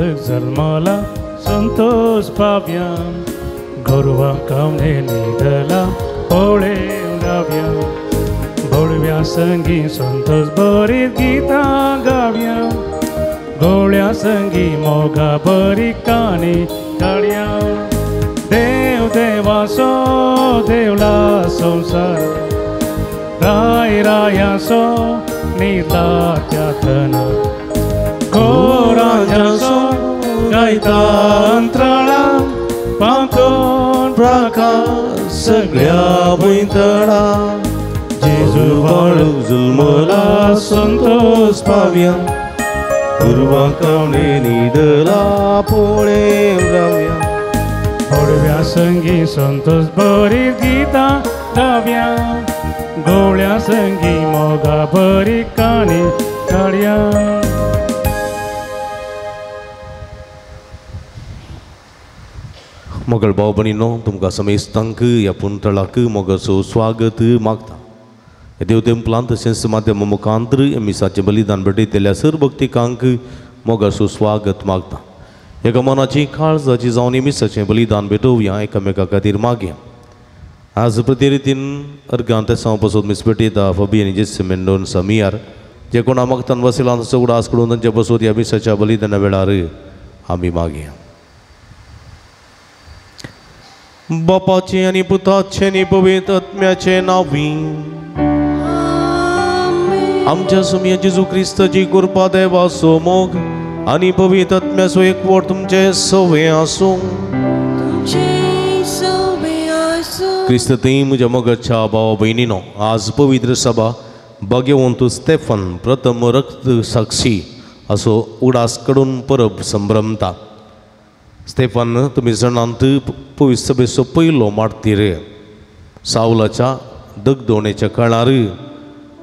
बाळक जल्मला संतोष पाव्या गोरवां कावणे न्हिदला पळेवन राव्या गोडव्या संगी संतोष बरी गितां गाव्या गोळ्या संगी मोगा बरी काणी काडया देव देवासो देवला संसार राय रायासो न्हिदला त्या थनार गोराजासो गायता अंत्राळा पांकोन प्रकाश सगळ्या भुंयतळा जेजू बाळक जल्मला संतोष पाव्या गोरवां कावणे न्हिदला पळेवन राव्या गोडव्या संगी संतोष बरी गितां गाव्या गोवळ्या संगी मोगा बरी काणी काडया. मोगल भाव भयणीनो तुमकां समेस्तांक ह्या पुंतळाक मोगाचो स्वागत मागता. देव तेंपलांत तशेंच माध्यमा मुखांतर ह्या मिसाचें बलिदान भेटयतल्या सर भक्तिकांक मोगाचो स्वागत मागता. एका मनाची काळजाची जावन ह्या मिसाचें बलिदान भेटोवया एकामेका खातीर मागया. आज प्रति रितीन अर्गान तेसांव पासत मीस भेटयता फबी आनी जेसी मेंडोन्सा मियार जे कोणा मागतान वसिलान तांचो उगडास करून तांचे पासत ह्या मिसाच्या बलिदाना वेळार आमी मागया. बापाचे आनी पुताचे आनी पवित्र आत्म्याचे नांवी आमच्या सोमया जेजू क्रिस्ताची कृपा देवाचो मोग आनी पवित्र आत्म्याचो एकवट तुमचे सवे आसूं. क्रिस्त थंय म्हज्या मोगाच्या भावा भयणीनो आज पवित्र सभा भाग्यवंत स्टेफन प्रथम रक्त साक्षी असो उडास कडून परब संभ्रमता. स्टेफन तुमी जाणांत पवित्र सभेचो पयलो मार्तीर सावलाच्या दगदोणेच्या काळार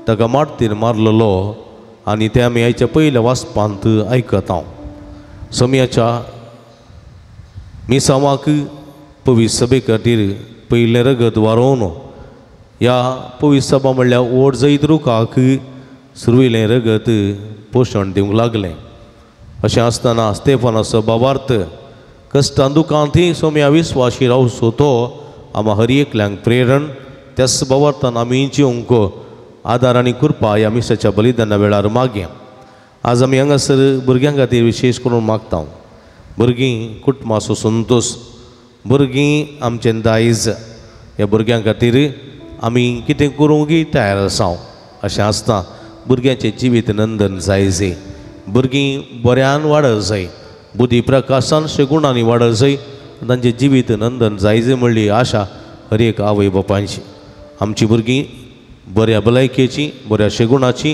ताका मार्तीर मारलेलो आनी ते आमी आयच्या पयल्या वाचपांत आयकता. सोमयाच्या मिसांवाक पवित्र सभे खातीर पयलें रगत वारोवन ह्या पवित्र सभा म्हणल्यार व्हड जैत रुखाक सुरविलें रगत पोशण दिवंक लागलें. अशें आसतना स्टेफनाचो भावार्थ कश्टां दुकांती सोम्या विस्वाशी रावचो तो आमा हर एकल्यांक प्रेरण त्याच भावार्थान आमी जिवंक आदार आनी कृपा ह्या मिसाच्या बलिदाना वेळार मागया. आज आमी हांगासर भुरग्यां खातीर विशेश करून मागता. भुरगीं कुटुंबाचो संतोश, भुरगीं आमचें दायज, ह्या भुरग्यां खातीर आमी कितें करूंकय तयार आसा. अशें आसता भुरग्यांचें जिवीत नंदन जाय जाय, भुरगीं बऱ्यान वाडत जाय, बुद्धी प्रकाशान शेगुणांनी वाडत जाय, तांचें जिवीत नंदन जाय जाय म्हणली आशा हर एक आवय बापायची. आमची भुरगीं बऱ्या भलायकेची, बऱ्या शेगुणाची,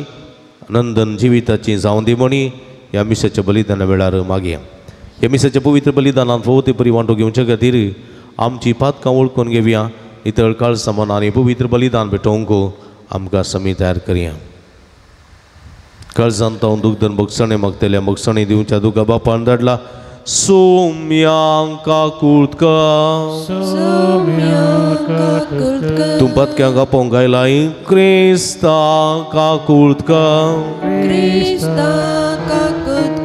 नंदन जिविताची जावं दी म्हणी ह्या मिसाच्या बलिदाना वेळार मागया. ह्या मिसाच्या पवित्र बलिदानांत फावो ते परी वांटो घेवचे खातीर आमची पातकां वळखून घेवया, नितळ काळजां मनान आनी पवित्र बलिदान भेटोवंक आमकां समी तयार करया. काळजांत तावन दुग्धन भोगसणें मागतल्या भोगसणें दिवच्या दुका बापान धाडला सोम्यांक काकुळका तूं पातक्यांक आपोवंक आयलाय क्रिस्ता काकुळका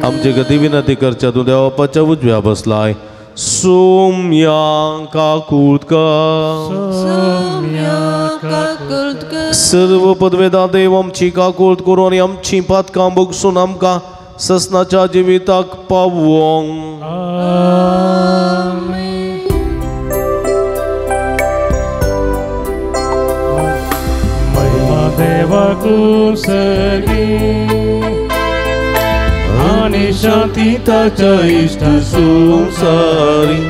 आमचे गती विनंती करच्या तूं देवापाच्या उजव्या बसलाय सोम्यांक काकुळका सर्व पदवेदा देव आमची काकुळत करून आनी आमची पातकां भोगसून आमकां ससनाच्या जिविताक पावोंक. महिमा देवाकू सगी आनी शांती ताच्या इश्ट संवसारी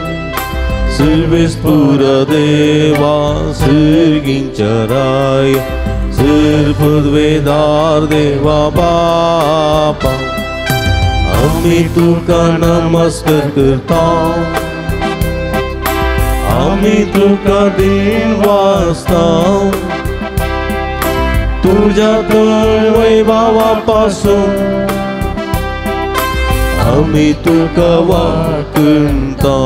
सर्वेस्पुर देवा सर्गींच्या राय सर पदवेदार देवा बापा आमी तुका नमस्कार करता, आमी तुका दिन वाचता, तुज्या थंय वैभावा पासून आमी तुका वाकणता.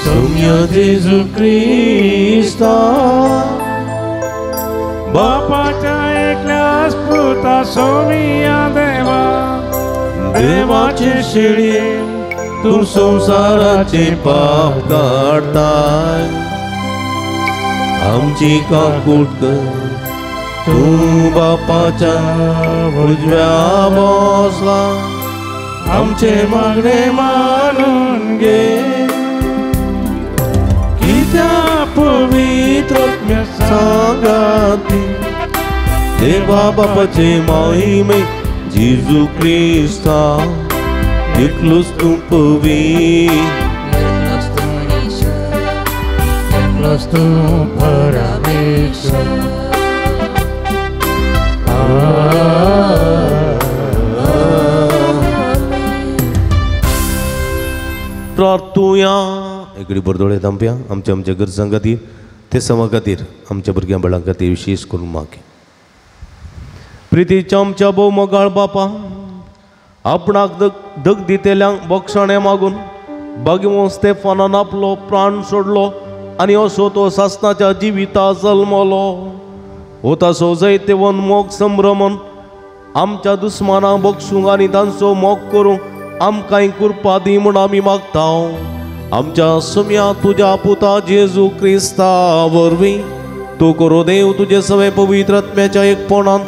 सोम्या जेजू क्रिस्ता बापाच्या एकल्याच पुता सोमिया देवा देवाचे शेळये तूं संवसाराचे पाप काडताय, आमची काकूट कर। तूं बापाच्या उजव्या बसला, आमचे मागणे मानून घे। कित्या पवित्र आत्म्या सांगाती देवा बापाचे महिमे जेजू क्रिस्ता एकलोच तूं पवित्र, एकलोच तूं परमेश्वर। प्रार्थुया। एकडे बरदोळे थांबया आमच्या आमच्या गरजां खातीर, ते समा खातीर, आमच्या भुरग्यां बाळां खातीर विशेष करून मागे। प्रितीच्या आमच्या भोव मोगाळ बापा, आपणाक दग दितेल्यांक बक्षाणें मागून बागिवो स्तेफानान आपलो प्राण सोडलो आनी असो तो सासनाच्या जिविता जल्मलो। हो तासो जैतेवन मोग संभ्रमन आमच्या दुस्मानां बक्षूंक आनी तांचो मोग करूंक आमकांय कृपा दी म्हूण आमी मागता। आमच्या सुम्या तुज्या पुता जेजू क्रिस्ता वरवीं तूं करो देव तुजे सवे पवित्र आत्म्याच्या एकपणांत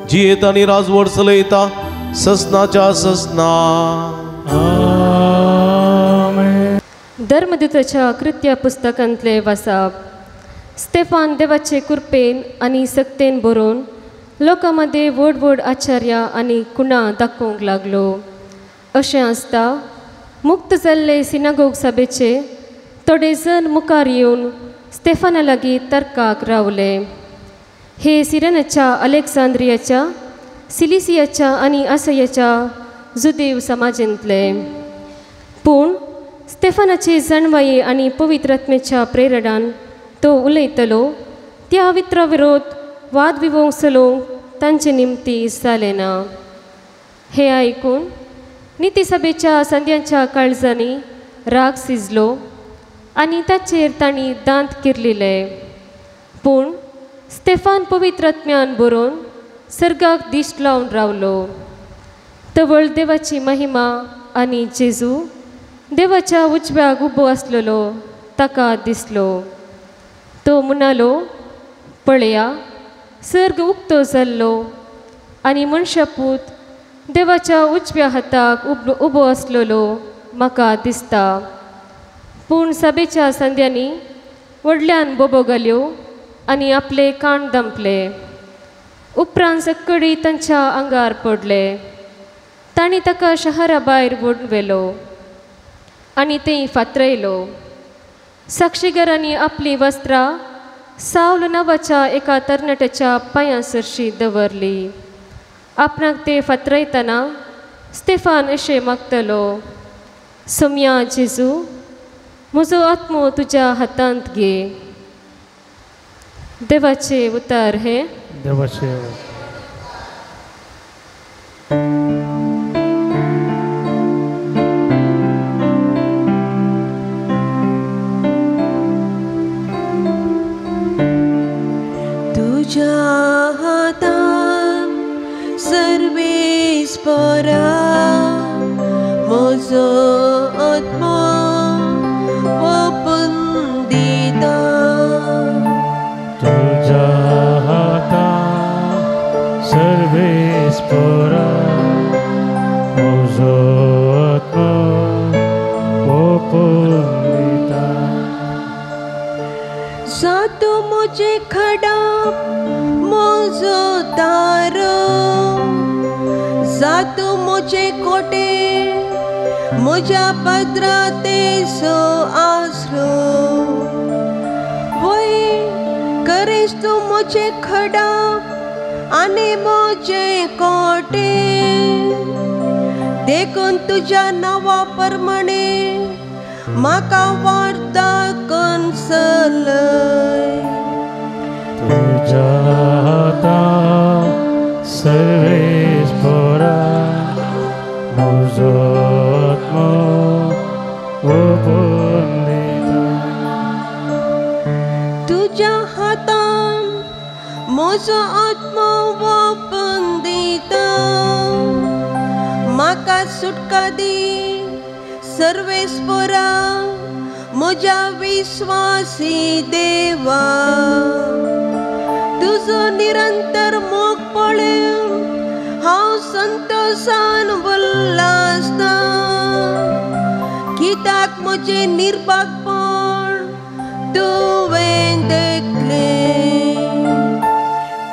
जियेत आनी राजवट चलयता ससनाच्या ससना। धर्मदूताच्या कृत्या पुस्तकांतले वासाप। स्तेफान देवाचे कृपेन आनी सक्तेन बरोवन लोकां मदें व्हड व्हड आचार्य आनी कुणा दाखोवंक लागलो। अशें आसता मुक्त जाल्ले सिनागोग सभेचे थोडे जण मुखार येवन स्तेफाना लागीं तर्काक रावले। हे सिरेनाच्या, अलेक्झांद्रियाच्या, सिलिसियाच्या आनी आसयाच्या जुदेव समाजेंतले। पूण स्तेफानाचे जाणवाये आनी पवित्र आत्म्याच्या प्रेरणान तो उलयतलो त्या वित्रा विरोध वाद विवोंक चलोवंक तांचे निमती जालें ना। हें आयकून नितीसभेच्या संद्यांच्या काळजांनी राग सिजलो आनी ताचेर तांणी दांत किर्लिले। पूण स्तेफान पवित्र आत्म्यान बरोवन सर्गाक दिश्ट लावन रावलो। तवळ देवाची महिमा आनी जेजू देवाच्या उजव्याक उबो आसलेलो ताका दिसलो। तो म्हणालो, पळया सर्ग उक्तो जाल्लो आनी मनशापूत देवाच्या उजव्या हाताक उबो आसलेलो म्हाका दिसता। पूण सभेच्या संद्यांनी व्हडल्यान बोबो घाल्यो आनी आपले कान दंपले। उपरांत सक्कडी तांच्या आंगार पडले। तांणी ताका शहरा भायर व्हरून व्हेलो आनी तें फातरायलो। साक्षीगारांनी आपलीं वस्त्रां सावल नांवाच्या एका तरणाट्याच्या पांयां सरशी दवरली। आपणाक ते फातरायतना स्तेफान अशें मागतलो, सोम्या जेजू, म्हजो आत्मो तुज्या हातांत घे। देवाचे उतार हे देवाचे। तुझ्या हातान सर्वेस्परा म्हजो आत्मो ओपून दिता। तुझ्या हातान सर्वेस्परा म्हजो आत्मो ओपून दिता। जातू म्हजे खडाप म्हजो तारो, जातू म्हजे कोटे म्हज्या पदरातेचो आसरो। वय करीस तूं म्हजे खडाप आनी म्हजे कोटे, देखून तुज्या नांवा प्रमाणे म्हाका वार्ता कन्सलय। तुझ्या हातान सर्वेस्परा म्हजो आत्मो ओपून दिता। तुझ्या हातान म्हजो आत्मो ओपून दिता, म्हाका सुटका दी। सर्वेस्परा म्हज्या विश्वासी देवा, तुजो निरंतर मोग पळोवन हांव संतोशान उल्हासता। कित्याक म्हजें निर्भागपण तुवें देखलें।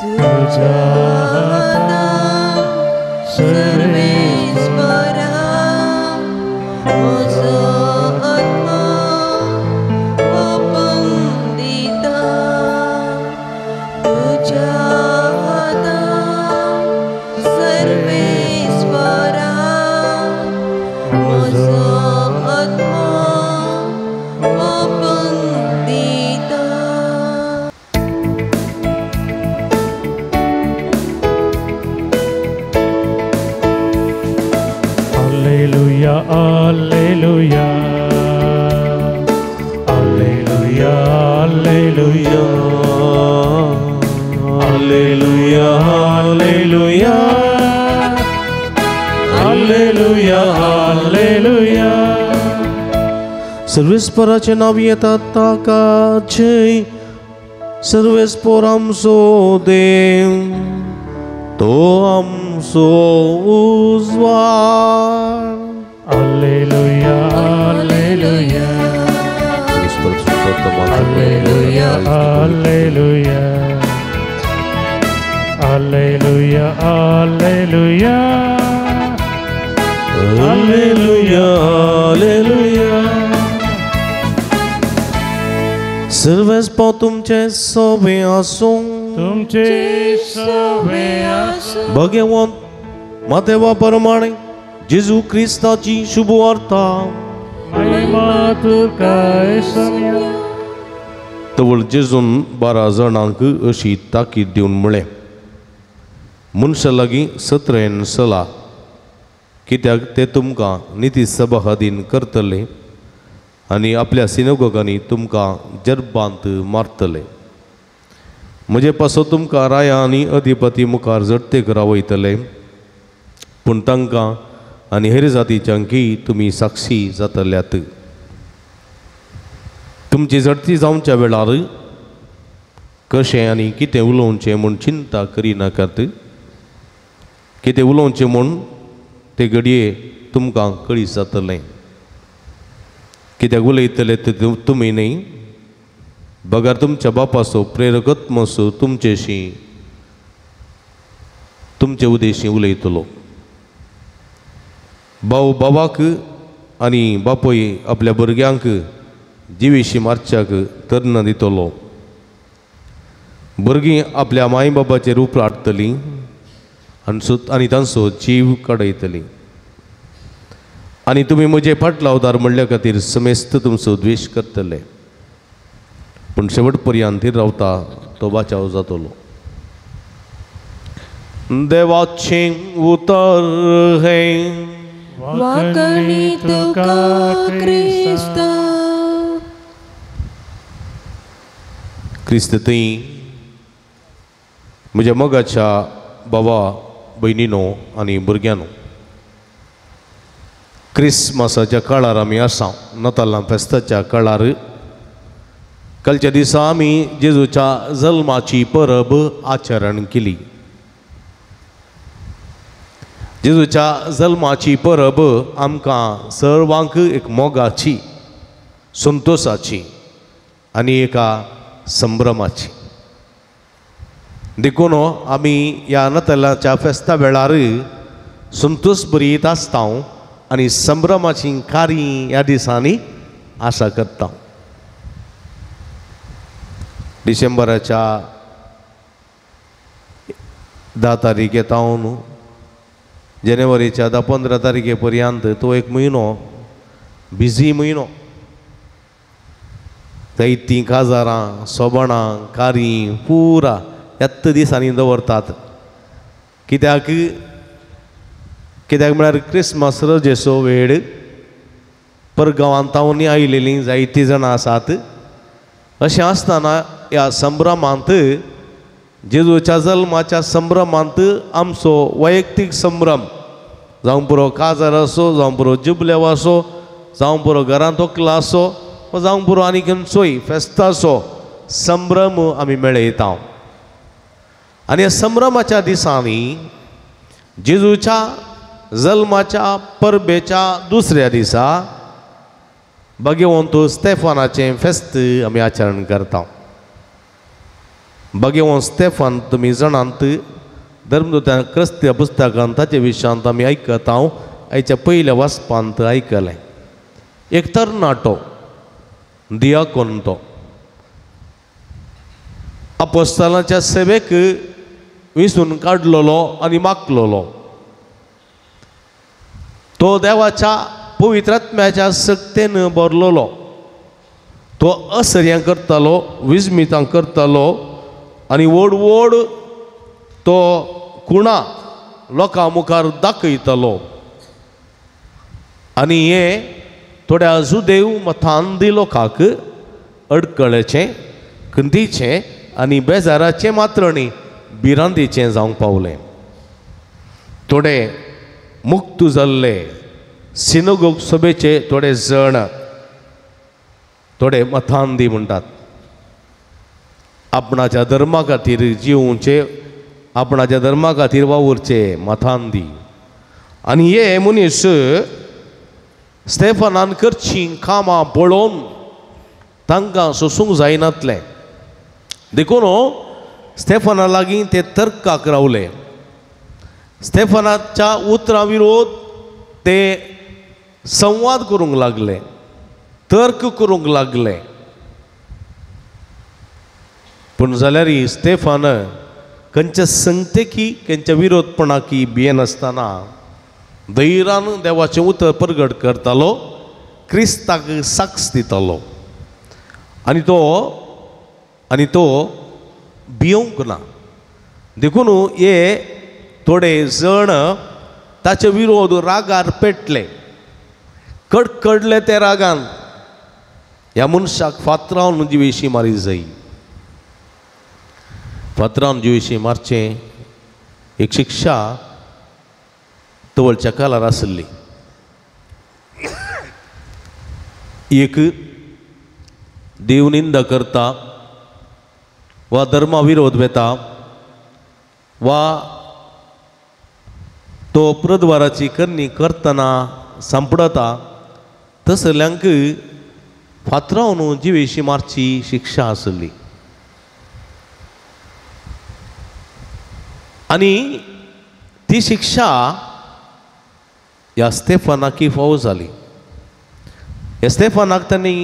तुज्या हातान सर्वेस्परा म्हजो आत्मो ओपून दिता। तुज्या हातान सर्वेस्परा म्हजो आत्मो ओपून दिता। Alleluia, alleluia, alleluia, alleluia, alleluia, alleluia, alleluia, alleluia. सर्वेस्पराचें नांव येता ताका जय। सर्वेस्पर आमचो देव, तो आमचो उजवाड। Alleluia, alleluia, alleluia, alleluia, alleluia, alleluia, alleluia, alleluia. सर्वेस्पर तुमचें सवे आसूं, तुमचे सवे आसूं। भगवंत मातेवा प्रमाणे जेजू क्रिस्ताची शुभ वार्ता। महिमा तुका येसुया। तवळ जेजून 12 जाणांक अशी ताकीद दिवन म्हळें, मनशा लागीं सत्रेन चला, कित्याक ते तुमकां निती सभा अधीन करतले आनी आपल्या सिनेगोगांनी तुमकां जर्बांत मारतले। म्हजे पासो तुमकां राया आनी अधिपती मुखार झडतेक रावयतले, पूण तांकां आनी हेर जातीच्यांकय तुमी साक्षी जातल्यात। तुमची झडती जावच्या वेळार कशें आनी कितें उलोवचें म्हूण चिंता करिनाकात। कितें उलोवचें म्हूण ते घडये तुमकां कळीत जातलें। कित्याक उलयतले ते तुमी न्हय, बगर तुमच्या बापाचो प्रेरकत्मसो तुमचेशी तुमचे उदेशी उलयतलो। भाव बाबाक आनी बापूय आपल्या भुरग्यांक जिवीशी मारच्याक तर्ण दितलो। भुरगीं आपल्या माय बाबाचेर उपराटतलीं आनी तांचो जीव काडयतलीं। आनी तुमी म्हजे फाटलावदार म्हणल्या खातीर समेस्त तुमचो द्वेश करतले, पूण शेवट पर्यंत थीर रावता तो बाचाव जातलो। देवाचें उतर हें। वाकणी तुका क्रिस्ता। क्रिस्त थंय म्हज्या मोगाच्या बाबा भयणीनो आनी भुरग्यांनो, क्रिसमसाच्या काळार आमी आसा, नातालां फेस्ताच्या काळार। कालच्या दिसा आमी जेजूच्या जल्माची परब आचरण केली। जेजूच्या जल्माची परब आमकां सर्वांक एक मोगाची, संतोशाची आनी एका संभ्रमाची। देखून आमी ह्या नातालाच्या फेस्ता वेळार संतोश बरीत आसता आनी संभ्रमाची कार्य ह्या दिसांनी आशा करता। डिसेंबराच्या 10 तारखे तावन जानेवारीच्या 10-15 तारखे पर्यंत तो एक म्हयनो बिजी म्हयनो। जायतीं काजारां, सोबणां, कार्य पुरा ह्याच दिसांनी दवरतात। कित्याक कित्याक म्हळ्यार क्रिसमस रजेचो वेळ परगांवांत तावनी आयिल्लीं जायतीं जाणां आसात। अशें आसतना ह्या संभ्रमांत जेजूच्या जल्माच्या संभ्रमांत आमचो वैयक्तीक संभ्रम जावं पुरो काजार आसो, जावं पुरो जुबलेव आसो, जावं पुरो घरांत वकलो आसो, जावं पुरो आनी खंयचोय फेस्ताचो संभ्रम आमी मेळयता. आनी ह्या संभ्रमाच्या दिसांनी जेजूच्या जल्माच्या परबेच्या दुसऱ्या दिसा भगवंत स्तेफानाचें फेस्त आमी आचरण करता. भगवंत स्तेफान तुमी जाणांत, धर्मदूतां क्रिस्ती पुस्तकांत ताचे विशयांत आमी आयकता. आयच्या पयल्या वाचपांत आयकलें, एक तरणाटो दियाकोन तो अपोस्तालाच्या सेवेक विसून काडलेलो आनी मागलेलो. तो देवाच्या पवित्र आत्म्याच्या सक्तेन भरलेलो. तो असर्यां करतालो, विस्मितां करतालो आनी व्हड व्हड तो खुणा लोकां मुखार दाखयतालो. आनी हें थोड्या जुदेव मतांदी लोकांक अडकळेचें, खंतीचें आनी बेजाराचें मात्र न्ही, भिरांतीचें जावंक पावलें. थोडे मुक्त जाल्ले सिनोगोग सभेचे थोडे जण, थोडे मतांदी म्हणटात, आपणाच्या धर्मा खातीर जिवचे, आपणाच्या धर्मा खातीर वावुरचे मतांदी. आनी हे मनीस स्तेफानान करचीं कामां पळोवन तांकां सोसूंक जायनातलें. देखून स्तेफाना लागीं ते तर्काक रावले. स्तेफानाच्या उतरां विरोध ते संवाद करूंक लागले, तर्क करूंक लागले. पूण जाल्यार स्तेफान खंयच्या संगतेकी, खंयच्या विरोधपणाकी भियेनासतना धैर्यान देवाचें उतर परगट करतालो, क्रिस्ताक साक्ष दितालो. आनी तो भियोंक ना. देखून हे थोडे जण ताचे विरोध रागार पेटले, कडकडले ते रागान, ह्या मनशाक फातरावन जिवेशी मारी जाय. फातरावन जिवेशी मारचें एक शिक्षा तवळच्या काळार आसली. एक देवनिंदा करता वा धर्मा विरोध वेता वा तो प्रद्वाराची करणी करतना सांपडता तसल्यांक फातरावन जिवेशी मारची शिक्षा आसली. आनी ती शिक्षा ह्या स्तेफानाक फावो जाली. ह्या स्तेफानाक तांणी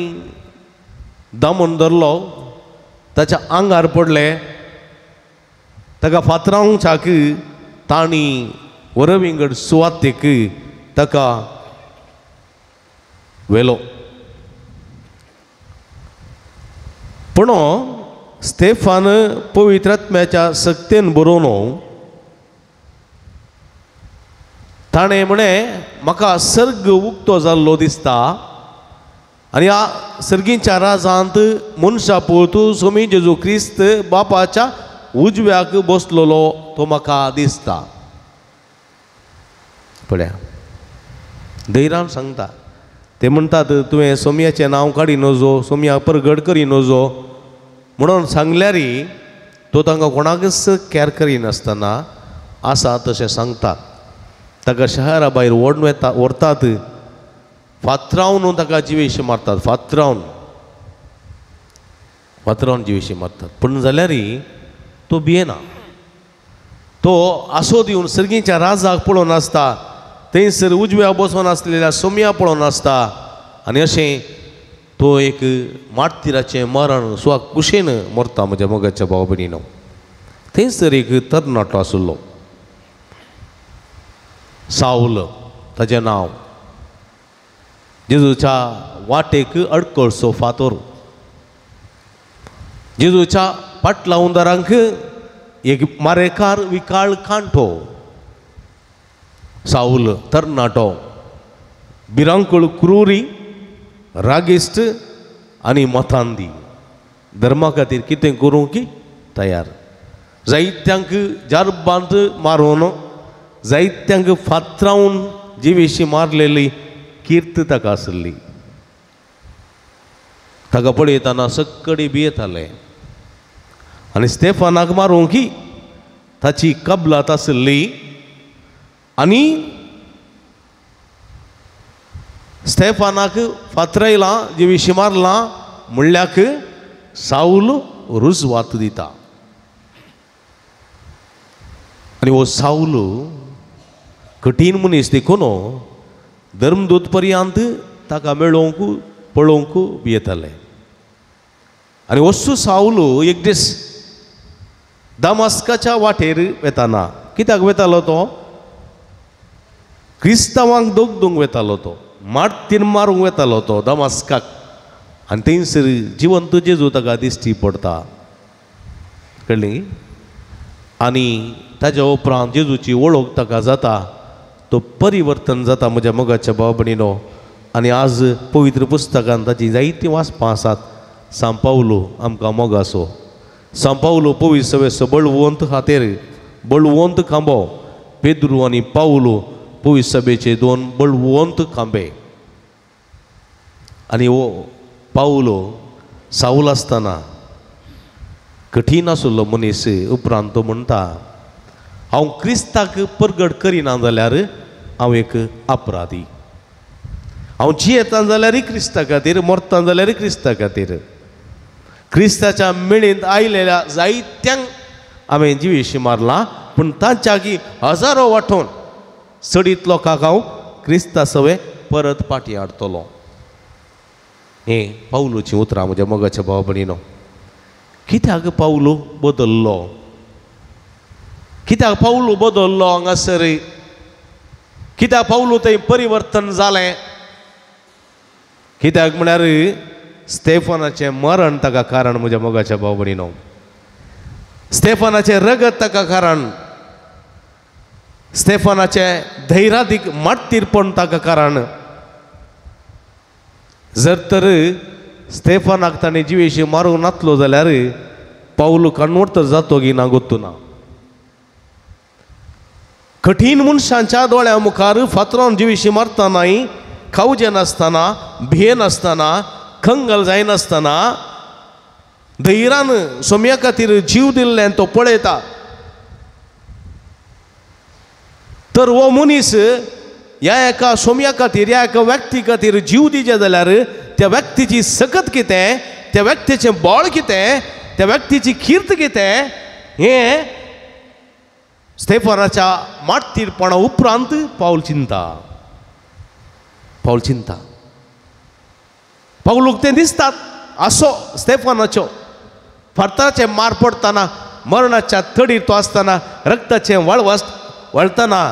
दामून धरलो, ताच्या आंगार पडले, ताका फातरावच्याक तांणी वरविंगड सुवातेक ताका व्हेलो. पूण स्तेफान पवित्र आत्म्याच्या सक्तेन बरोवन ताणें म्हणें, म्हाका सर्ग उक्तो जाल्लो दिसता आनी ह्या सर्गीच्या राजांत मनशा पूत स्वामी जेजू क्रिस्त बापाच्या उजव्याक बसलेलो तो म्हाका दिसता. पळया धैर्यान सांगता. ते म्हणटात तुवें सोमयाचें नांव काडी नजो, सोमया परगट करी नजो म्हणून सांगल्यार तो तांकां कोणाकच कॅर करिनासतना आसा तशें सांगता. ताका शहरा भायर ओडून वेता, व्हरतात, फातरावन ताका जिवेशी मारतात, फातरावन फातरावन जिवेशी मारतात. पूण जाल्यार तो भियेना. तो आसो दिवन सर्गीच्या राजाक पळोवन आसता, थंयसर उजव्या बसोन आसलेल्या सोमया पळोवन आसता. आनी अशें तो एक मार्तीराचें मरण सुवा कुशेन मरता. म्हज्या मोगाच्या भाव भयणीनो, थंयसर एक तरणाटो आशिल्लो, सावल ताचें नांव. जेजूच्या वाटेक अडकळसो फातोर. जेजूच्या पाटला उंदरांक एक मारेकार विकाळ कांठो. सावल तरणाटो, भिरांकूळ, क्रुरी, रागिश्ट आनी मतांदी, धर्मा खातीर कितें करूंक तयार. जायत्यांक जारबांत मारून, जायत्यांक फातरावन जिवेशी मारलेली कीर्त ताका आसली. ताका पळयतना सक्कडी भियेताले आनी स्टेफानाक मारूंक ताची कबलात आसली आनी स्टेफानाक फातरायलां जिवेशी मारलां म्हणल्याक सावल रुजवात दिता. आनी हो सावल कठीण मनीस देखून धर्मदूत पर्यंत ताका मेळोवंक पळोवंक भियेताले. आनी वस्तू सावल एक दीस दमास्काच्या वाटेर वेताना, कित्याक वेतालो तो? क्रिस्तांवांक दोगदूंक वेतालो तो, मार्तीन मारूंक वेतालो तो दमास्काक. आनी थंयसर जिवंत जेजू ताका दिश्टी पडता, कळ्ळी? आनी ताज्या उपरांत जेजूची वळख ताका जाता, तो परिवर्तन जाता म्हज्या मोगाच्या भाव भयणीनो. आनी आज पवित्र पुस्तकान ताची जायतीं वाचपां आसात. सांव पावलो आमकां मोगाचो, सांव पावलो पवित्र बळवंत खातीर बळवंत खांबो, पेद्रू आनी पावलो पवित्र सभेचे दोन बळवंत खांबे. आनी हो पावलो सावल आसतना कठीण आशिल्लो मनीस, उपरांत तो म्हणटा हांव क्रिस्ताक परगट करिना जाल्यार हांव एक अपराधी, हांव जियेता जाल्यारय क्रिस्ता खातीर, मरता जाल्यारय क्रिस्ता खातीर. क्रिस्ताच्या मेळींत आयलेल्या जायत्यांक हांवें जिवेशी मारला, पूण तांच्या लागीं हजारो वांटोवन चडीत लोकांक हांव क्रिस्ता सवें परत फाटीं हाडटलो. हें पावलूचीं उतरां म्हज्या मोगाच्या भाव भयणीनो. कित्याक पावलू बदल्लो? कित्याक पावलू बदल्लो हांगासर? कित्याक पावलू थंय परिवर्तन जालें? कित्याक म्हळ्यार स्टेफनाचें मरण ताका कारण म्हज्या मोगाच्या भाव भयणीनो. स्टेफनाचें रगत ताका कारण, स्टेफनाचें धैर्यादीक मार्तीरपण ताका कारण. जर तर स्टेफनाक ताणें जिवेशी मारूंक नातलो जाल्यार पावलू कन्वर्ट जातो की ना गोत्तू ना. कठीण मनशांच्या दोळ्या मुखार फातरान जिवेशी मारतनाय खावजे नासतना, भियेनासतना, खंगल जायनासतना धैर्यान सोम्या खातीर जीव दिल्ल्यान तो पळयता. तर हो मनीस ह्या एका सोम्या खातीर, ह्या एका व्यक्ती खातीर जीव दिजे जाल्यार त्या व्यक्तीची सकत कितें, त्या व्यक्तीचें बळ कितें, त्या व्यक्तीची कीर्त कितें, हें स्टेफनाच्या मार्तीरपणा उपरांत पावल चिंता, पावल चिंता. पावलूक तें दिसतात असो स्टेफनाचो फातराचें मार पडटना, मरणाच्या तडीर तो आसतना, रक्ताचें वळवस वळटना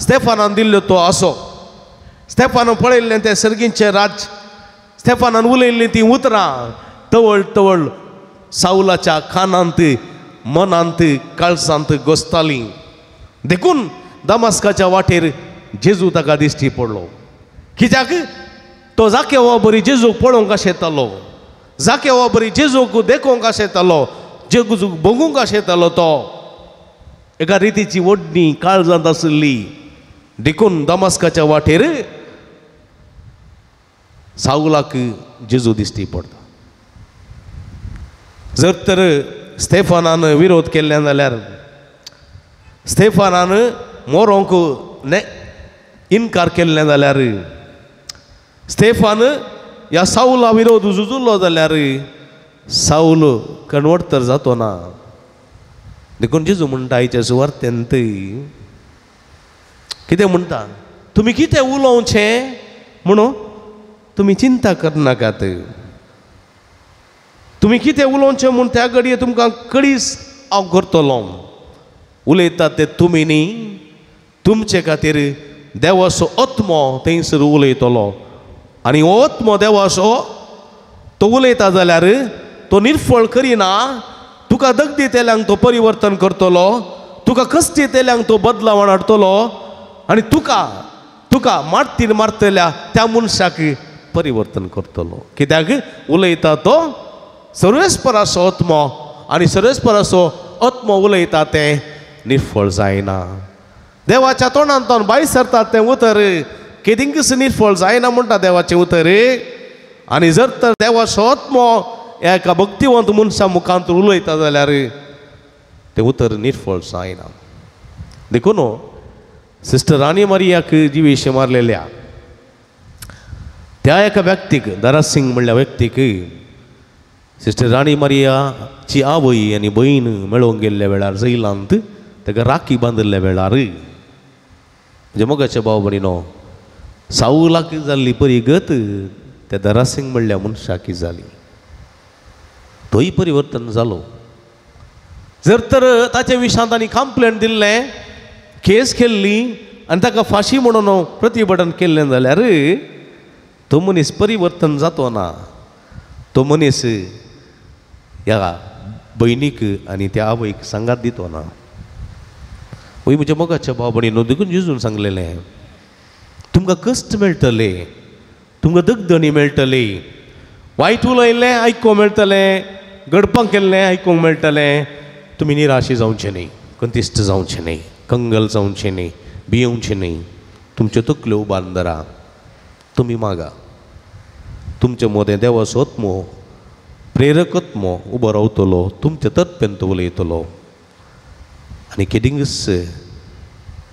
स्टेफनान दिल्लो तो असो. स्टेफानान पळयल्लें तें सर्गींचें राज्य, स्टेफानान उलयल्लीं तीं उतरां तवळ तवळ सावलाच्या कानांत, मनांत, काळसांत घोसतालीं. देखून दमास्काच्या वाटेर जेजू ताका दिश्टी पडलो. कित्याक तो जाकेवा बरी जेजूक पळोवंक आशेतालो, जाकेवा बरी जेजूक देखोवंक आशेतालो, जेजूक बगूंक आशेतालो. तो एका रितीची ओडणी काळजांत आशिल्ली. देखून दमास्काच्या वाटेर सावलाक जेजू दिश्टी पडटा. जर तर स्टेफनान विरोध केल्ल्यान जाल्यार, स्टेफनान मोरोंक इनकार केल्लें जाल्यार, स्टेफान ह्या सावला विरोध झुजुल्लो जाल्यार सावल कन्वर्ट तर जातो ना. देखून जेजू म्हणटा आयच्या सुवार्तेंत कितें म्हणटा, तुमी कितें उलोवचें म्हणून तुमी चिंता करनाकात. तुमी कितें उलोवचें म्हूण त्या घडये तुमकां कडीस हांव करतलो. उलयतात ते तुमी न्ही, तुमचे खातीर देवाचो आत्मो थंयसर उलयतलो. आनी हो आत्मो देवाचो तो उलयता जाल्यार तो निर्फळ करिना, तुका दगदी तेल्यांक तो परिवर्तन करतलो, तुका कश्टी तेल्यांक तो बदलावण हाडटलो आनी तुका तुका मारतीन मारतल्या त्या मनशाक परिवर्तन करतलो. कित्याक उलयता तो सर्वेस्पराचो आत्मो आनी सर्वेस्पराचो आत्मो उलयता तें निर्फळ जायना. देवाच्या तोंडांतल्यान भायर सरतात तें उतर केदिंकच निर्फळ जायना म्हणटा देवाचें उतर. आनी जर तर देवाचो आत्मो एका भक्तिवंत मनशा मुखांत उलयता जाल्यार तें उतर निर्फळ जायना. देखून सिस्टर राणी मारियाक जिवेश मारलेल्या त्या एका व्यक्तीक, दारासिंग म्हणल्या व्यक्तीक सिस्टर राणी मारियाची आवय आनी भयण मेळोवंक गेल्ल्या वेळार जैलांत ताका राखी बांदिल्ल्या वेळार म्हज्या मोगाच्या भाव भयणीनो सावलाक जाल्ली परी गत त्या दारासिंग म्हणल्या मनशाकी जाली. तोय परिवर्तन जालो. जर तर ताच्या विशांत आनी कंप्लेंट दिल्लें, केस केल्ली आनी ताका फांशी म्हणून प्रतिभटन केल्लें जाल्यार तो मनीस परिवर्तन जातो ना. तो मनीस ह्या भयणीक आनी त्या आवयक सांगात दितो ना. वय म्हज्या मोगाच्या भाव भयणीनो देखून जेजून सांगलेलें, तुमकां कश्ट मेळटले, तुमकां दगदणी मेळटली, वायट उलयल्लें आयकूंक मेळटलें, गडपां केल्लें आयकूंक मेळटलें, तुमी निराशी जावचें न्ही, कंतिश्ट जावचें न्ही, कंगल जावचें न्ही, भियेवचें न्ही. तुमच्यो तकल्यो उबारून धरा, तुमी मागा, तुमचे मदें देवाचो आत्मो प्रेरक आत्मो उबो रावतलो, तुमचे तर्पेन तो उलयतलो आनी केदिंगच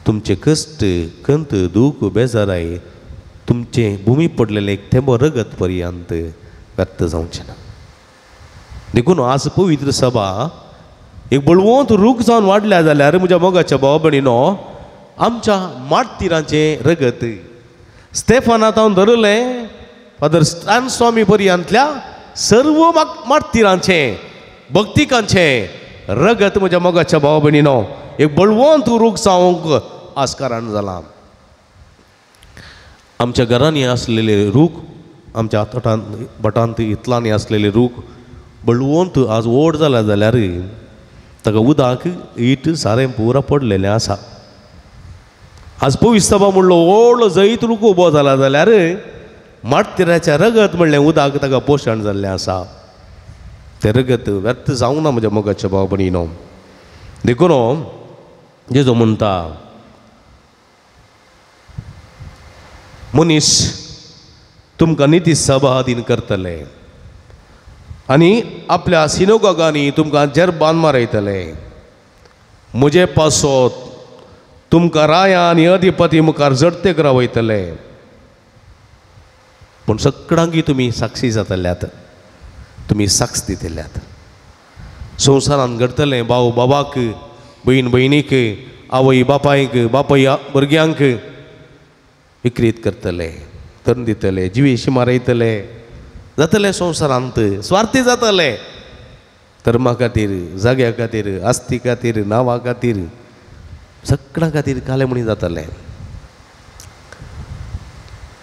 तुमचे कश्ट कंत दूख बेजाराय तुमचें भुमी पडलेलें एक थेंबो रगत पर्यंत व्यर्थ जावचें ना. देखून आज पवित्र सभा एक बळवंत रूख जावन वाडल्या जाल्यार म्हज्या मोगाच्या भाव भयणीनो आमच्या मार्टिरांचें रगत स्टेफाना तावन धरलें फादर स्टॅन स्वामी पर्यंतल्या सर्व मार्टिरांचें भक्तिकांचें रगत म्हज्या मोगाच्या भाव भयणीनो एक बळवंत रूख जावंक आज कारण जालां. आमच्या घरांनी आसलेले रूख, आमच्या तटांत भटांत इतलांनी आसलेले रूख बळवंत आज व्हड जाला जाल्यार ताका उदक it सारें पुरा पडलेलें आसा. आज पवित्र म्हणलो व्हडलो जैत रूख उबो जाला जाल्यार मार्टिराच्या रगत म्हणलें उदक ताका पोशण जाल्लें आसा. तें रगत व्यर्थ जावंक ना म्हज्या मोगाच्या भाव भयणीनो. देखून जेजू म्हणटा मनीस तुमकां निती सभा अधीन करतले आनी आपल्या सिनोगोगांनी तुमकां जेरबान मारयतले, म्हजे पासत तुमकां राया आनी अधिपती मुखार जडतेक रावयतले, पूण सगळ्यांकी तुमी साक्षी जातल्यात, तुमी साक्ष दितल्यात. संवसारांत घडतलें भाव बाबाक, भयण भयणीक, आवय बापायक, बापाय भुरग्यांक विक्रीत करतले, तरण दितले, जिवेशी मारयतले, जातले संवसारांत स्वार्थी जातले, धर्मा खातीर, जाग्या खातीर, आस्ती खातीर, नांवा खातीर, सगळ्यां खातीर कालेमणी जातले.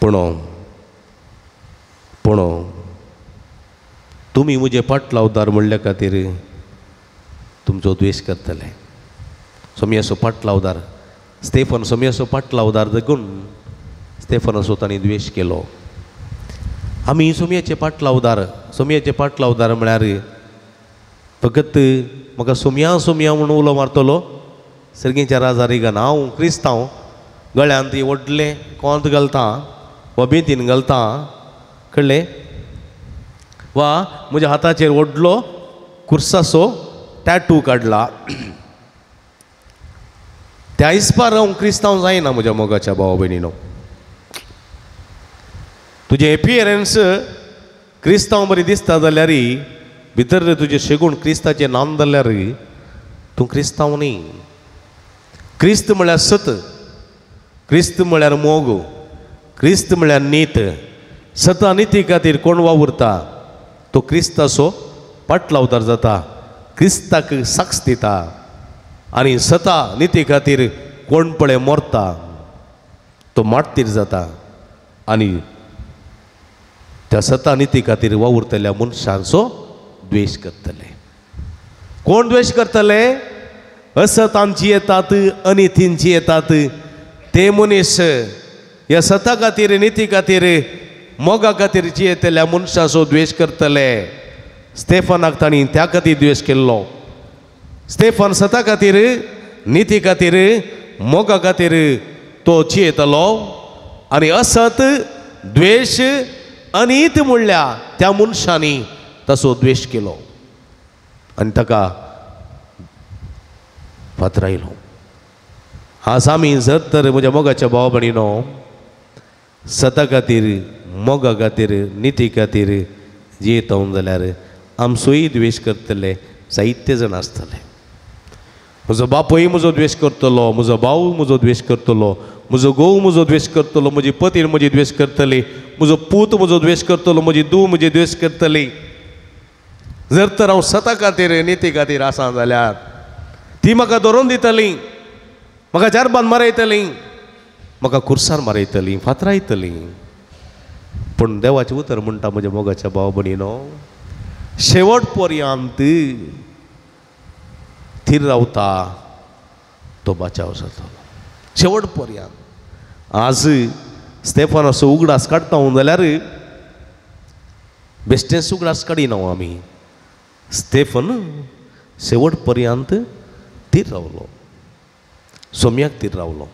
पूण पूण तुमी म्हजे पाटलावदार म्हणल्या खातीर तुमचो द्वेश करतले. सोमयाचो पाटलावदार स्टेफन सोमयाचो पाटलावदार देखून स्टेफनाचो तांणी द्वेश केलो. आमी सोमयाचे पाटलावदार, सोमयाचे पाटलावदार म्हळ्यार फकत म्हाका सोमया सोमया म्हणून उलो मारतलो सर्गीच्या राजा रिगान हांव क्रिस्तांव गळ्यांत व्हडलें कोंत घालता वा बेतीन घालता कळ्ळें, वा म्हज्या हाताचेर व्हडलो कुर्साचो टॅटू काडला, त्या हिसपार हांव क्रिस्तांव जायना म्हज्या मोगाच्या भाव भयणीनो. तुजें एपियरन्स क्रिस्तांव बरी दिसता जाल्यार भितर तुजें शेगूण क्रिस्ताचें नाम जाल्यार तूं क्रिस्तांव न्ही. क्रिस्त म्हळ्यार सत, क्रिस्त म्हळ्यार मोग, क्रिस्त म्हळ्यार नीत. सत आनी ती खातीर कोण वावुरता तो क्रिस्ताचो पाटलावदार जाता, क्रिस्ताक साक्ष दिता आनी सता निती खातीर कोण पळय मरता तो मार्टीर जाता आनी त्या सता निती खातीर वावुरतल्या मनशांचो द्वेश करतले. कोण द्वेश करतले? असतांची येतात, अनितींची येतात ते मनीस ह्या सता खातीर, निती खातीर, मोगा खातीर जियेतल्या मनशाचो द्वेश करतले. स्टेफनाक तांणी त्या खातीर द्वेश केल्लो. स्टेफन सता खातीर, निती खातीर, मोगा खातीर तो जियेतलो आनी असत द्वेश अनीत म्हणल्या त्या मनशांनी ताचो द्वेश केलो आनी ताका फातरायलो. आज आमी जर तर म्हज्या मोगाच्या भाव भयणीनो सता खातीर मोगा खातीर निती खातीर जियेता जाल्यार आमचोय द्वेश करतले जायते जाण आसतले. म्हजो बापूय म्हजो द्वेश करतलो, म्हजो भाव म्हजो द्वेश करतलो, म्हजो घोव म्हजो द्वेश करतलो, म्हजी पतीण म्हजी द्वेश करतली, म्हजो पूत म्हजो द्वेश करतलो, म्हजी धूव म्हजी द्वेश करतली. जर तर हांव सता खातीर निती खातीर आसा जाल्यार ती म्हाका धरून दितली, म्हाका चारबान मारयतली, म्हाका खुर्सार मारयतली, फातरायतली. पूण देवाचें उतर म्हणटा म्हज्या मोगाच्या भाव भयणीनो, शेवट पर्यंत थीर रावता तो बाचाव जातलो. शेवट पर्यंत. आज स्तेफानाचो उगडास काडटा जाल्यार बेश्टेच उगडास काडिना आमी. स्तेफन शेवट पर्यंत थीर रावलो, सोम्याक थीर रावलो.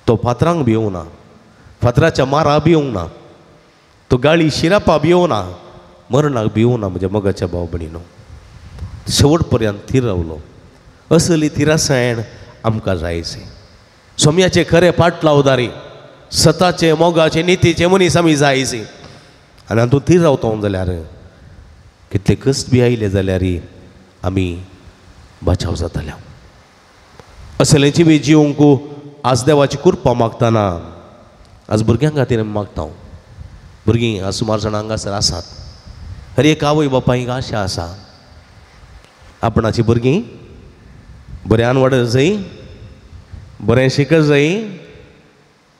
तो फातरांक भिवना, फातराच्या मारा भिवना, तो गाळी शिरापा भिवना, मरणाक भिवना म्हज्या मोगाच्या भाव भयणीनो. शेवट पर्यंत थीर रावलो. असली थिरासायण आमकां जायची. सोम्याचे खरे पाटलावदारी सताचे मोगाचे नितीचे मनीस आमी जायची. आनी हातूंत थीर रावता जाल्यार कितले कश्ट बी आयले जाल्यार आमी बचाव जातले. असलें जिवीत जिवंक आज देवाची कृपा मागतना आज भुरग्यां खातीर आमी मागता. भुरगीं आज सुमार जाणां हांगासर आसात. हर एक आवय बापायक आशा आसा आपणाची भुरगीं बऱ्यान वाडत जाय, बरें शिकत जाय,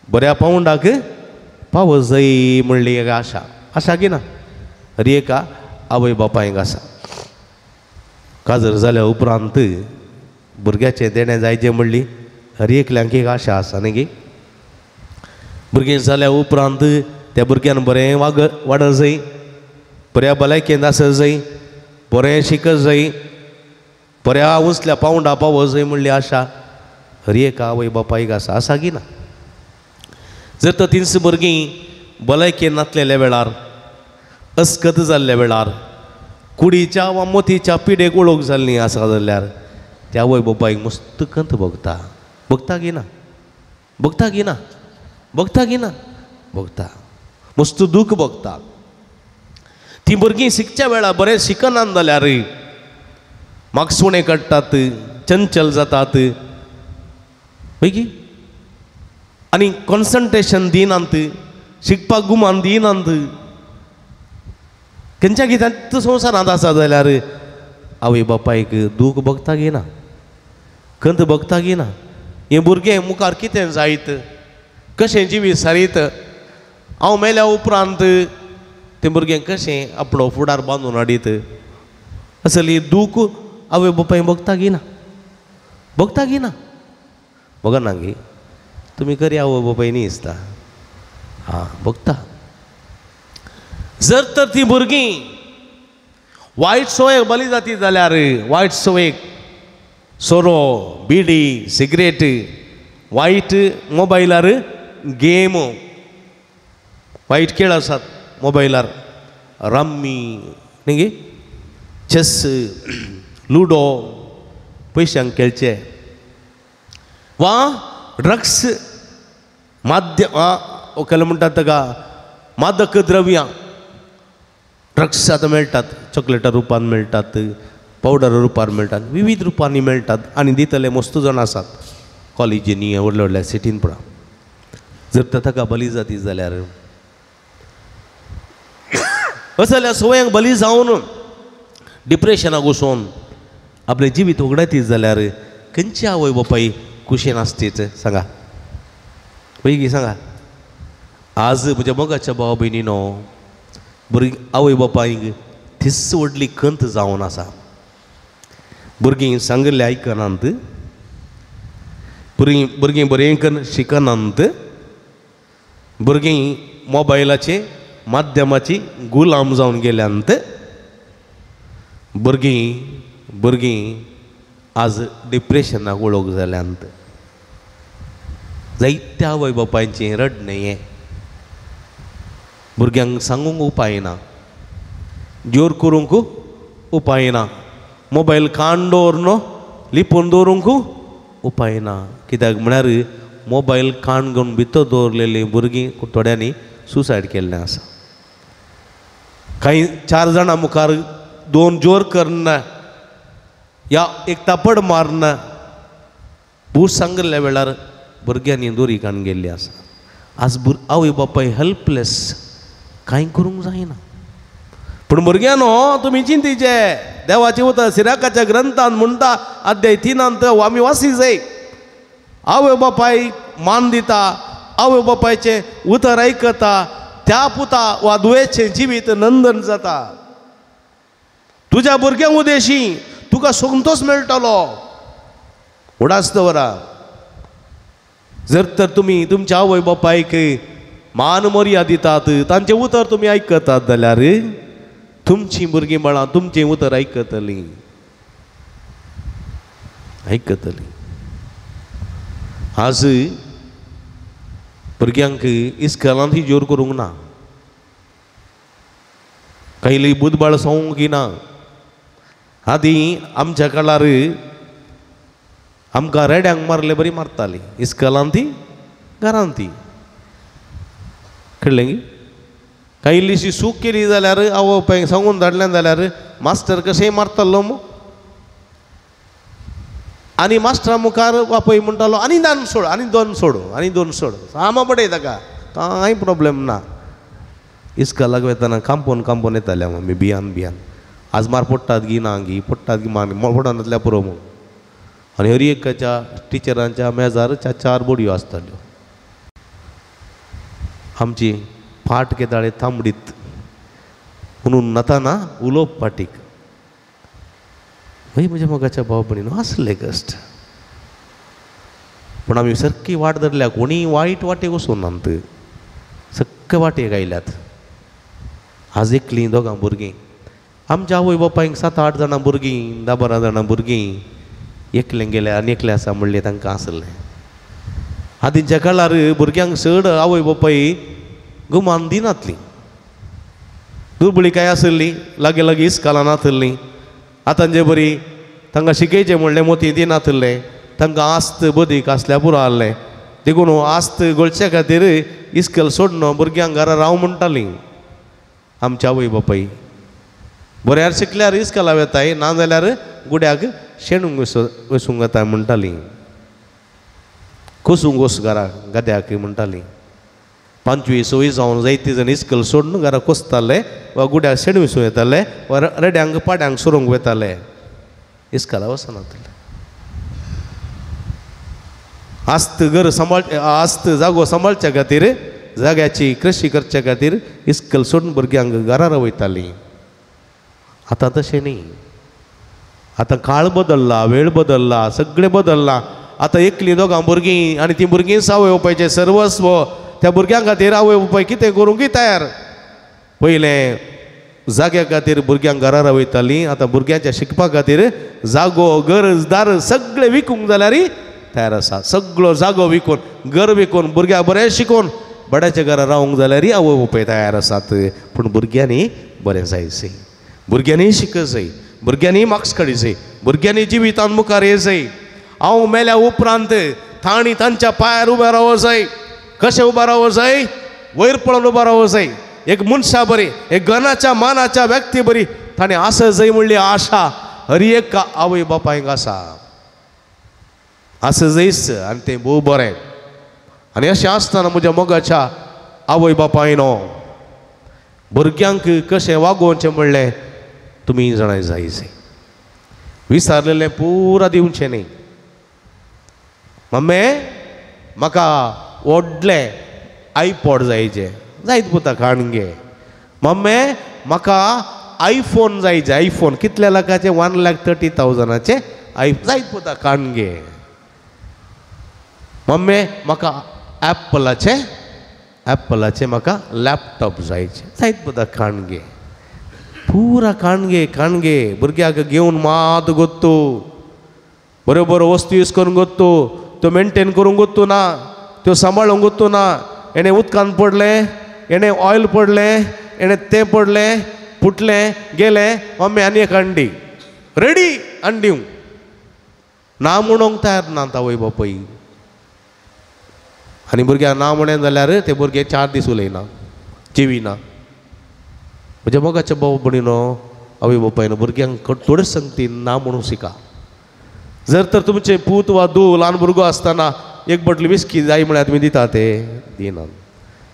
बऱ्या पावंडाक पावत जाय म्हणली एक आशा आसा की ना? हर एका आवय बापायक आसा. काजर जाल्या उपरांत भुरग्याचें देणें जायचें म्हणली हर एकल्यांक एक आशा आसा न्ही गे. भुरगीं जाल्या उपरांत त्या भुरग्यान बरें वाडत जाय, बऱ्या भलायकेंत आसत जाय, बरें शिकत जाय, बऱ्या उंचल्या पावंडा पावत जाय म्हणली आशा हर एका आवय बापायक आसा. आसा की ना? जर तर तींच भुरगीं भलायकेन नासलेल्या वेळार, अस्कत जाल्ल्या वेळार, कुडीच्या वा मोतीच्या पिडेक वळख जाल्ली आसा जाल्यार त्या आवय बापायक मस्त खंत भोगता. भोगता की ना? भोगता की ना? भोगता की ना? भोगता. मस्त दूख भोगता. ती भुरगीं शिकच्या वेळार बरें शिकनात जाल्यार मागसुणे काडटात, चंचल जातात पळय आनी कॉन्सन्ट्रेशन दिनात, शिकपाक गुमान दिनात. खंयच्या कित्याक संवसारांत आसा जाल्यार आवय बापायक दूख भोगता की ना? खंत भोगता की ना? हें भुरगें मुखार कितें जायत, कशें जिवीत सारीत, हांव मेल्या उपरांत तें भुरगें कशें आपलो फुडार बांदून हाडीत, असली दूख आवय बापायक भोगता की ना? भोगता की ना? भोगना गे? तुमी खरी आवय बापाय न्ही दिसता. हां, भोगता. जर तर ती भुरगीं वायट संवयेक बली जाती जाल्यार, वायट संवयेक सोरो, बिडी, सिगरेट, वायट मोबायलार गेम, वायट खेळ आसात मोबायलार, रम्मी न्ही गे, चॅस, लुडो, पयशांक खेळचे वा ड्रग्स माध्य व्हंकल म्हणटात ताका मादक द्रव्यां, ड्रग्स आतां मेळटात, चॉकलेटा रुपान मेळटात, पावडर रुपार मेळटात, विविध रुपांनी मेळटात आनी दितले मस्त जाण आसात कॉलेजींनी, व्हडल्या व्हडल्या सिटीन पळा. जर तर ताका बली जाती जाल्यार असल्या संवयांक बली जावन डिप्रेशनाक वचून आपलें जिवीत उगडायती जाल्यार खंयची आवय बापाय खुशेन आसतीच सांगा पयगी सांगा. आज म्हज्या मोगाच्या भाव भयणीनो, भुरगीं आवय बापायक तीच व्हडली खंत जावन आसा. भुरगीं सांगिल्लें आयकनात, भुरगीं बरें करून शिकनात, भुरगीं मोबायलाचे माध्यमाची गुलाम जावन गेल्यांत, भुरगीं भुरगीं आज डिप्रेशनाक वळख जाल्यांत. जायत्या आवय बापायचें रडणें हें. भुरग्यांक सांगूंक उपाय ना, जोर करूंक उपाय ना, मोबायल कान दवरनो लिपून दवरूंक उपाय ना. कित्याक म्हळ्यार मोबायल कान घेवन भितर दवरलेलीं भुरगीं थोड्यांनी सुसायड केल्लें आसा. कांय 4 जाणां मुखार 2 जोर करना या एक तापड मारना बूस सांगिल्ल्या वेळार भुरग्यांनी दोरी कान गेल्ली आसा. आज आवय बापाय हेल्पलेस, कांय करूंक जायना. पूण भुरग्यांनो तुमी चिंतीचे, देवाचें उतर सिराकाच्या ग्रंथान म्हणटा अध्याय 3 आमी वासी जाय. आवय बापाय मान दिता, आवय बापायचें उतर आयकता, त्या पुता वा दुयेचें जिवीत नंदन जाता. तुज्या भुरग्यांक उदेशी तुका संतोश मेळटलो. उडास दवरा. जर तर तुमी तुमच्या आवय बापायक मान मर्याद दितात, तांचें उतर तुमी आयकतात जाल्यार तुमचीं भुरगीं बाळां तुमचें उतर आयकतलीं आयकतलीं. आज भुरग्यांक इस्कॉलांत ही जोर करूंक ना, कांय बुदबाळ सांगूंक ना. आदीं आमच्या काळार आमकां रेड्यांक मारले बरी मारताली, इस्कॉलांत ती घरांत ती. कळ्ळें की कांय इल्लीशी चूक केली जाल्यार आवय बापायक सांगून धाडलें जाल्यार मास्टर कशेंय मारतालो मू. आनी मास्टरा मुखार बापूय म्हणटालो आनी दान सोड, आनी दोन सोड, आनी दोन सोड, सामा बडय ताका, कांय प्रोब्लेम ना. इस्कॉलाक वतना कांपोवन कांपोवन येताले आमी भियान भियान. आज मार पडटात गी ना गी, पडटात गी मार पडनातल्या पुरो म्हूण. आनी हर एकाच्या टिचरांच्या मेजार 4 बडयो आसताल्यो. आमची फाट केदाळे तांबडीत म्हणून नताना उलोवप फाटीक. हय म्हज्या मोगाच्या भाव भयणीनो आसले कश्ट, पूण आमी सारकी वाट धरल्या. कोणीय वायट वाटेक वचूनात, सक्क वाटेक आयल्यात. आज एकलीं दोगां भुरगीं, आमच्या आवय बापायक 7-8 जाणां भुरगीं, 10-12 जाणां भुरगीं, एकलें गेलें आनी एकलें आसा म्हणलें तांकां आसलें. आदींच्या काळार भुरग्यांक चड आवय बापाय गुमान दिनातलीं. दुर्बळी काय आसली, लागीं लागीं इस्कॉलां नासलीं. आतांचे बरी तांकां शिकयचें म्हणलें मोती दिनातलें, तांकां आस्त बदीक आसल्या पुरो आहलें. देखून आस्त गोळचे खातीर इस्कॉल सोडून भुरग्यांक घरा राव म्हणटालीं आमच्या आवय बापाय. बऱ्यार शिकल्यार इस्कॉला वेताय, ना जाल्यार गुड्याक शेणूंक वचूंक वताय म्हणटालीं. कोसूंक वच घरा गद्याक म्हणटालीं. 25 वय जावन जायते जाण इस्कॉल सोडून घरा कोसताले वा गुड्याक शेण विसूं येताले वा रेड्यांक पाड्यांक सोरूंक वताले, इस्कॉला वचनातले. आस्त घर सांबाळ, आस्त जागो सांबाळच्या खातीर, जाग्याची कृशी करच्या खातीर इस्कॉल सोडून भुरग्यांक घरा वयतालीं. आतां तशें न्ही. आतां काळ बदल्ला, वेळ बदल्ला, सगळें बदल्लां. आतां एकलीं दोगां भुरगीं आनी तीं भुरगींच आवय बापायचें सर्वस्व. त्या भुरग्यां खातीर आवय बापाय कितें करूंक तयार. पयलें जाग्या खातीर भुरग्यांक घरा रावयतालीं, आतां भुरग्यांच्या शिकपा खातीर जागो गरज दार सगळें विकूंक जाल्यार तयार आसा. सगळो जागो विकून, घर विकून, भुरग्यांक बरें शिकोवन बड्याच्या घरा रावंक जाल्यार आवय बापाय तयार आसात. पूण भुरग्यांनी बरें जायचें, भुरग्यांनी शिक जाय, भुरग्यांनी मार्क्स काडी जाय, भुरग्यांनी जिवितान मुखार ये जाय. हांव मेल्या उपरांत तांणी तांच्या पांयार उबे रावो जाय. कशें उबो रावो जाय? वयर पळोवन उबो रावो जाय. एक मनशा बरी, एक गणाच्या मानाच्या व्यक्ती बरी ताणें आसा जाय म्हणली आशा हर एक आवय बापायक आसा. आसा जायच आनी तें भोव बरें. आनी अशें आसतना म्हज्या मोगाच्या आवय बापायनो भुरग्यांक कशें वागोवचें म्हणलें तुमी जाणां जाय. विसारलेलें पुरा दिवचें न्ही. मम्मे म्हाका व्हडलें आयपॉड जायचें, जायत पुता काण घे. मम्मे म्हाका आयफोन जायचे, आयफोन कितल्या लाखाचे? 1,30,000 I जायत पुता काण घे. मम्मे म्हाका एप्पलाचे, एप्पलाचे म्हाका लॅपटॉप जायचे, जायत पुता काण घे. पुरा काण घे, काण घे. भुरग्याक घेवन मात गोत्तू, बऱ्यो बऱ्यो वस्तू यूज करून गोत्तू, त्यो मेनटेन करूंक गोत्तू ना, त्यो सांबाळूंक उरतो ना. हेणें उदकान पडलें, हेणें ऑयल पडलें, हेणें तें पडलें, फुटलें गेलें. मम्मी आनी एक अंडी रेडी अंडी ना म्हणूंक तयार ना आवय बापूय. आनी भुरग्यांक ना म्हणें जाल्यार ते भुरगे 4 दीस उलयना, जिविना. म्हज्या मोगाच्या भाव भयणीनो, आवय बापायन भुरग्यांक थोडे संगती ना म्हणूंक शिका. जर तर तुमचे पूत वा धूव ल्हान भुरगो आसतना एक बाटली विस्की जाय म्हळ्यार तुमी दिता ते दिनात.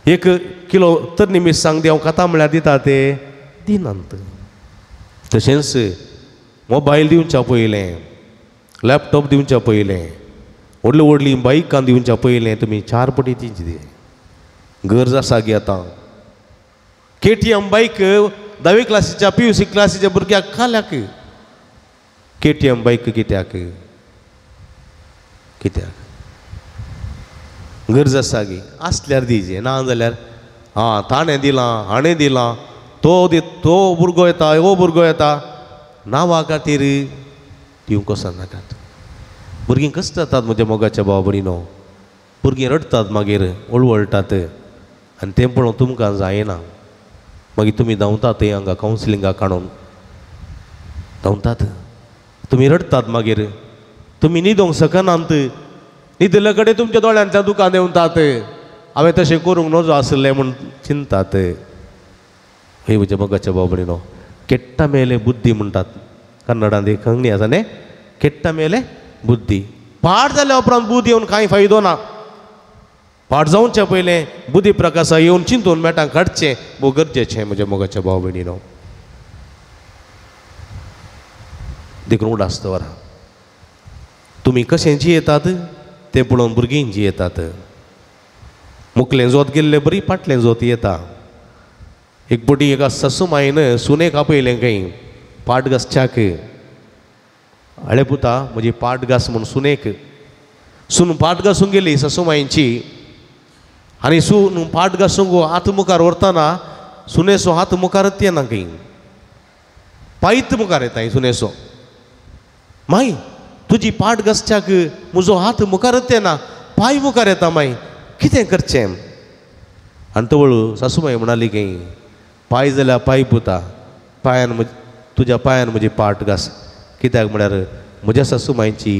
1 किलो तरणी मिरसांग दी हांव खाता म्हळ्यार दिता ते दिनात. तशेंच मोबायल दिवच्या पयलें, लॅपटॉप दिवच्या पयलें, व्हडली व्हडली बायकां दिवच्या पयलें तुमी 4 पटी दिवची ती गरज आसा गी. आतां KTM बायक 10वी क्लासीच्या PUC क्लासीच्या भुरग्याक खाल्याक KTM बायक कित्याक कित्याक गरज आसा गी. आसल्यार दिजे, ना जाल्यार आं ताणें दिलां हाणें दिलां, तो तो भुरगो येता हो भुरगो येता, नांवा खातीर दिवंक वचनाकात. भुरगीं कश्ट जातात म्हज्या मोगाच्या भाव भयणीनो. भुरगीं रडटात, मागीर वळवळटात आनी तें पळोवन तुमकां जायना. मागीर तुमी धांवतात थंय हांगा कावन्सिलिंगाक काडून धांवतात, तुमी रडटात, मागीर तुमी न्हिदोंक शकनात. न्हिदिल्ले कडेन तुमच्या दोळ्यांतल्यान दुकां देंवतात. हांवें तशें करूंक नजो आसलें म्हूण चिंतात. हे म्हज्या मोगाच्या भाव भयणीनो, केट्टा मेले बुद्धी म्हणटात कन्नडांत एक कंगणी आसा न्ही, केट्टा मेले बुद्धी. पाड जाल्या उपरांत बुद्धी येवन कांय फायदो ना. पाड जावच्या पयलें बुद्धी प्रकाशा येवन चिंतून मेटां काडचें भोव गरजेचें म्हज्या मोगाच्या भाव भयणीनो. देखून उडास दवरा, तुमी कशें जियेतात तें पळोवन भुरगीं जियेतात. मुखलें जोत गेल्ले बरी फाटलें जोत येता. एक पटी एका सासुमायन सुनेक आपयलें खंय पाट घासच्याक. आळे पुता म्हजी पाट घास म्हूण सुनेक. सून पाट घासूंक गेली सासुमायची आनी सून पाट घासूंक हात मुखार व्हरतना सुनेचो हात मुखारच येना खंय, पायत मुखार येता सुनेचो. माय तुजी पाट घासच्याक म्हजो हात मुखारच येना, पांय मुखार येता माय, कितें करचें? आनी तवळ सासूमाई म्हणाली खंय, पांय जाल्यार पांय पुता, पांयान तुज्या पांयान म्हजी पाट घास. कित्याक म्हळ्यार म्हज्या सासूमायची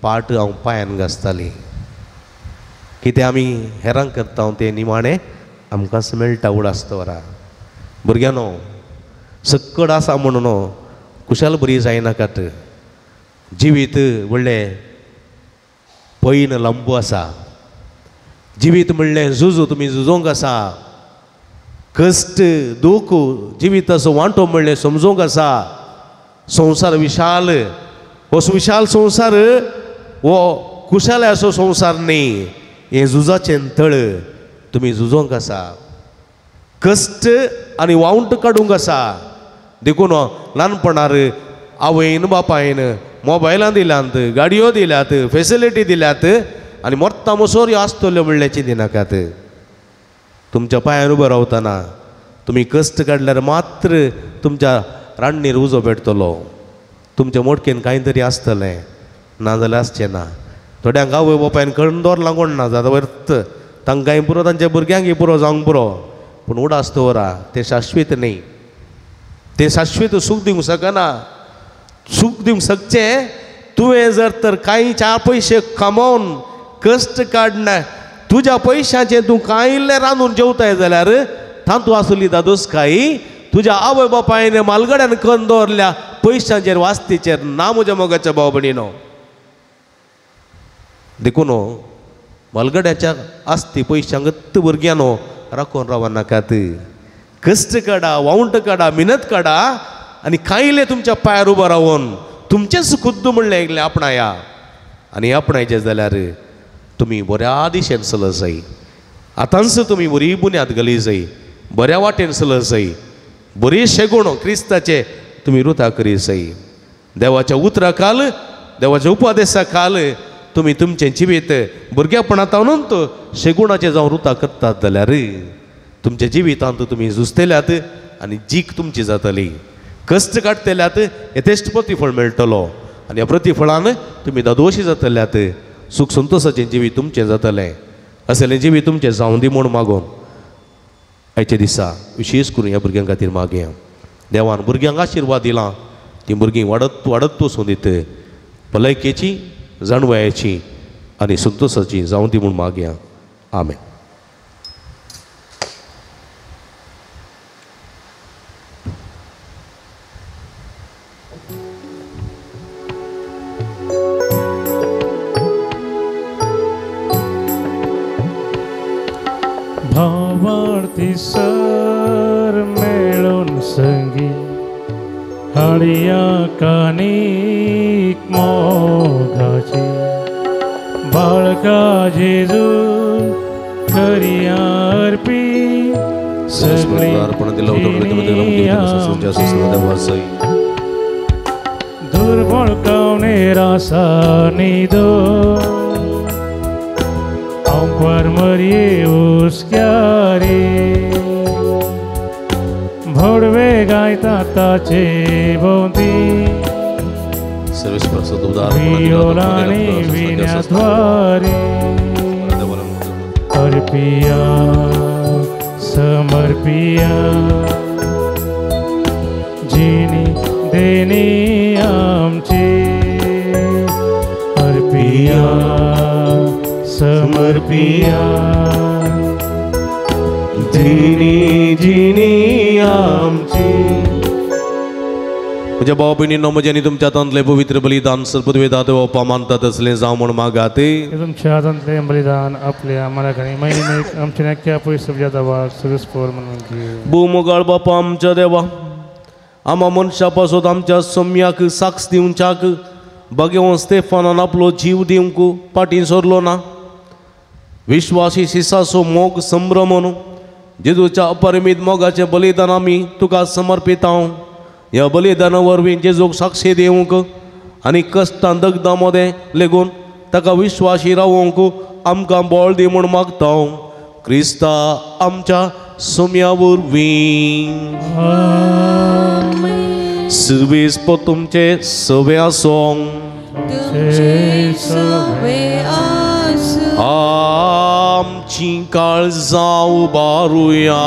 पाट हांव पांयान घासताली. कितें आमी हेरांक करता तें निमाणें आमकांच मेळटा. उडास दवरा भुरग्यांनो, सक्कड आसा म्हणून कुशाल बरी जायनाकात. जिवीत व्हडलें पैन लांबू आसा. जिवीत म्हणलें झुजू, तुमी झुजोंक आसा. कश्ट दूख जिविताचो वांटो म्हणलें समजूंक आसा. संवसार विशाल, हो विशाल संवसार हो कुशालाचो संवसार न्ही, हें झुजाचें तळ. तुमी झुजोंक आसा, कश्ट आनी वावंट काडूंक आसा. देखून ल्हानपणार आवयन बापायन मोबायलां दिल्यात, गाडयो दिल्यात, फेसिलिटी दिल्यात आनी मोरता मोसोर ह्यो आसतल्यो म्हणल्यार चिंतिनाकात. तुमच्या पांयार उबो रावतना तुमी कश्ट काडल्यार मात्र तुमच्या रांडणीर उजो पेटतलो. तुमच्या मोडकेन कांय तरी आसतलें, ना जाल्यार आसचें ना. थोड्यांक आवय बापायन करून दवरलां कोण ना जाता वर्त, तांकांय पुरो, तांच्या भुरग्यांकय पुरो जावंक पुरो. पूण उडास दवरा, तें शाश्वीत न्ही, तें शाश्वीत सूख दिवंक शकना. सूख दिवंक शकचें तुवें जर तर कांय 4 पयशे कमोवन कश्ट काडना, तुज्या पयशांचें तूं कांय इल्लें रांदून जेवताय जाल्यार तातूंत आसली दादोसकाय तुज्या आवय बापायन मालगड्यान करून दवरल्या पयशांचेर वास्तीचेर ना. म्हज्या मोगाच्या भाव भयणीनो, देखून मालगड्याच्या आस्ती पयशांक भुरग्यांनो राखून रावनाकात. कश्ट काडा, वावंट काडा, मिनत काडा आनी कांय तुमच्या पांयार उबो रावन तुमचेंच खुद्द म्हणलें एकलें आपणाया. आनी आपणायचें जाल्यार तुमी बऱ्या दिशेन चलत जाय. आतांच तुमी बरी बुन्याद घाली जाय, बऱ्या वाटेन चलत जाय, बरी शेगुण क्रिस्ताचे तुमी रुता करी जाय. देवाच्या उतरा खाल, देवाच्या उपदेशा खाल तुमी तुमचें जिवीत भुरगेपणांत शेगुणाचें जावं रुता करतात जाल्यार तुमच्या जिवितांत तुमी झुजतल्यात आनी जीक तुमची जातली. कश्ट काडटल्यात यथेश्ट प्रतिफळ मेळटलो आनी ह्या प्रतिफळान तुमी दादोशी जातल्यात. सूख संतोशाचें जिवीत तुमचें जातलें. असलें जिवीत तुमचें जावं दी म्हूण मागोवन आयच्या दिसा विशेश करून ह्या भुरग्यां खातीर मागया. देवान भुरग्यांक आशिर्वाद दिला, ती भुरगीं वाडत वाडत वचूं दित, भलायकेची, जाणवायेची आनी संतोशाची जावं दी म्हूण मागया. आमेन. भावार्थी सर मेळून संगी हाडिया कानीक मोगाची बाळका जेजू करिया अर्पी सगळी दुर्बळ कवने रासा निदो अंकुर मरिये उसक्यारे भोडवे गायता ताचे भोवती वियोलानी विण्याद्वारे अर्पिया समर्पिया जिनी देनी आमची अर्पिया समर्पिया जिनी जिनी आमची. म्हज्या भाव भयणींनो, म्हज्या आनी तुमच्या हातांतलें पवित्र बलिदान सर्पद्वेदा देवपा मानतात असलें जावं म्हूण मागाते. तुमच्या हातांतलें बलिदान आपल्या मनाखानी महिमेक आमच्या नक्या पयस देवाक सदस्पोर म्हणून. भूमोगाळ बापा आमच्या देवा, आमा मनशा पासत आमच्या सम्याक साक्ष दिवच्याक बगेवन स्तेफानान आपलो जीव दिवंक फाटीं सरलो ना. विश्वासी शिसाचो मोग संभ्रमन जेजूच्या अपरिमीत मोगाचें बलिदान आमी तुका समर्पिता. ह्या बलिदाना वरवीं जेजूक साक्षी दिवंक आनी कश्टां दगदां मदें लेगून ताका विश्वासी रावोंक आमकां बळ दी म्हूण मागता. क्रिस्ता आमच्या सुम्या वरवीं. सर्वेस तुमचे सवे आसों. आमची काळजां उबारुया.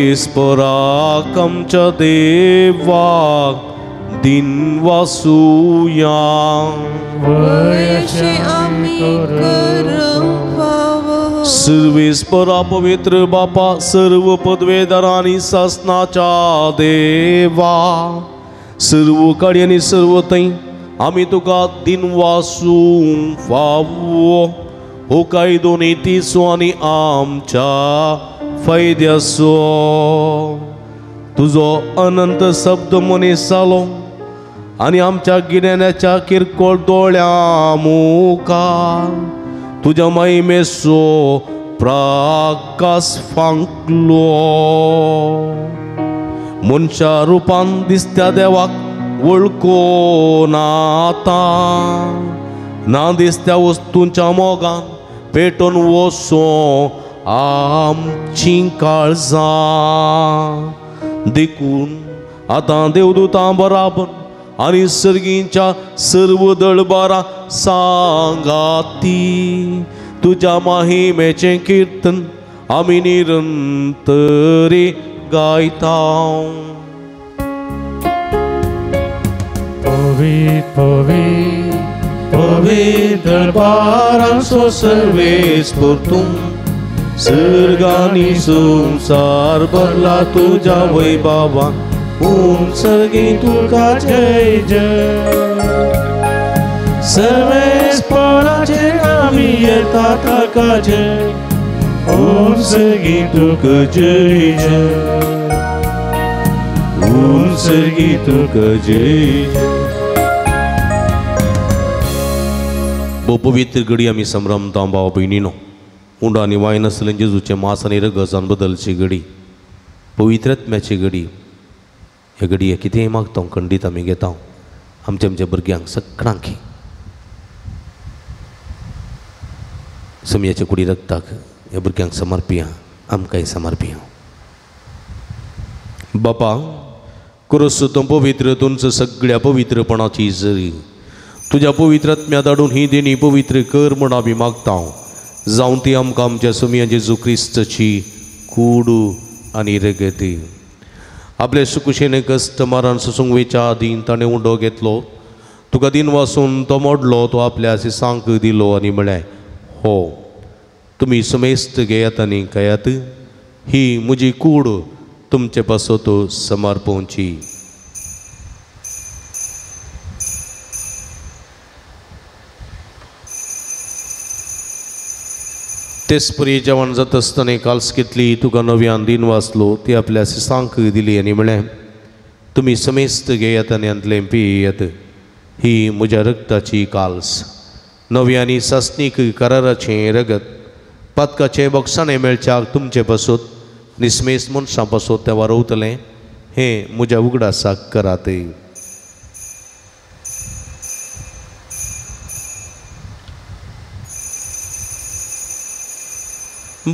सर्वेस्पराक आमच्या देवाक दिन वासुया. सर्वेस्परा पवित्र बापा सर्व पदवेदारांनी सासनाच्या देवा सर्व कडेन आनी सर्व थंय आमी तुका दिन वासूंक फावो. हो कायदो नितीचो आनी आमच्या फायद्याचो. तुजो अनंत शब्द मनीस जालो आनी आमच्या गिन्यानाच्या किरकोळ दोळ्यां मुखार तुज्या महिमेचो प्रकाश फांकलो. मनशा रुपान दिसत्या देवाक वळखून आतां ना दिसत्या वस्तूंच्या मोगान पेटोवन वचों आमचीं काळजां. देखून आतां देवदूतां बराबर आनी सर्गींच्या सर्व दळबारा सांगाती तुज्या महिमेचें किर्तन आमी निरंतरी गायता. पवित्र पवित्र पवित्र दरबारांचो सर्वेस्पर तूं सर्गांनी संवसार भरला तुज्या वैभवान. ओम सर्गी तुका जय जय. सर्वेस्पराचे आमी येता ताका जय. ओम सर्गी तुका जय जय. ओम सर्गी तुका जय जय. भोव पवित्र घडी आमी संभ्रमता भाव भयणीनो. उंडो आनी वायन आसलें जेजूचें मांस आनी रगजान बदलची घडी, पवित्रत्म्याची घडी. ह्या घडये कितेंय मागता खंडीत आमी घेता आमच्या आमच्या भुरग्यांक सगळ्यांक समयाच्या कुडी रक्ताक ह्या भुरग्यांक समर्पिया, आमकांय समर्पिया. बापा क्रोस तो पवित्र तुमचं सगळ्या पवित्रपणाची जरी तुज्या पवित्रात्म्या धाडून ही देणी पवित्र कर म्हण आमी मागता जावन ती आमकां आमच्या सोमया जेजू क्रिस्ताची कूड आनी रगती. आपले सुकुशेने कश्ट मारान सोसूंक वेच्या आदीं ताणें उंडो घेतलो, तुका दिन वासून तो मोडलो, तो आपल्या शिसांक दिलो आनी म्हळें, हो तुमी समेस्त घेयात आनी खायात, ही म्हजी कूड तुमचे पासत समर्पणची. तेच परी जेवण जाता आसतना काल्स घेतली, तुका नव्यान दिन वाचलो, ती आपल्या शिसांक दिली आनी म्हळें, तुमी समेस्त घेयात आनी हांतलें पियेयात, ही म्हज्या रक्ताची काल्स, नवी आनी सासणीक कराराचें रगत, पातकाचें बक्षाणें मेळच्याक तुमचे पासत निस्मेस मनशां पासत तें वारवतलें, हें म्हज्या उगडासाक करात.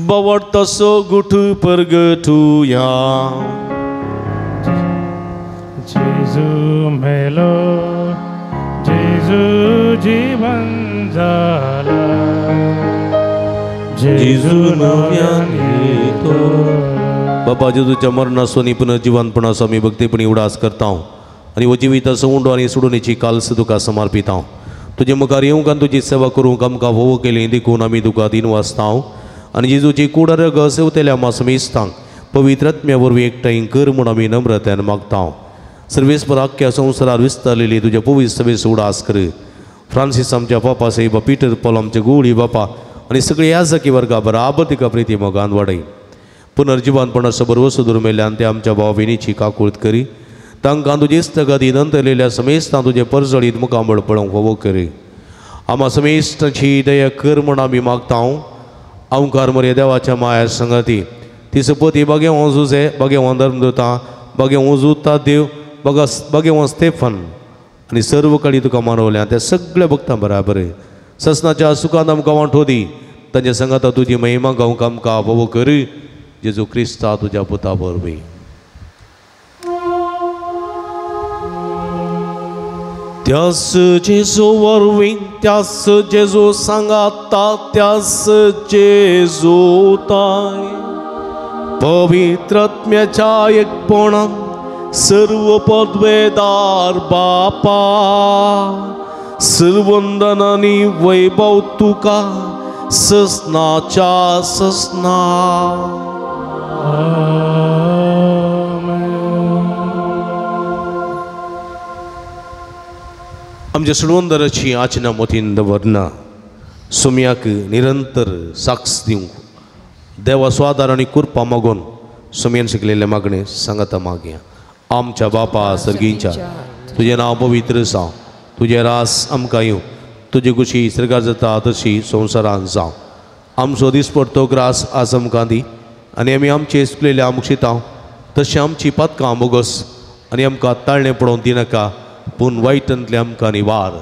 बवड तसो गुठ परगटुया. जेजू मेलो, जेजू जीवन जाला, जेजू नव्यान येतो. बाबा जेजूच्या मरणाचो आनी पुनर्जिवनपणाचो आमी भक्तीपणी उडास करता आनी हो जिविताचो उंडो आनी सोडोवणेची काल्स तुका समर्पिता. तुजे मुखार येवंक आनी तुजी सेवा करूंक आमकां भोव केली देखून आमी तुका दिन वाचता आनी जेजूची कूड रगत सेवतल्या आमा समेस्तांक पवित्रात्म्या वरवीं एकठांय कर म्हूण आमी नम्रतायेन मागता. सर्वेस्पर आख्ख्या संवसारार विस्तारलेली तुज्या पवित्र सभेचो उडास कर. फ्रांसीस आमच्या पापा साहेबा, पीटर पॉल आमचे गुळी बापा आनी सगळे याजकी वर्गा बराबर तिका प्रिती मोगान वाडय. पुनर्जिवनपणाचो भरवसो दुर्मेल्यान ते आमच्या भाव भयणीची काकूळत करी, तांकां तुजे इश्टागती नंतरलेल्या समेस्तां तुजे परजळीत मुखामळ पळोवंक फावो करी. आमा समेस्तांची दया कर म्हूण आमी मागता. अंकार मरे देवाच्या माया संगती ती सपती बागेवो जुजे, बागेवो धर्मदूता, बागेवो जुता देव, बागेवो स्टेफन आनी सर्व कडी तुका मानवल्या त्या सगळ्या भक्तां बराबर ससनाच्या सुखान आमकां वांटो दी. तांच्या संगाता तुजी महिमा गावंक आमकां फावो कर, जेजू क्रिस्ता तुज्या पुता वरवीं. त्यास जेजू वरवीं, त्यास जेजू सांगाता, त्यास जेजू ताय पवित्रात्म्याच्या एकपणान सर्व पदवेदार बापा, सर्वंदन आनी वैभव तुका ससनाच्या ससना. आमच्या सुडवंदराची आचना मोतीन दवरना सुम्याक निरंतर साक्ष दिवंक देवाचो आदार आनी कृपा मागून सुम्यान शिकलेले मागणे सांगाता मागया. आमच्या बापा सर्गींच्या, तुजें नांव पवित्र जावं, तुजें रास आमकां येवं, तुजी खुशी सर्गार जाता तशी संवसारान जावं. आमचो दिसपडतो ग्रास आज आमकां दी आनी आमी आमचे चुकलेल्या मुक्षितां तशें आमची पातकां मोगस आनी आमकां ताळणें पडोवन दिनाका, पूण वायटांतली आमकां निवार.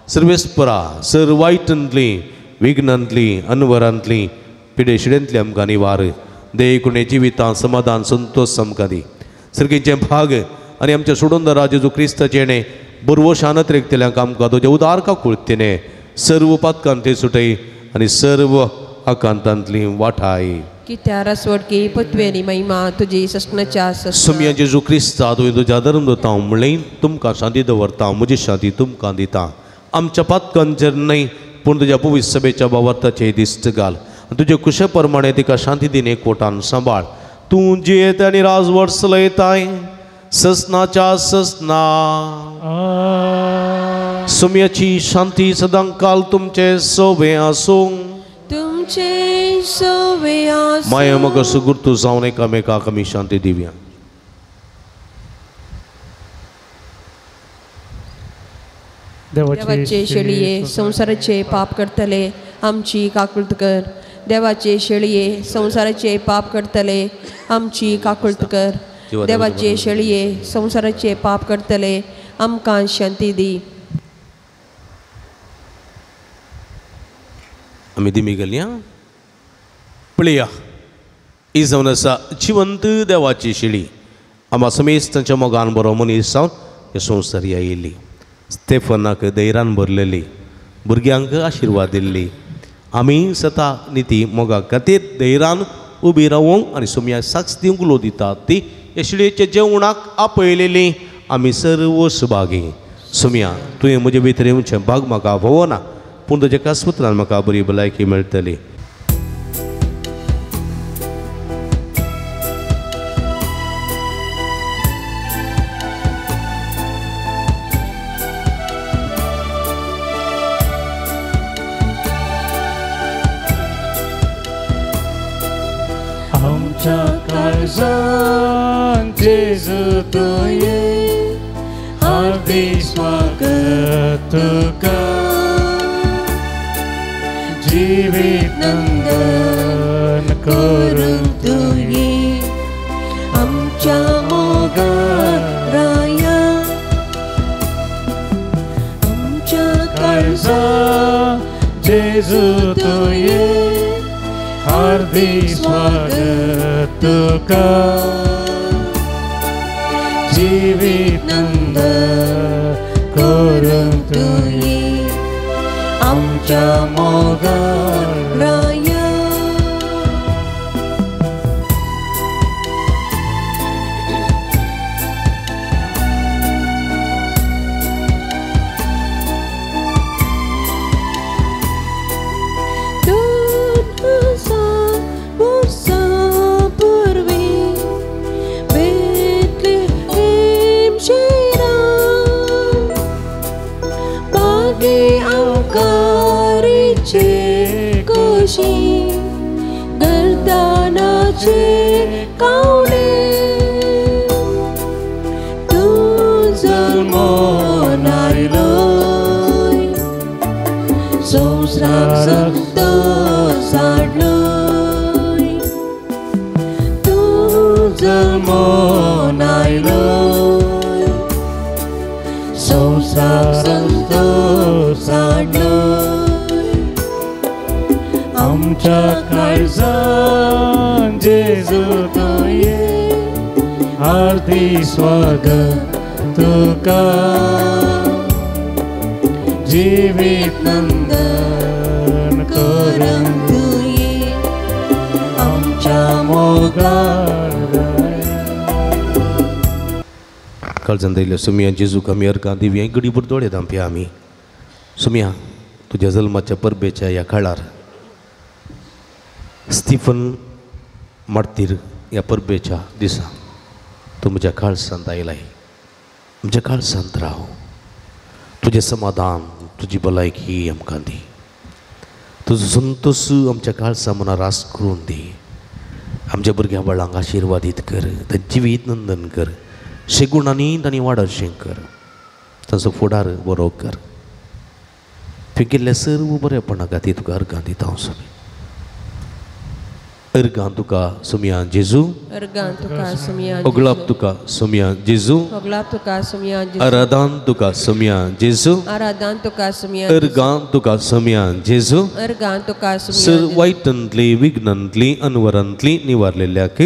सर्वेस्परा सर वायटांतली, विघ्नांतली, अनवरांतली, पिडेशिडेंतली आमकां निवार. देखून जिवितां समाधान संतोश आमकां दी. सर्गीचें भाग आनी आमच्या सोडून जेजू क्रिस्ताचें बरवशानत रेखतल्यांक आमकां तुजें उदार काकुळतेने सर्व पातकांतली सुटय आनी सर्व आकांतांतली वाठाय. कित्या रसवडकी पृथ्वी आनी महिमा तुजी ससनाच्या ससना. सुम्या जेजू क्रिस्ता तुवें तुज्या धर्म दवरता म्हणलें, तुमकां शांती दवरता, म्हजी शांती तुमकां दिता. आमच्या पातकांचेर न्हय पूण तुज्या पवित्र सभेच्या भावार्थाचेर दिश्ट घाल आनी तुजे कुशे प्रमाणे तिका शांती दिन एकवटान सांबाळ. तूं जियेत आनी राजवट चलयताय ससनाच्या ससना. सुम्याची शांती सदांकाल तुमचे सोबे आसूं. तुमचे सोबे आसूं. माया मग सुगुर्तू जावन एकामेकाक आमी शांती दिवया. देवाचे शेळये संवसाराचे पाप करतले आमची काकुळत कर. देवाचे शेळये संवसाराचे पाप करतले आमची काकुळत कर. देवाचे शेळये संवसाराचे पाप करतले आमकां शांती दी. आमी दिमी गेली पळया, ही जावन आसा जिवंत देवाची शेळी. आमकां समेस्त तांच्या मोगान बरो मनीस जावन हे संवसारी आयिल्ली स्टेफनाक धैर्यान भरलेली भुरग्यांक आशिर्वाद दिल्ली आमी सता निती मोगा खातीर धैर्यान उबी रावूंक आनी सोमया साक्ष दिवंक उलो दितात ती हे शिळेच्या जेवणाक आपयलेली आमी सर्व सुभागी. सोमया तुवें म्हजे भितर येवचें भाग म्हाका भोवना पूण तुज्या कासपुत्रान म्हाका बरी भलायकी मेळटली. आमच्या काळजान जेजू तुवें हार्दिक स्वागत तुका जिवीत नंदन करूंक तुवें आमच्या मोगान राया आमच्या काळजान जेजू तुवें हार्दिक स्वागत तुका जिवीत नंदन करूंक तुवें आमच्या मोगान राया. गर्दानाचे कावळे तूं जल्मोन आयलोय संवसाराक संतोस हाडलोय तूं जल्मोन आयलोय संवसाराक संतोस हाडलोय आमच्या काळजान जेजू तुवें हार्दिक स्वागत तुका जिवीत नंदन करूंक तुवें आमच्या मोगान राया. काळजान दिल्ल्या सोमया जेजूक आमी अर्गां दिवया घडीभर दोळे धांपया आमी. सोमया तुज्या जल्माच्या परबेच्या ह्या काळार स्टीफन मार्तीर ह्या परबेच्या दिसा तूं म्हज्या काळसांत आयलाय म्हज्या काळसांत राव. तुजें समाधान तुजी भलायकी आमकां दी. तुजो संतोश आमच्या काळसा मना रास करून दी. आमच्या भुरग्यां बाळांक आशिर्वादीत कर तांचें जिवीत नंदन कर शेगुणांनी तांणी वाडशें कर तांचो फुडार बरो कर. तुवें केल्ल्या सर्व बरेपणा खातीर तुका अर्गां दिता हांव स्वामी. अर्गां तुका सोमया जेजू अर्गां तुका सोमया ओगलाप तुका सोमया जेजू ओगलाप तुका सोमया जेजू आराधान तुका सोमया जेजू आराधान तुका सोमया अर्गां तुका सोमया जेजू अर्गां तुका सोमया सर वायटांतली विघ्नांतली अनवरांतली निवारलेल्याक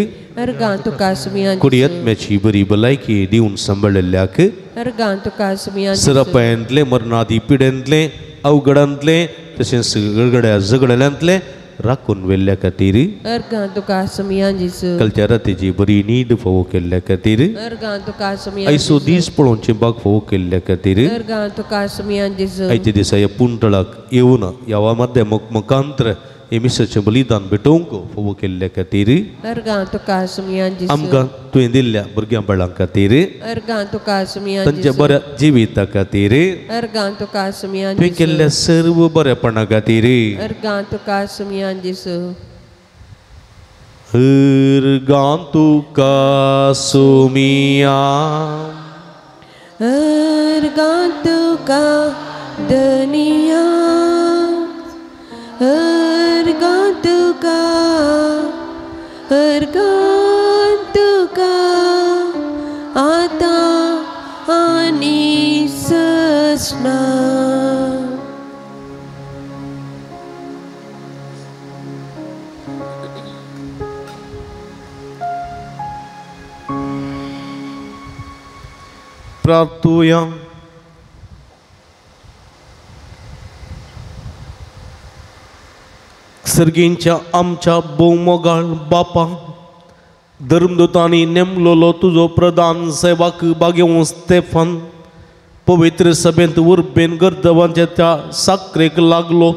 अर्गां तुका सोमया कुडयत्म्याची बरी भलायकी दिवन सांबाळिल्ल्याक अर्गां तुका सोमया सरपायांतले मरणादी पिडेंतले अवघडांतले तशेंच गडगड्या झगडल्यांतले राखून व्हेल्ल्या खातीर अर्गां तुका सोमया जेजू कालच्या रातीची बरी न्हीद फावो केल्ल्या खातीर अर्गां तुका सोमया आयचो दीस पळोवचें बाग फावो केल्ल्या खातीर अर्गां तुका सोमया जेजू आयच्या दिसा ह्या पुंटळाक येवन ह्या माध्यम मुखांतर हे मिसाचें बलिदान भेटोवंक फावो केल्ल्या खातीर अर्गां तुका सोमया जेजू आमकां तुवें दिल्ल्या भुरग्यां बाळां खातीर अर्गां तुका सोमया तांच्या बऱ्या जिविता खातीर अर्गां तुका सोमया तुवें केल्ल्या सर्व बरेपणा खातीर अर्गां तुका सोमया जेजू अर्गां तुका सोमया अर्गां तुका धनिया अर्गां तुका अर्गां तुका आतां आनी ससना. प्रार्थुया. सर्गींच्या आमच्या भोवमोगाळ बापा, धर्मदूतांनी नेमलोलो तुजो प्रधान सेवक बागेवंत स्तेफान पवित्र सभेंत उर्बेन गर्दवांच्या त्या साकरेक लागलो.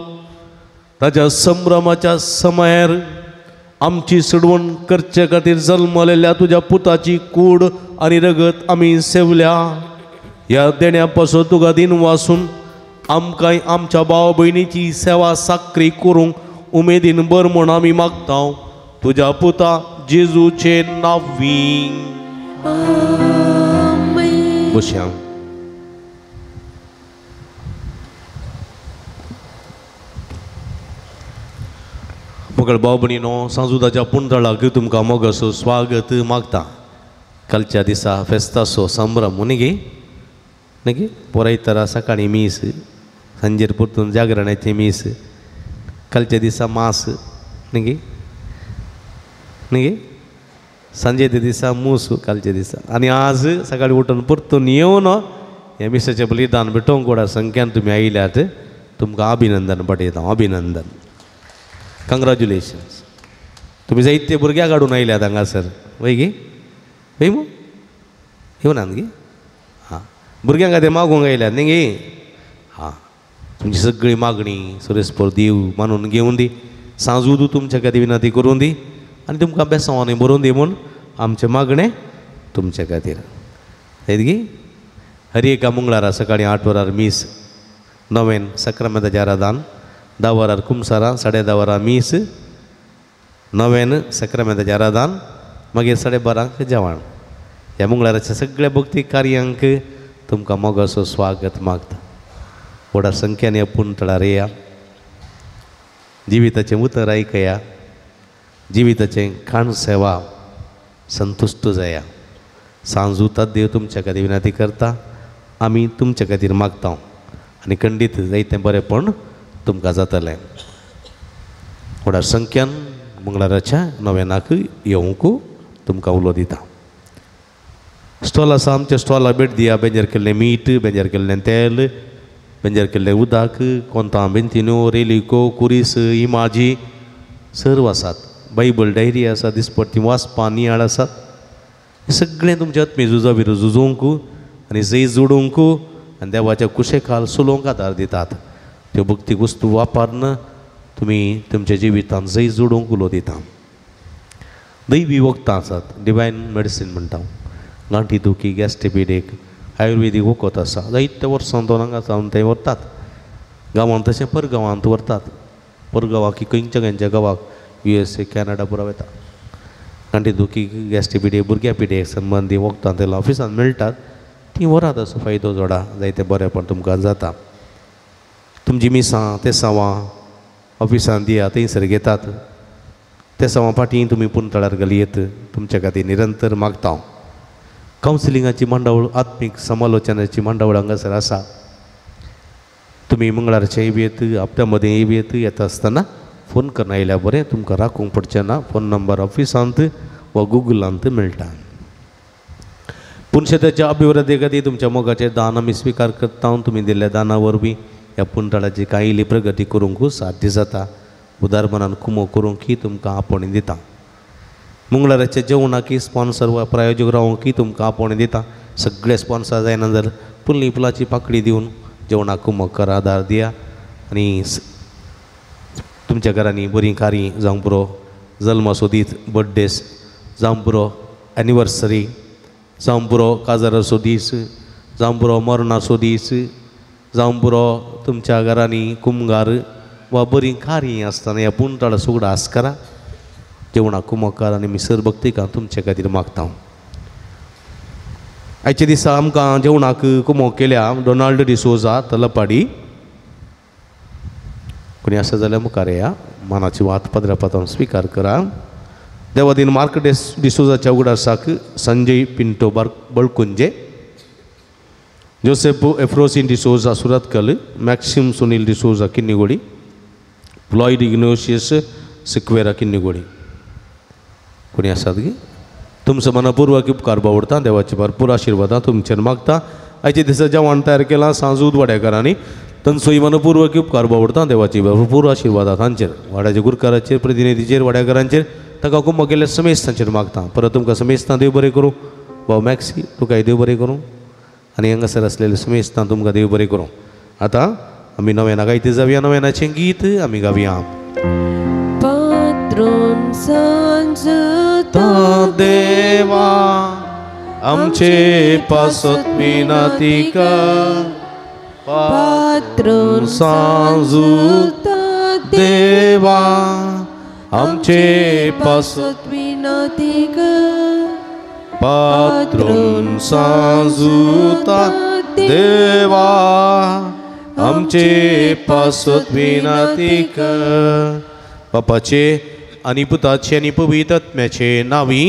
ताच्या संभ्रमाच्या समयार आमची सोडवण करचे खातीर जल्मलेल्या तुज्या पुताची कूड आनी रगत आमी सेवल्या. ह्या देण्या पासून तुका दिन वासून आमकांय आमच्या भाव भयणीची सेवा साकरी करूंक उमेदीन बर म्हूण आमी मागता तुज्या पुता जेजूचे नांवी. बसया. मोगळ भाव भयणीनो, सांजुदाच्या पुंतळाक तुमकां मोगाचो स्वागत मागता. कालच्या दिसा फेस्ताचो संभ्रम न्ही गे न्ही गे पोरायतरा सकाळीं मीस, सांजेर परतून जागरणाचें मीस, कालच्या दिसा मास न्ही गे न्ही गे सांजेच्या दिसा मूस कालच्या दिसा. आनी आज सकाळीं उठून परतून येवन ह्या मिसाचें बलिदान भेटोवंक व्हडा संख्यान तुमी आयल्यात. तुमकां अभिनंदन पाठयता. अभिनंदन, कंग्रेच्युलेशन्स. तुमी जायते भुरग्याक हाडून आयल्यात हांगासर वय गे वय मू येवनात गे. हां, भुरग्यांक खातीर मागूंक आयल्यात न्ही गे. हां, तुमची सगळी मागणी सुरेशपूर देव मानून घेवन दी. सांजूद तुमच्या खातीर विनंती करून दी आनी तुमकां बेसांवांनी बरोवन दी म्हूण आमचें मागणें तुमच्या खातीर जायत गे. हर एका मंगळारा सकाळीं 8 वरार मीस, नवेन सक्रामेंताचें आराधन, 10 वरार कुमसारां, 10:30 वरां मीस, नवेन सक्रामेंताचें आराधन, मागीर 12:30 जेवण. ह्या मंगळाराच्या सगळ्या भक्ती कार्यांक तुमकां मोगाचो स्वागत मागता. व्हडा संख्यान ह्या पुंतळार येया, जिविताचें उतर आयकया, जिविताचें खाण सेवा संतुश्ट जाया. सांजूतात देव तुमच्या खातीर विनंती करता, आमी तुमच्या खातीर मागता आनी खंडीत जायतें बरेंपण तुमकां जातलें. व्हडा संख्यान मंगळाराच्या नव्यानाक येवंक तुमकां उलो दिता. स्टॉल आसा, आमच्या स्टॉला भेट दिया. बेंजर केल्लें मीठ, बेंजर केल्लें तेल, बेंजर केल्लें उदक, कोंतां बेंतिन्यो, रेलिको, कुरीस, इमाजी सर्व आसात. बायबल डायरी आसा, दिसपट्टी वाचपा नियाळ आसात. हें सगळें तुमच्या आत्मी झुजा विरू झुजोवंक आनी जैत जोडूंक आनी देवाच्या कुशेखाल चलोवंक आदार दितात. त्यो भक्ती वस्तू वापरून तुमी तुमच्या जिवितांत जैत जोडूंक उलो दिता. दैवी वखदां आसात, डिवायन मेडिसीन म्हणटा. गांठी दुखी, गॅस्ट्रिक, आयुर्वेदीक वखद आसा. जायत्या वर्सां दोन हांगा जावन थंय व्हरतात गांवांत, तशें परगांवांत व्हरतात. परगांवाक खंयच्या खंयच्या गांवाक USA, Canada पुरा वता. गांठी दुखी, गॅस्ट्रिक पिडे, भुरग्या पिडे संबंदी वखदां ते ऑफिसांत मेळटात, तीं व्हरात. असो फायदो जोडा, जायते बरेंपण तुमकां जाता. तुमची मिसां तेसांवां ऑफिसांत दिया, थंयसर घेतात. तेसांवां फाटीं तुमी पुंतळार घालयेत. तुमच्या खातीर निरंतर मागता हांव. कावन्सिलिंगाची मांडावळ, आत्मीक समालोचनाची मांडावळ हांगासर आसा. तुमी मंगळारचे येयत, हप्त्या मदें येयत, येता आसतना फोन करून आयल्यार बरें, तुमकां राखूंक पडचें ना. फोन नंबर ऑफिसांत वा गुगलांत मेळटा. पुनशेताच्या अभिवृद्धी खातीर तुमच्या मोगाचें दान आमी स्विकार करता. तुमी दिल्ल्या दाना वरवीं ह्या पुंतळाची कांय इल्ली प्रगती करूंक साध्य जाता. उदार मनान कुमो करूंक ही तुमकां आपोवणें दिता. मंगळाराच्या जेवणाक स्पॉन्सर वा प्रायोजक रावंक तुमकां आपोवणें दिता. सगळे स्पॉन्सर जायना जाल्यार पुल्ली फुलाची पाकळी दिवन जेवणाक कुमक करा, आदार दिया. आनी तुमच्या घरांनी बरीं कार्यां जावंक पुरो, जल्माचो दीस, बड्डेस जावंक पुरो, एनिवर्सरी जावंक पुरो, काजाराचो दीस जावंक पुरो, मरणाचो दीस जावंक पुरो, तुमच्या घरांनी कुमगार वा बरीं कार्यां आसतना ह्या पुंतळा सुगडा आस्करा जेवणाक कुमकार आनी मिसर भक्तिकां तुमचे खातीर मागता. आयच्या दिसा आमकां जेवणाक कुमोक केल्या डोनाल्ड डिसोजा, तलपाडी. कोणी आसा जाल्यार मुखार येया, मानाची वात पदरा पातान स्विकार करा. देवादीन मार्क डिसोजाच्या उगडासाक Sanjay Pinto Balkunje, Joseph Efrosin D'Souza Surathkal, Maxim Sunil D'Souza Kinnigoli, Floyd Ignatius Sequeira Kinnigoli. कोणी आसात गे? तुमचो मनपूर्वक उपकार बावडता देवाचे भरपूर आशिर्वादां तुमचेर मागता. आयचे दिसा जेवण तयार केलां सांजूद वाड्याकारांनी तांचोय मनपूर्वक उपकार बावडता देवाची भरपूर आशिर्वादां तांचेर वाड्याच्या गुरकाराचेर प्रतिनिधीचेर वाड्याकारांचेर ताका कुंभ केल्ल्या समेस्तांचेर मागता. परत तुमकां समेस्तां देव बरें करूं. भाव मॅक्सी तुकाय देव बरें करूं आनी हांगासर आसलेले समेस्तां तुमकां देव बरें करूं. आतां आमी नव्याना गायते जावया. नव्यानाचें गीत आमी गावया. पात्रून सांजता देवा आमचे पासत विनंती कर. पात्रून सांजता देवा आमचे पासत विनंती कर. पात्रून सांजता देवा आमचे पासत विनंती कर. बापाचे आनी पुताचे आनी पवित्र आत्म्याचे नांवी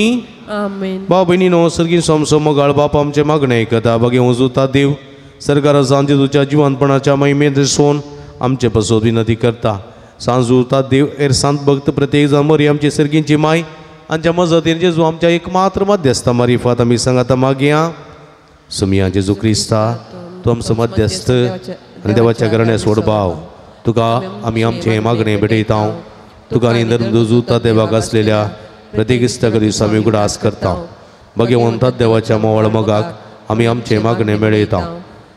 आमेन. भाव भयणीनो सर्गीं सोमसो मोगाळ बाप आमचे मागणें आयकता. बागे उजुता देव सरकारा सांजे तुज्या जिवनपणाच्या महिमेंत सोन आमचे पासत विनंती करता. सांजुता देव एर सांत भक्त प्रत्येक जाण मरी आमची सर्गींची माय आमच्या मजतीन जेजू आमच्या एकमात्र मध्यस्था मारिफात आमी सांगाता मागया. सुमिया जेजू क्रिस्ता तूं आमचो मध्यस्थ आनी देवाच्या घराण्या सोड भाव तुका आमी आमचें मागणें भेटयता. तुका आनी धर्मजुता देवाक आसलेल्या प्रत्येक इश्टाक दिसा आमी उगडास करता. भगवंतात देवाच्या मोवाळ मोगाक आमी आमचें मागणें मेळयता.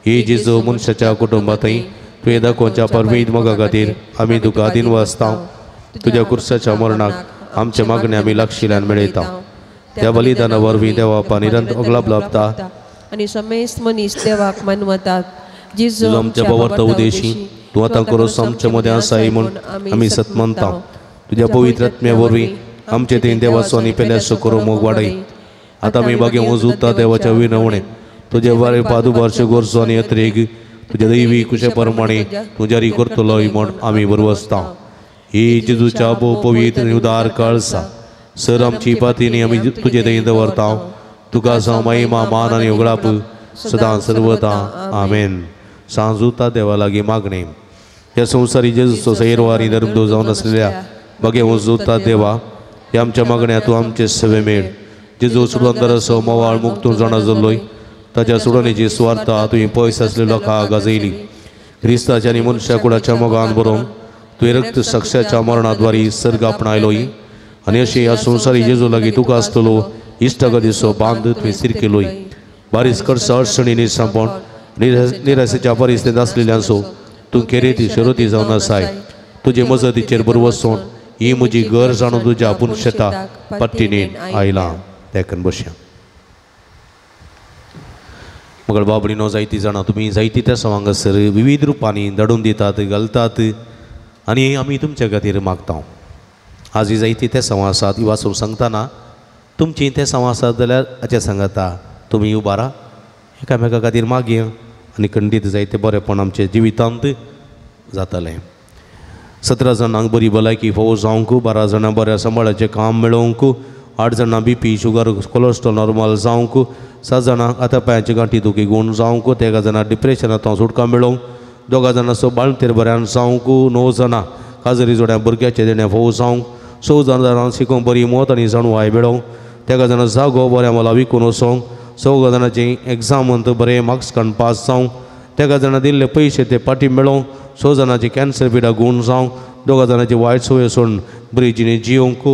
ही जेजू मनशाच्या कुटुंबांतय तुवें दाखोवच्या परमीत मोगा खातीर आमी तुका दिनवासता. तुज्या कुर्साच्या मरणाक आमचें मागणें आमी लागशिल्ल्यान मेळयता. त्या बलिदाना वरवीं देवा निरंतर ओगलाप लाभता आनी समेस्त मनीस देवाक मानवतात. जेजू आमच्या भावार्थ उदेशी तूं आतां करोस आमच्या मदें आसाय म्हूण आमी सत मानता. तुज्या पवित्र आत्म्या वरवीं आमचे थंय देवाचो आनी पेल्याचो करो मोग वाडय. आतां आमी बागे उजुता देवाच्या विनवणे तुजे वारे पादुबारच्यो गरजो आनी अत्रेग तुज्या दैवी कुशे प्रमाणे तूं जारी करतलोय म्हूण आमी बरवसता. ही जेजूच्या भोव पवित्र उदार काळसा सर आमची पातीनी आमी तुजे थंय दवरता. तुका जावं महिमा मान आनी उगडाप सदां सर्वदा. आमेन. सांजुता देवा लागीं मागणें. ह्या संवसारी जेजूचो सैरवा आनी धर्मदो जावन आसलेल्या बागे उजुता देवा ह्या आमच्या मागण्या तूं आमचे सवे मेळ. जेजू सुडवंतराचो मोवाळ मुक्त जाणा जाल्लोय ताच्या सुडवणेची सुवार्ता तुवें पयस आसले लोकांक गाजयली. क्रिस्ताच्या आनी मनशा कुडाच्या मोगान बरोवन तुवें रक्त साक्षाच्या मरणाद्वारी सर्ग आपणायलोय आनी अशें ह्या संवसारी जेजू लागीं तुका आसतलो इश्टागतीचो बांद तुवें स्थिर केलोय. बारीस कडसा अडचणींनी सांपोवन निराशेच्या परिस्थितींत आसलेल्यांचो तूं केरेती शरोती जावन आसाय. तुजे मजतीचेर बरवसून ही म्हजी गरज जाणून तुज्या आपूण शेता पट्टीनेन आयलां. तेकन बसया. मगळ बाबडीनो जायती जाणां तुमी जायती त्या हांगासर विविध रुपांनी धाडून दितात घालतात आनी आमी तुमच्या खातीर मागता. आज जायती ते सवां आसात ही वाचून सांगतना तुमची ते सवां आसात जाल्यार हाचे सांगता तुमी उबारा एकामेका खातीर मागया आनी खंडीत जायते बरेपण आमच्या जिवितांत जातलें. 17 जाणांक बरी भलायकी फावो जावंक, 12 जाणां बऱ्या सांबाळाचें काम मेळोवंक, 8 जाणां बीपी शुगर कोलेस्ट्रॉल नॉर्मल जावंक, 7 जाणांक आतां पांयाची गांठी दुखी गूण जावंक, 13 जाणां डिप्रेशनांत सुटका मेळोवंक, 2 जाणांचो बाळंतेर बऱ्यान जावंक, 9 जाणां काजरी जोड्या भुरग्याचें देणें फावो जावंक, 6 जाणां शिकोवंक बरी मत आनी जाणवाय मेळोवंक, 13 जाणां जागो बऱ्या मला विकून वचोंक, 4 जाणांची एग्जामांत बरे मार्क्स काडून पास जावंक, 13 जाणां दिल्ले पयशे ते पाटी मेळोवंक, 6 जाणांची कॅन्सर पिडा गूण जावंक, 2 जाणांची वायट संवय सोडून बरी जिणे जियोवंक,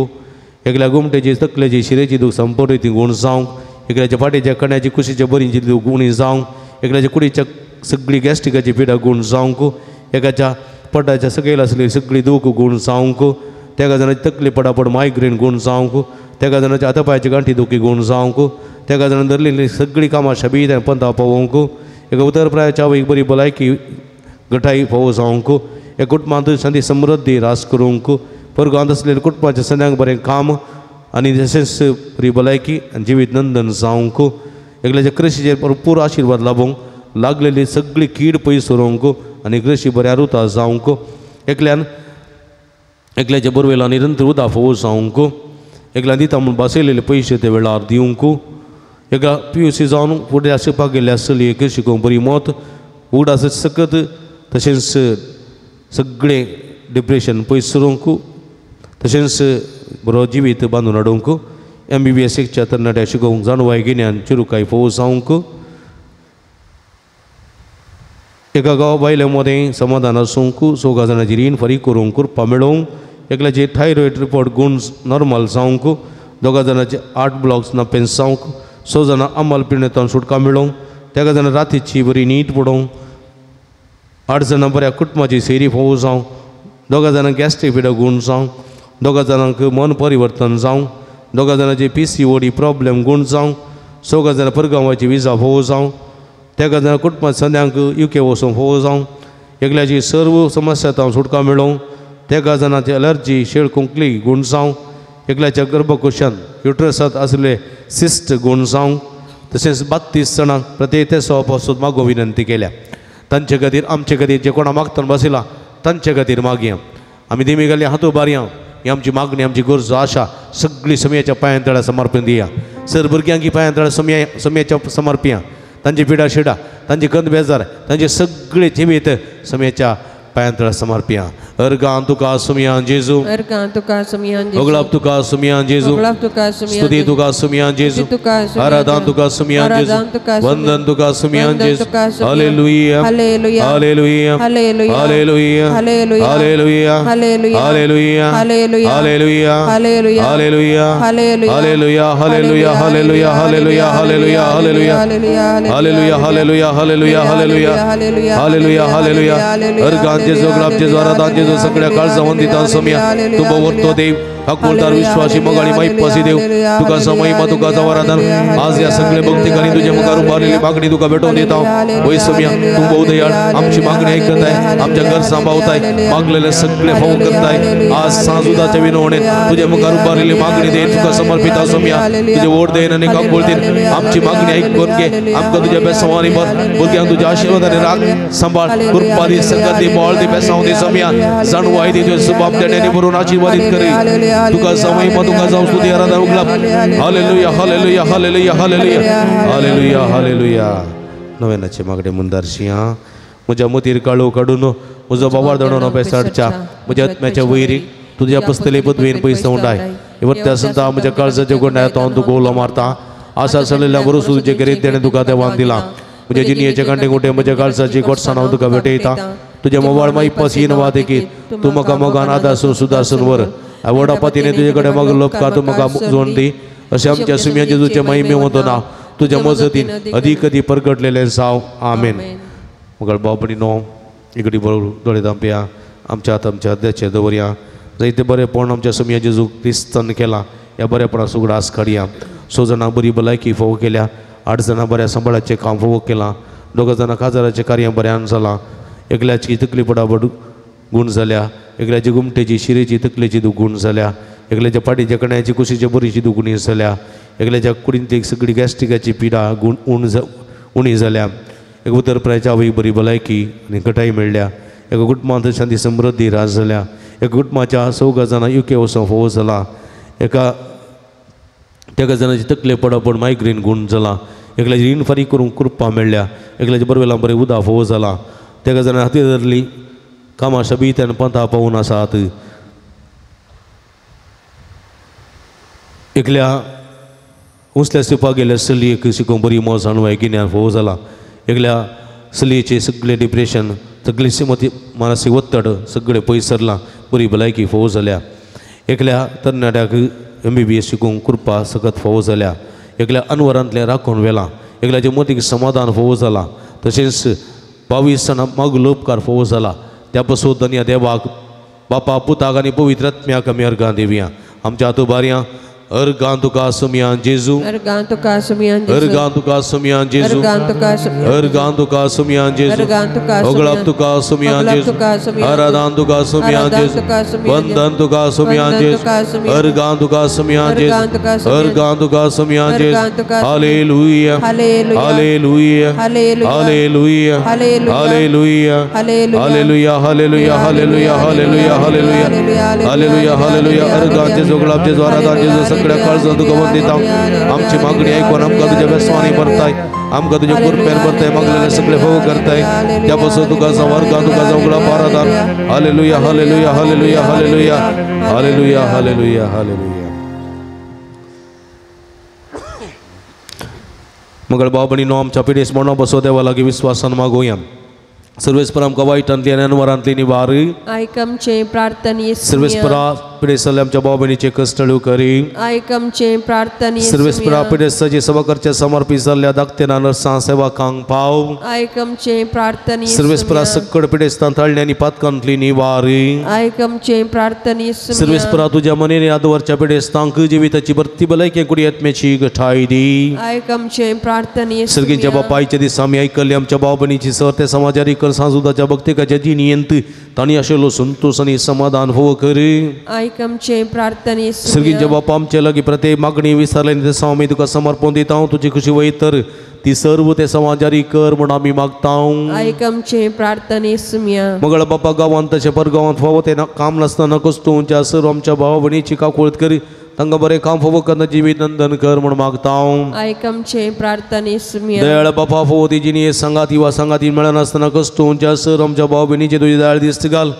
एकल्या गुमटेची तकलेची शिरेची दूख संपरी ती गूण जावंक, एकल्याच्या फाटीच्या कण्याची कुशीच्या बरींची दूख गुणी जावंक, एकल्याच्या कुडीच्या सगळी गॅस्ट्रिकाची पिडा गूण जावंक, एकाच्या पोटाच्या सकयल आसली सगळी दूख गूण जावंक, 13 जाणांची तकली पडापड मायग्रेन गूण जावंक, 13 जाणांच्या हातापायाची गांठी दुखी गूण जावंक, 13 जाणां धरलेली सगळी कामां शबीत आनी पंथा पावोवंक, एका उतर प्रायाच्या आवयक बरी भलायकी गठाई फावो जावंक, एक कुटुंबांत शांती समृद्धी रास करूंक, परगांत आसलेल्या कुटुंबाच्या सद्यांक बरें काम आनी तशेंच बरी भलायकी आनी जिवीत नंदन जावंक, एकल्याच्या कृशीचेर भरपूर आशिर्वाद लाभोवंक, लागलेली सगळी कीड पयस उरोवंक आनी कृशी बऱ्या रुता जावंक, एकल्यान एकल्याच्या बोरवेला निरंतर उदा फावो जावंक, एकल्यान दिता म्हूण बसयलेले पयशे ते वेळार दिवंक, एका पी यू सी जावन फुडें शिकपाक गेल्ले आसतली शिकोवंक बरी मत उगडास सकत तशेंच सगळें डिप्रेशन पयस सरूंक, तशेंच बरो जिवीत बांदून हाडूंक, MBBS एकच्या तरणाट्या शिकोवंक जाणवाय गिन्यान चिरुकाय फोव जावंक एका गांवा बायले मदें समाधान आसूंक चौगा जाणांची रीण फारीक करूंक कृपा मेळोवंक एकल्याचे थायरॉयड रिपोर्ट गुण नॉर्मल जावंक दोगा जाणांचे 8 ब्लॉक्स नापेन जावंक 6 जाणां अंमल पिण्यातून सुटका मेळोवंक तेगा जाणां रातीची बरी नीट पडोवंक 8 जाणां बऱ्या कुटुंबाची सेरी फोव जावं 2 जाणांक गॅस्ट्रीक पिडा गूण जावं 2 जाणांक मन परिवर्तन जावं 2 जाणांची PCOD problem गूण जावं 6 जाणां परगांवाची विजा फोव जावं तेगा जाणां कुटुंबात संद्यांक UK वचूंक फोव जावं एकल्याची सर्व समस्या तावन सुटका मेळोवंक तेगा जाणांची अलर्जी शेळ खोंकली गूण जावं एकल्याच्या गर्भकोशान युट्रसांत आसले सिस्ट गूण जावं तशेंच 32 जाणांक प्रत्येक ते पासून मागो विनंती केल्या तांचे खातीर आमचे खातीर जे कोणा मागतना बसयला तांचे खातीर मागया आमी दिमी घाली हात उबारया ही आमची मागणी आमची गरज आशा सगळी समयाच्या पांयां तळा समर्पण दिया सर भुरग्यांकी पांयां तळा समयाच्या समर्पया तांची पिडा शिडा तांची गंद बेजार तांचे सगळे जिवीत समयाच्या पांयां तळा समर्पया अर्गां तुका सुमयान जेजू अर्गां तुका सुमयान जेजू ओगळाप तुका सुमयान जेजू ओगळाप तुका सुमयान स्तुती तुका सुमयान जेजू आराधन तुका सुमयान जेजू वंदन तुका सुमयान जेजू hallelujah hallelujah hallelujah hallelujah hallelujah hallelujah hallelujah hallelujah hallelujah hallelujah hallelujah hallelujah hallelujah hallelujah hallelujah hallelujah hallelujah hallelujah hallelujah अर्गां जेजू ओगळाप जेजू आराधन जेजू सगळ्या काळजावन दिता समिया तूं बवरतो देव हकुलदार विश्वासी मोगाळी माईपासी देव तुका समयमा तुका आराधन आज ह्या सगळे भक्तिकानी तुझ्या मुखार उबारलेली मागणी तुका भेटोवन दिता वय समिया तूं भोव दयाळ आमची मागणी ऐकताय आमच्या घर सांबावताय मागलेले सगळे फाव करताय आज सांजुदाच्या विनवणेत तुझ्या मुखार उबारलेली मागणी दे तुका समर्पित समिया तुझे वोट देन आनी काकुळतीन आमची मागणी ऐकून घे आमकां तुझ्या बेसांवांनी भर भुरग्यांक तुझ्या आशिर्वादाने राख सांबाळ कृपा दी संगत दी बळ दी बेसांव दी समिया जाणवाय दी तुझ्या सुबाब देण्याने भरून आशीर्वादित करी तुका समय मग तुका जाऊ स्तुती आराधना उगलाप hallelujah hallelujah hallelujah hallelujah hallelujah hallelujah नव्यानाचे मागणे मुंदारशी हां म्हज्या मतीर काळो काडून म्हजो बाबार दणो पेसाडच्या म्हज्या आत्म्याच्या वैरीक तुज्या पसतले पदवेन पयस उंडाय वरत्या संता म्हज्या काळजाच्या गोंडाय हांव तुका उलो मारता आशा चलयल्या बरोस तुजे गरेत तेणें तुका देवान दिला म्हज्या जिणयेचे कांटे गोटे म्हज्या काळजाची गोडसाण हांव तुका भेटयता तुज्या मोबाळ माई वा देखीत तूं म्हाका मोगान आदासून सुदासून वर व्हडा पतीने तुजे कडेन मागलो उपकार तूं म्हाका जोड दी अशें आमच्या सुम्या जेजूचे महिमे वतो ना तुज्या मजतीन अदीक अदीक परगटलेलें जावं आमेन मगळ बाबडी नो इकडे बरोबर दोळे धांपया आमच्या हात आमच्या हद्द्याचेर दवरया जायते बरेपण आमच्या सुम्या जेजू क्रिस्तान केलां ह्या बरेपणा सुगडास काडया 6 जाणां बरी भलायकी फोव केल्या 8 जाणां बऱ्या सांबाळाचें काम फोव केलां 2 जाणां काजाराचें कार्य बऱ्यान जालां एकल्याची तकली पडापड गूण जाल्या एकल्याची गुमटेची शिरेची तकलेची दुगूण जाल्या एकल्याच्या पाटीच्या कण्याची कुशीच्या बरीची दुगुणी जाल्या एकल्याच्या कुडींतली सगळी गॅस्ट्रिकाची पिडा गुण उणी जाल्या एक उतरप्रायच्या आवय बरी भलायकी आनी घटाय मेळ्ळ्या एका कुटुंबांत शांती समृद्धी राज जाल्या एका कुटुंबाच्या 4 जाणां UK वचोंक फोव जाला एका तेका जाणांची तकले पडापड मायग्रेन गूण जाला एकल्याची रीण फारीक करूंक कृपा मेळ्ळ्या एकल्याच्या बरवेलां बरें उदक फोव जाला तेका जाणां हाती धरली कामां शबीत आनी पंथा पावून आसात एकल्या उंचल्या शिकपाक गेल्या चलयेक शिकोवंक बरी मज जाणवाय गिन्यान फोव जाला एकल्या चलयेचें सगळें डिप्रेशन सगळें मती मानसीक ಒತ್ತಡ सगळें पयस सरलां बरी भलायकी फोव जाल्या एकल्या तरणाट्याक MBBS शिकूंक कृपा सकत फोव जाल्या एकल्या अनवरांतलें राखून व्हेलां एकल्याच्या मतीक समाधान फोव जालां तशेंच 22 जाणां मागलो उपकार फोव जाला त्या पासून धन्य देवाक बापा पुताक आनी पवित्र आत्म्याक आमी अर्गां दिवया आमच्या हात उबारया अर्गां तुका सुमयान जेजू अर्गां तुका सुमयान जेजू अर्गां तुका सुमयान जेजू अर्गां तुका सुमयान जेजू ओगळाप तुका सुमयान जेजू आराधन तुका सुमयान जेजू वंदन तुका सुमयान जेजू अर्गां तुका सुमयान जेजू अर्गां तुका सुमयान जेजू hallelujah hallelujah hallelujah hallelujah hallelujah hallelujah hallelujah hallelujah hallelujah hallelujah hallelujah अर्गां जेजू ओगळाप जेजू आराधन जेजू सगळ्या काळजान तुका वंदिता आमची मागणी ऐकून आमकां तुज्या बेसवानी भरताय आमकां तुज्या कृपेन भरताय मागलेले सगळे फोव करताय त्या पासून तुका जावं अर्गां तुका जावं उगडाप आराधन hallelujah hallelujah hallelujah hallelujah hallelujah hallelujah hallelujah. मगळ भाव भयणीनो आमच्या पिडेस म्हणून बसो देवा लागीं विस्वासान मागोया. सर्वेस्पर आमकां वायटांतली आनी अनवरांतली निवार. आयक आमचें प्रार्थने. सर्वेस्परा पिडेसल्ले आमच्या भाव भयणीचे कश्टळू करी. आयक आमचें प्रार्थने. सर्वेस्परा पिडेस्ताची सेवा करचे समर्पीत जाल्ल्या धाकटेना नर्सां सेवकांक पाव. आयक आमचें प्रार्थने. सर्वेस्परा सक्कड पिडेस्तां ताळणी आनी पातकांतली निवार. आयक आमचें प्रार्थने. सर्वेस्परा तुज्या मनेन आदवरच्या पिडेस्तांक जिविताची भरती भलायकी कुडी आत्म्याची गठाय दी. आयक आमचें प्रार्थने. सर्गीच्या बापायच्या दिसा आमी आयकल्ली आमच्या भाव भयणीची सर ते समाजारी सांजुदाच्या भक्तिकाच्या जिणयेंत तांणी आशिल्लो संतोष आनी समाधान फोव कर. आयक आमचें प्रार्थने. सर्गीच्या बापा आमचे लागीं प्रत्येक मागणी विसरले ते आमी तुका समर्पण दिता. तुजी खुशी वयत तर ती सर्व ते समाजारी कर म्हूण आमी मागता. आयक आमचें प्रार्थने. मगळ बापा गांवांत तशें परगांवांत फावो ते काम नासतना कस्तुंच्या सर्व आमच्या भाव भयणीची काकूळत करी तांकां बरें काम फावो करना जिवीत नंदन कर म्हूण मागता. आयक आमचें प्रार्थने. दयाळ बापा फावो ती जिणी सांगाती वा सांगाती मेळनासतना कस्तुंच्या सर्व आमच्या भाव भयणीचे तुजी दयाळ दिस्त घाल.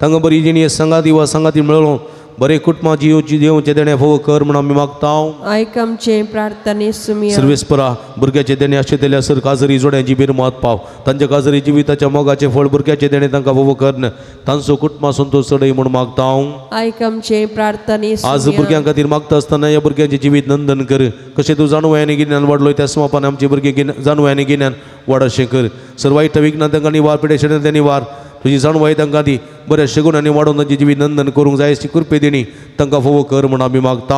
तांकां बरी जिणी सांगाती वा सांगाती मेळोवन बरें कुटुंबा जिवची देवचें देणें फावो कर म्हूण आमी मागता. आयक आमचें प्रार्थने. सर्वेस्परा भुरग्याचें देणें आशिल्ल्या सर काजरी जोड्यांची बिरमात पाव. तांच्या काजरी जिविताच्या मोगाचें फळ भुरग्याचें देणें तांकां फावो कर तांचो कुटुंबा संतोष चडय म्हूण मागता. आयक आमचें प्रार्थने. आज भुरग्यां खातीर मागता आसतना ह्या भुरग्यांचें जिवीत नंदन कर. कशें तूं जाणवय आनी गिन्यान वाडलोय त्या सुमापान आमचे भुरगे जाणवय आनी गिन्यान वाड अशें कर. सर वायट विघ्नां तांकां निवार, पिडेशें निवार. तुजी जाणवाय तांकां दी. बऱ्या शगुनांनी वाडोवन तांची जिवीत नंदन करूंक जाय अशी कृपे दिणी तांकां फावो कर म्हूण आमी मागता.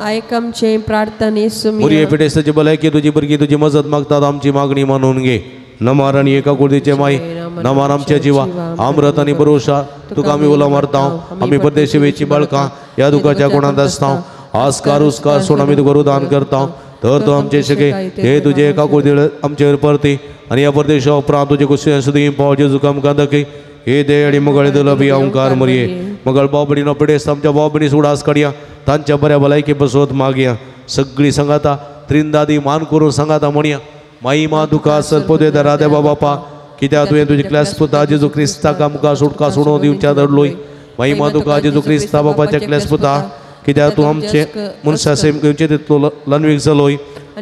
आयक आमचें प्रार्थने. बरी पिडेस्ताची भलायकी तुजी भुरगीं तुजी मजत मागतात. आमची मागणी मानून घे. नमार आनी एका कुर्दीचे माई नमार आमच्या जिवा आमरत आनी भरोशा तुका आमी उलो मारता. आमी परदेशी वेची बाळकां ह्या दुखाच्या गुणांत आसता. आस्कार उस्कार सोड आमी तुका रुदान करता. तर तूं आमचे शके हे तुजे एका कुर्दी आमचेर परती आनी ह्या परदेशा उपरांत तुजे कुशी सुद्दां पाव जेजू आमकां दाखय. हे दे आनी मगळ दिलो बियांकार मरये मगळ भाव भयणीनो पिडेस्त आमच्या भाव भयणी उडास काडया. तांच्या बऱ्या भलायकी बसवत मागया. सगळीं सांगाता त्रिंदादी मान करून सांगाता म्हणया. माई मा तुका सर्पदेदारा देवा बापा कित्याक तुवें तुजी क्लास पुता जेजू क्रिस्ताक आमकां सुटका सोडोवन दिवच्या धाडलोय. माई मा तुका जेजू क्रिस्ता बापाच्या क्लास पुता कित्याक तूं आमचे मनशा सेम घेवचे तितलो लनवीक जालोय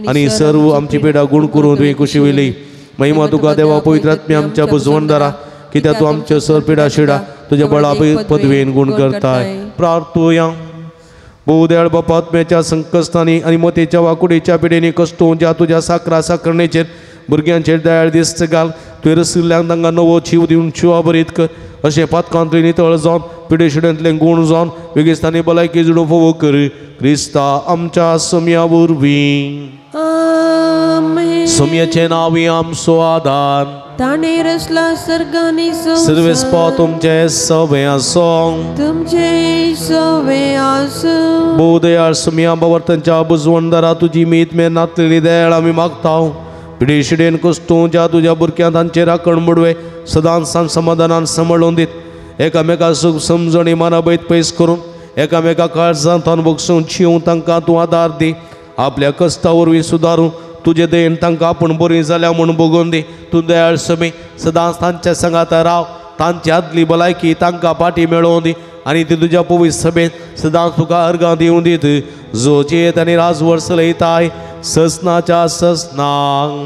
आनी सर्व आमची पिडा गूण करून तुवें खुशी वयली. महिमा तुका देवा पवित्र आत्म्या आमच्या बुजवणदारा कित्याक तूं आमच्या सर पिडा शिडा तुज्या बळा पदवेन गूण करताय. प्रार्थुया. भोवदयाळ बापा आत्म्याच्या संकश्टांनी आनी मतेच्या वाकुडेच्या पिडेनी कश्टोवच्या तुज्या साकरा साकरणेचेर भुरग्यांचेर दयाळ दिस्त घाल. तुवें रसिल्ल्यांक तांकां नवो शिव दिवन शिवा बरीत कर. अशें पातकांतलें नितळ जावन पिडेशिडेंतलें गूण जावन वेगेस्तांनी भलायकी जुडूं फावो कर. क्रिस्ता आमच्या सम्या वरवीं. सम्याचें नांव आमचो आदार. ताणें रचला सर्ग आनी सर्वेस्पा तुमचें सवें आसूं. तुमचें सवें आसूं. भोवदयाळ सम्या बावर्तांच्या बुजवणदारा तुजी मीत मेर नातलेली दयाळ आमी मागता. पिडेशिडेन कश्टोवच्या तुज्या भुरग्यांक तांचेर राखण बुडवे सदांच सांग समाधानान सांबाळून दीत. एकामेका सूख समजणी मानाबैत पयस करून एकामेका काळजांत भोगसून शिवून तांकां तूं आदार दी. आपल्या कश्टा वरवीं सुदारून तुजे दयेन तांकां आपूण बरीं जाल्या म्हूण भोगोवन दी. तूं दयाळ समी सदांच तांच्या सांगाता राव. तांची आदली भलायकी तांकां पाटी मेळोवन दी आनी ती तुज्या पवित्र सभेंत सदांच तुका अर्गां दिवं दीत. जो जेत आनी राजवट चलयताय ससनाच्या ससनांक.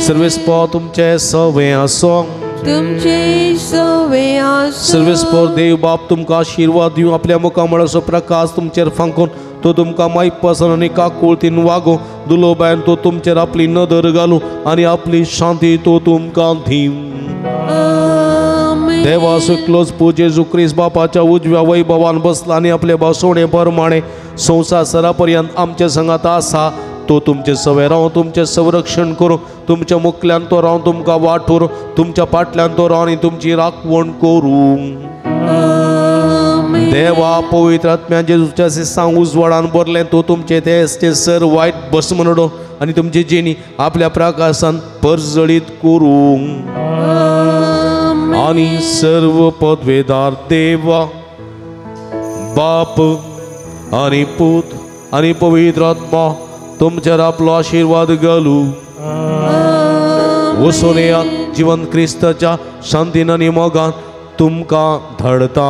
सर्वेस्पा तुमचें सवें आसूं. तुमचें सवें आसूं. सर्वेस्पर देव बाप तुमकां आशिर्वाद दिवं. आपल्या मुखामळाचो प्रकाश तुमचेर फांकून तो तुमकां मायपासन आनी काकुळतीन वागोवं. दुलोबायन तो तुमचेर आपली नदर घालूं आनी आपली शांती तो तुमकां दिवं. देवा सुकलोच पूजे जेजू क्रिस्त बापाच्या उजव्या वैभवान बसला आनी आपले बसवणे प्रमाणे संवसार सरा पर्यंत आमच्या संगात आसा. तो तुमचे सवे राव तुमचें संरक्षण करूं. तुमच्या मुखल्यान तो राव तुमकां वाट उरूं. तुमच्या फाटल्यान तो राव आनी तुमची राखवण करूं. देवा पवित्र आत्म्या जेजूच्या सांग उजवाडान भरलें तो तुमचे ते सर वायट बस म्हणून आनी तुमची जिणी आपल्या प्रकाशान परजळीत करूं. आनी सर्व पदवेदार देवा बाप आनी पूत आनी पवित्र आत्मा तुमचेर आपलो आशिर्वाद घालूं. वचून येयात जिवन क्रिस्ताच्या शांतीन आनी मोगान तुमकां धाडता.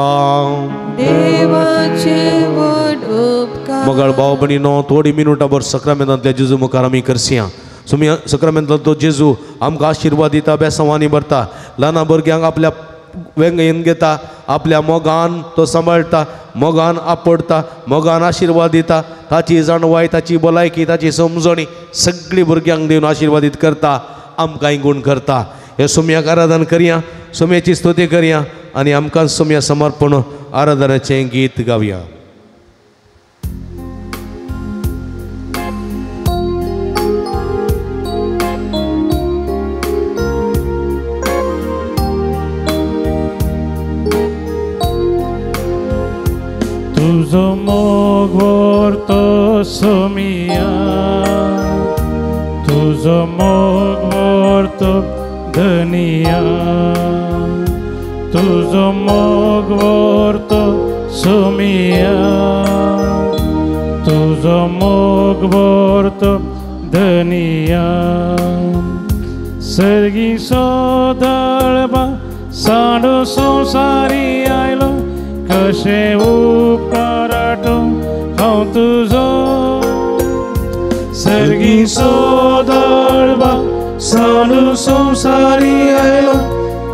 देवाचे व्हड उपकार. मोगाळ भाव भयणीनो थोडी मिनुटां भर सक्रामेंतांतल्या जेजू मुखार आमी करसया. सुमी सक्रामेंतांतलो जेजू आमकां आशिर्वाद दिता, बेसांवांनी भरता, ल्हाना भुरग्यांक आपल्या वेंगेन घेता, आपल्या मोगान तो सांबाळटा, मोगान आपडटा, मोगान आशिर्वाद दिता. ताची जाणवाय, ताची भलायकी, ताची समजणी सगळी भुरग्यांक दिवन आशिर्वादीत करता, आमकांय गूण करता. हे सोम्याक आराधन करया, सोम्याची स्तुती करया आनी आमकां सोम्या समर्पण आराधनाचें गीत गावया. तुजो मोग व्हरतो सोमिया, तुजो मोग व्हरतो धनिया, तुजो मोग व्हरतो सोमिया, तुजो मोग व्हरतो धनिया. सर्गी सोदळबा साडू संवसारी आयलो, कशें उपकाराटो हांव तुजो. सर्गी सोदळबा साडू संवसारी आयलो,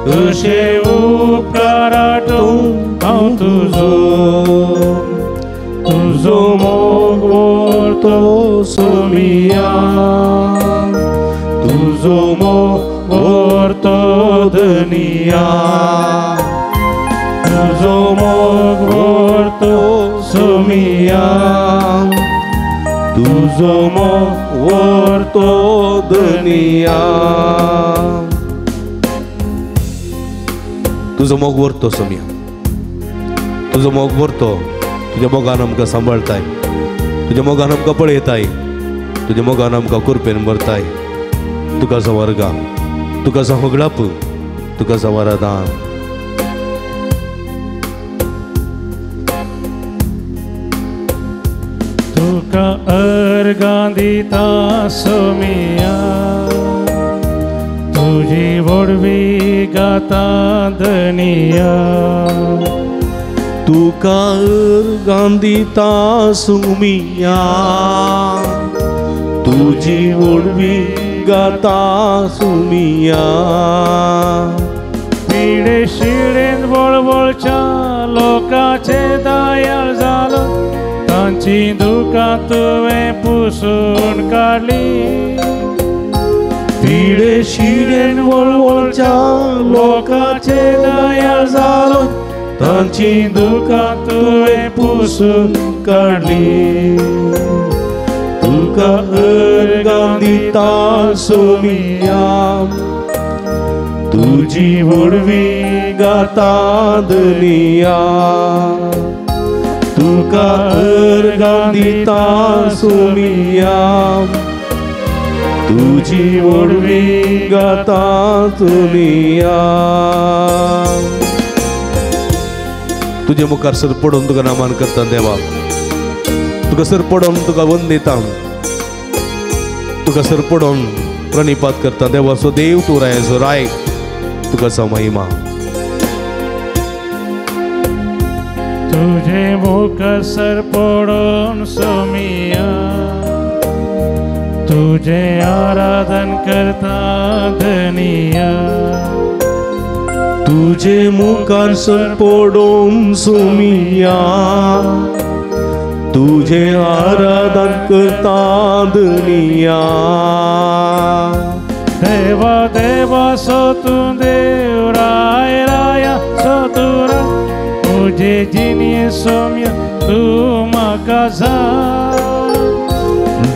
कशें उपकाराटो हांव तुजो. तुजो मोग व्हरतो सोमिया, तुजो मोग व्हरतो धनिया, तुजो मोग व्हरतो सोमिया, तुजो मोग व्हरतो धनिया. तुजो मोग व्हरतो सोमिया, तुजो मोग व्हरतो. तुज्या मोगान आमकां सांबाळताय, तुज्या मोगान आमकां पळयताय, तुज्या मोगान आमकां कुरपेन भरताय. तुका सवर्गा, तुका सहोगळाप, तुका सवारादान. तुका अर्गां दिता सोमिया, तुजी व्हडवी गाता धनिया, तुका अर्गां दिता सोमिया, तुजी व्हडवी गाता सोमिया. पिडे शिडेन वळवळच्या लोकांचे दयाळ जालो, तांची दुकां तुवें पुसून काडली. पिडे शिडेन वळवळच्या लोकांचे दयाळ जालो, तांची दुकां तुवें पुसून काडली. तुका अर्गां दिता सोमिया, तुजी व्हडवी गाता धनिया, तुका अर्गां दिता सोमिया, तुजी व्हडवी गाता धनिया. तुजे मुखार सर पडून तुका नामान करता देवा, तुका सर पडून तुका वंदिता, तुका सर पडून प्रणिपात करता देवा. सो देव तूं रायाचो राय, तुका जावं महिमा. तुजे मुखार सर पडून सोमिया, तुझे आराधन करता धनिया, तुझे मुखार सर पडून सोमिया, तुझे आराधन करता धनिया. देवा देवा सो तूं देव राय राया सो तूं राय, तुझे जिनिये सोम्या तूं म्हाका जाय.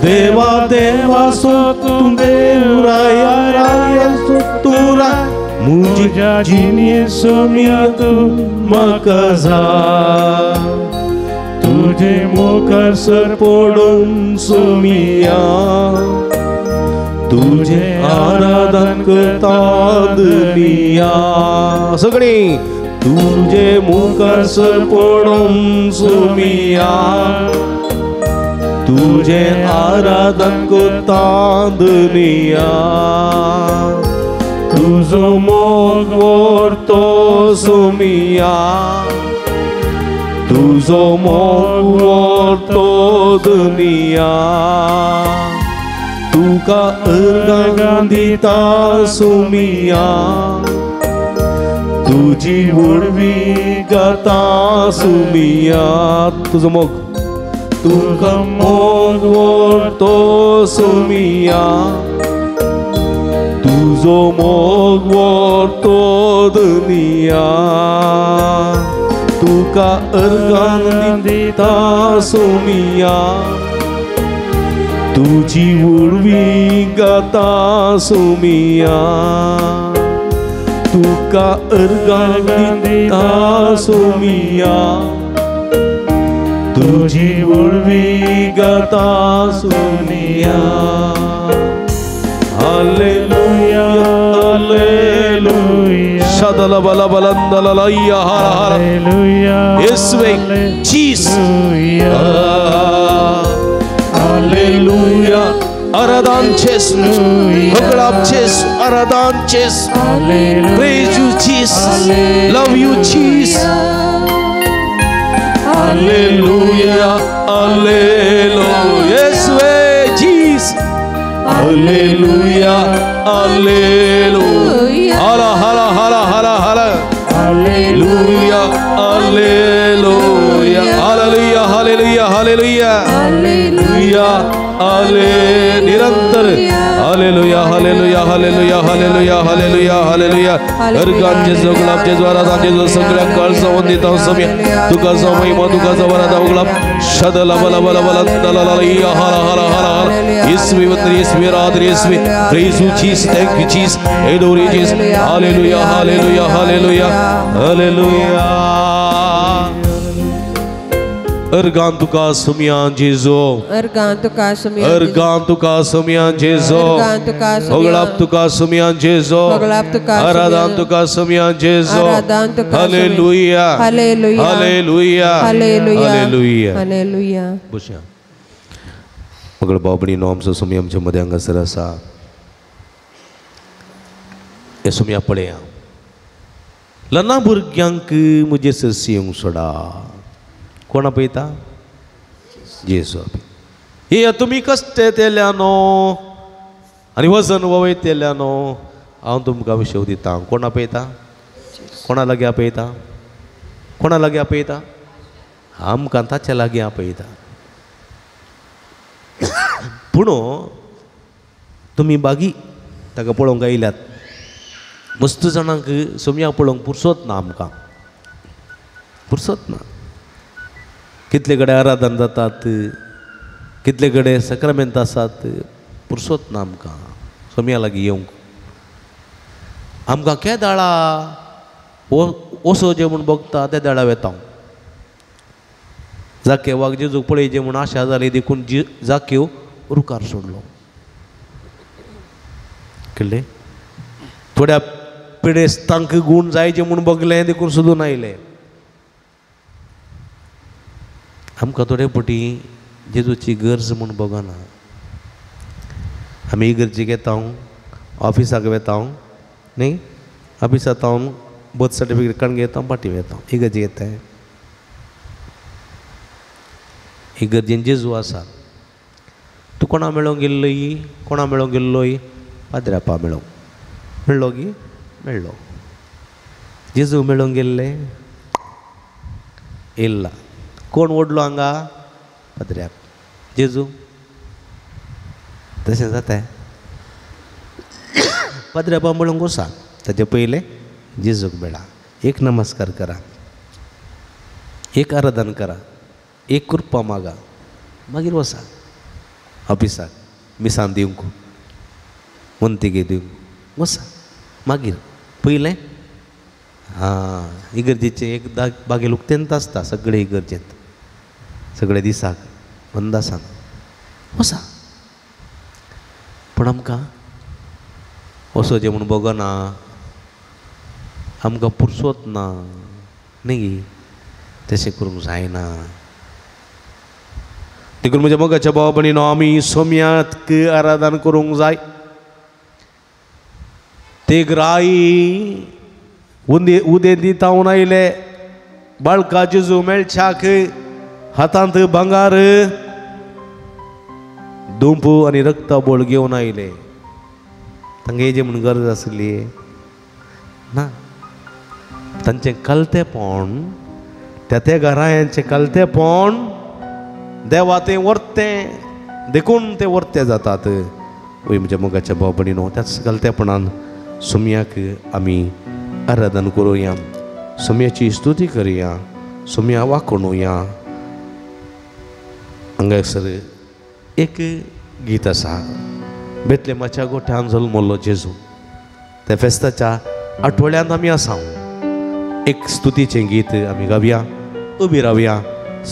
देवा देवा सो तूं देव राया राया सो तूं राय, मुझ्या जिनिये सोम्या तूं म्हाका जाय. तुझे मुखार सर पडून सोमिया, तुझे आराधन करता धनिया. सगळी तुझे मुखार सर पडून सोमिया, तुझे आराधन करता धनिया. तुजो मोग व्हरतो सोमिया, तुजो तुजो मोग व्हरतो दुनिया तुका अर्गां दिता सुमिया तुजी व्हडवी गाता सुमिया तुजो मोग तुका मोग व्हरतो सुमिया तुजो मोग व्हरतो दुनिया तुका अर्गां दिता सुमिया तुजी व्हडवी गाता सुमिया तुका अर्गां दिता सुमिया तुजी व्हडवी गाता सुमिया हालेलुया हालेलुया शदल बल बलंदललैया हर हर हालेलुया येसुवे जीसस हालेलुया आराधन जेसु होगळाप जेसु आराधन जेसु praise you Jesus love you Jesus hallelujah hallelujah येसुवे जीसस हालेलुया हालेलुया हर हर हर हर हर hallelujah hallelujah hallelujah hallelujah hallelujah hallelujah हाले निरंतर hallelujah hallelujah hallelujah hallelujah hallelujah hallelujah अर्गां जेजू गुलाब जेजू आराधन जेजू सगळ्या काळजा वंदिता सम्या तुका महिमा तुका वरादा गुलाब शदल बल बल बल दललैया हर हर हर हर येसुवे वंदन येसुवे आराधन येसुवे praise you Jesus thank you Jesus adore you Jesus hallelujah hallelujah hallelujah hallelujah अर्गां तुका सुमिया जेजू अर्गां तुका सुमिया अर्गां तुका सुमिया जेजू अर्गां तुका सुमिया होगळाप तुका सुमिया जेजू होगळाप तुका आराधन तुका सुमिया जेजू आराधन तुका hallelujah hallelujah hallelujah hallelujah hallelujah hallelujah बसया मगळ बाबणी आमचो सुमी आमच्या मदें हांगासर आसा हे सुमिया पळया ल्हाना भुरग्यांक म्हजे सरशी येवंक सोडा कोणा पळयता जेजू आपयता हे तुमी कश्ट येतल्यानो आनी वजन वयतल्यानो हांव तुमकां विशेव दिता कोणा पळयता कोणा लागीं आपयता कोणा लागीं आपयता आमकां ताच्या लागीं आपयता पूण तुमी बागी ताका पळोवंक आयल्यात मस्त जाणांक सोमया पळोवंक पुरसोत ना आमकां पुरसोत ना कितले कडेन आराधन जातात कितले कडेन सक्रामेंत आसात पुरसोत ना आमकां सोमया लागीं येवंक आमकां केदाळा ओसो जे म्हूण बगता ते दाळा वेता हांव जाकेवाक जेजूक पळयचें म्हूण आशा जाली देखून जाकेव रुखार सोडलो कळ्ळें थोड्या पिडेस्तांक गूण जायचे म्हूण बगलें देखून सोदून आयलें आमकां थोडे फावटी जेजूची गरज म्हूण बगना आमी इगर्जेक येता ऑफिसाक वेता न्ही ऑफिसांत हांव बर्थ सर्टिफिकेट काडून घेता फाटीं वेता इगर्जेक येता इगर्जेन जेजू आसा तूं कोणा मेळोंक गेल्लोय कोणा मेळोंक गेल्लोय पाद्र्यापा मेळोंक मेळ्ळो गी मेळ्ळो जेजू मेळोंक गेल्ले येयला कोण ओडलो हांगा पाद्र्याप जेजू तशें जाता पाद्र्यापा मेळोंक वसा ताचे पयलें जेजूक मेळा एक नमस्कार करा एक आराधन करा एक कृपा मागा मागीर वसा ऑफिसाक मिसान दिवंक वंतीगे दिवंक वसा मागीर पयलें आं इगर्जेचें एक बागेल उक्तेंत आसता सगळे इगर्जेंत सगळे दिसाक बंद आसना वसा पूण आमकां वचोचें म्हूण बगना आमकां पुरसोत ना न्ही तशें करूंक जायना देखून म्हज्या मोगाच्या भाव भयणीनो आमी सोम्याक आराधन करूंक जाय ते ग्राई उदें दितावन आयले बाळका जेजू मेळच्याक हातांत भांगार दुंप आनी रक्ताबोळ घेवन आयले. तांकां हेजें म्हूण गरज आसली ना. तांचें कलतेपण, त्या त्या घरायांचें कलतेपण देवा तें वर्तें देखून ते वर्ते जातात. वय म्हज्या मोगाच्या भाव भयणीनो, त्याच कलतेपणान सोम्याक आमी आराधन करुया, सोम्याची स्तुती करुया, सोम्या वाकोणुया. हांगासर एक गीत आसा, बेतलेमाच्या गोठ्यान जल्मल्लो जेजू. त्या फेस्ताच्या आठवड्यांत आमी आसा. एक स्तुतीचें गीत आमी गावया, उबी रावया,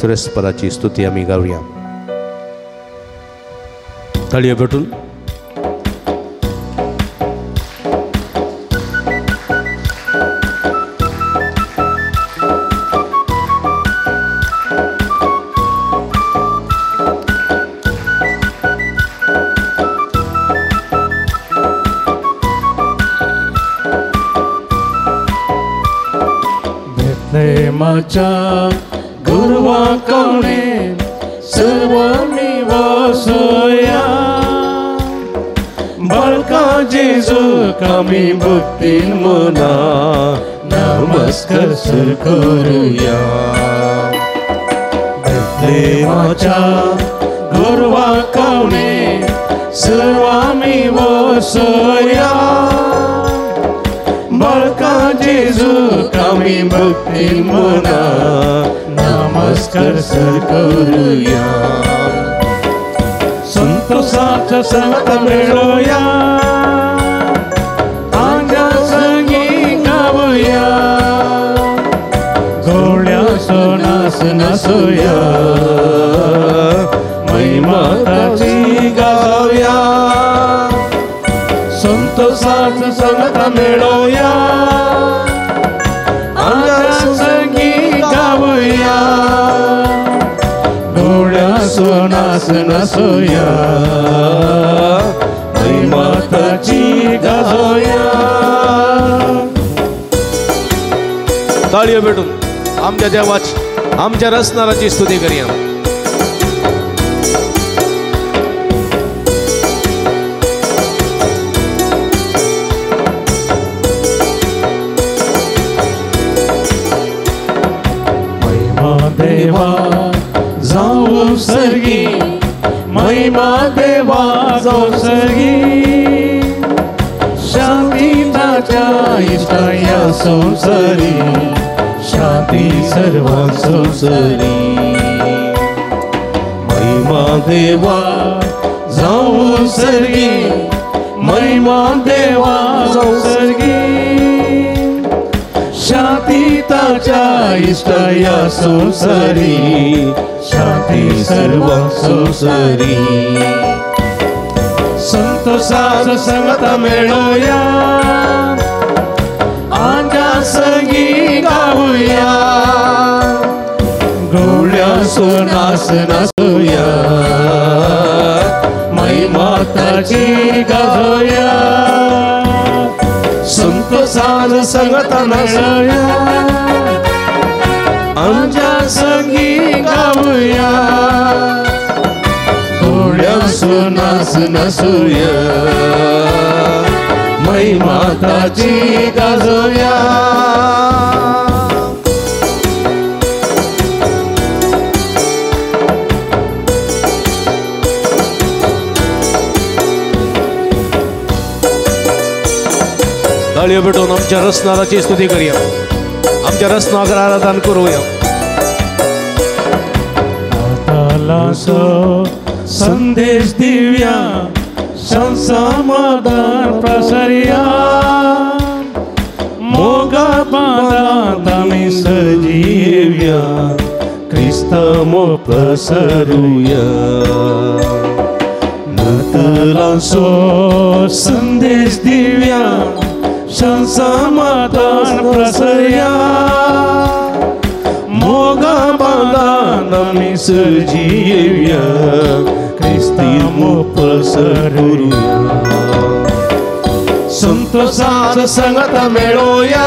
सुरेस्पराची स्तुती आमी गावया. ताळयो भेटून. गुरवा कवणे सर्वांनी वसया, बाळका जेजूक आमी भक्तीन मना नमस्कार सर करुया. बेतलेमाच्या गुरवा कवणे सर्वांनी वसया, बाळका जेजूक आमी भक्तीन मना नमस्कार सर करुया. संतोषाचा संगत मेळोया, आंजा संगी गावया, गोळ्या सोनास नसोया, महिमा ताची गावया. संतोषाचा संगत मेळोया, आंजा संगी गावया, गोळ्या सोनास नसोया, महिमा ताची गावया. ताळयो भेटून आमच्या देवाची, आमच्या रचणाराची स्तुती करूया. महिमा देवा जाऊ सर्गी, महिमा देवा जाऊ सर्गी, शांती ताच्या इष्टाया संसारी, शांती सर्वां संसारी. महिमा देवा जाऊ सर्गी, महिमा देवा जाऊ सर्गी, शांती ताच्या इष्टाया संसारी, शांती सर्वां संसारी. संतोषाचा संगत मेळोया, आंजा संगी गावया, गोळ्या सोनास नसोया, महिमा ताची गाजोया. संतोषाचा संगत मेळोया, आंजा संगी गावया, गोळ्या सोनास नसोया, महिमा ताची गाजोया. ताळयो भेटून आमच्या रचणाराची स्तुती करूया, आमच्या रचनाक आराधन करूया. नातालाचो संदेश दिव्या, समाधान प्रसरिया, मोगा पादांत आमी सजीव्या, क्रिस्ता मोग प्रसरुया. नातालाचो संदेश दिव्या, समाधान प्रसरिया, मोगा बांदान आमी सजीव्या, क्रिस्ती मोग प्रसरुया. संतोषाचा संगत मेळोया,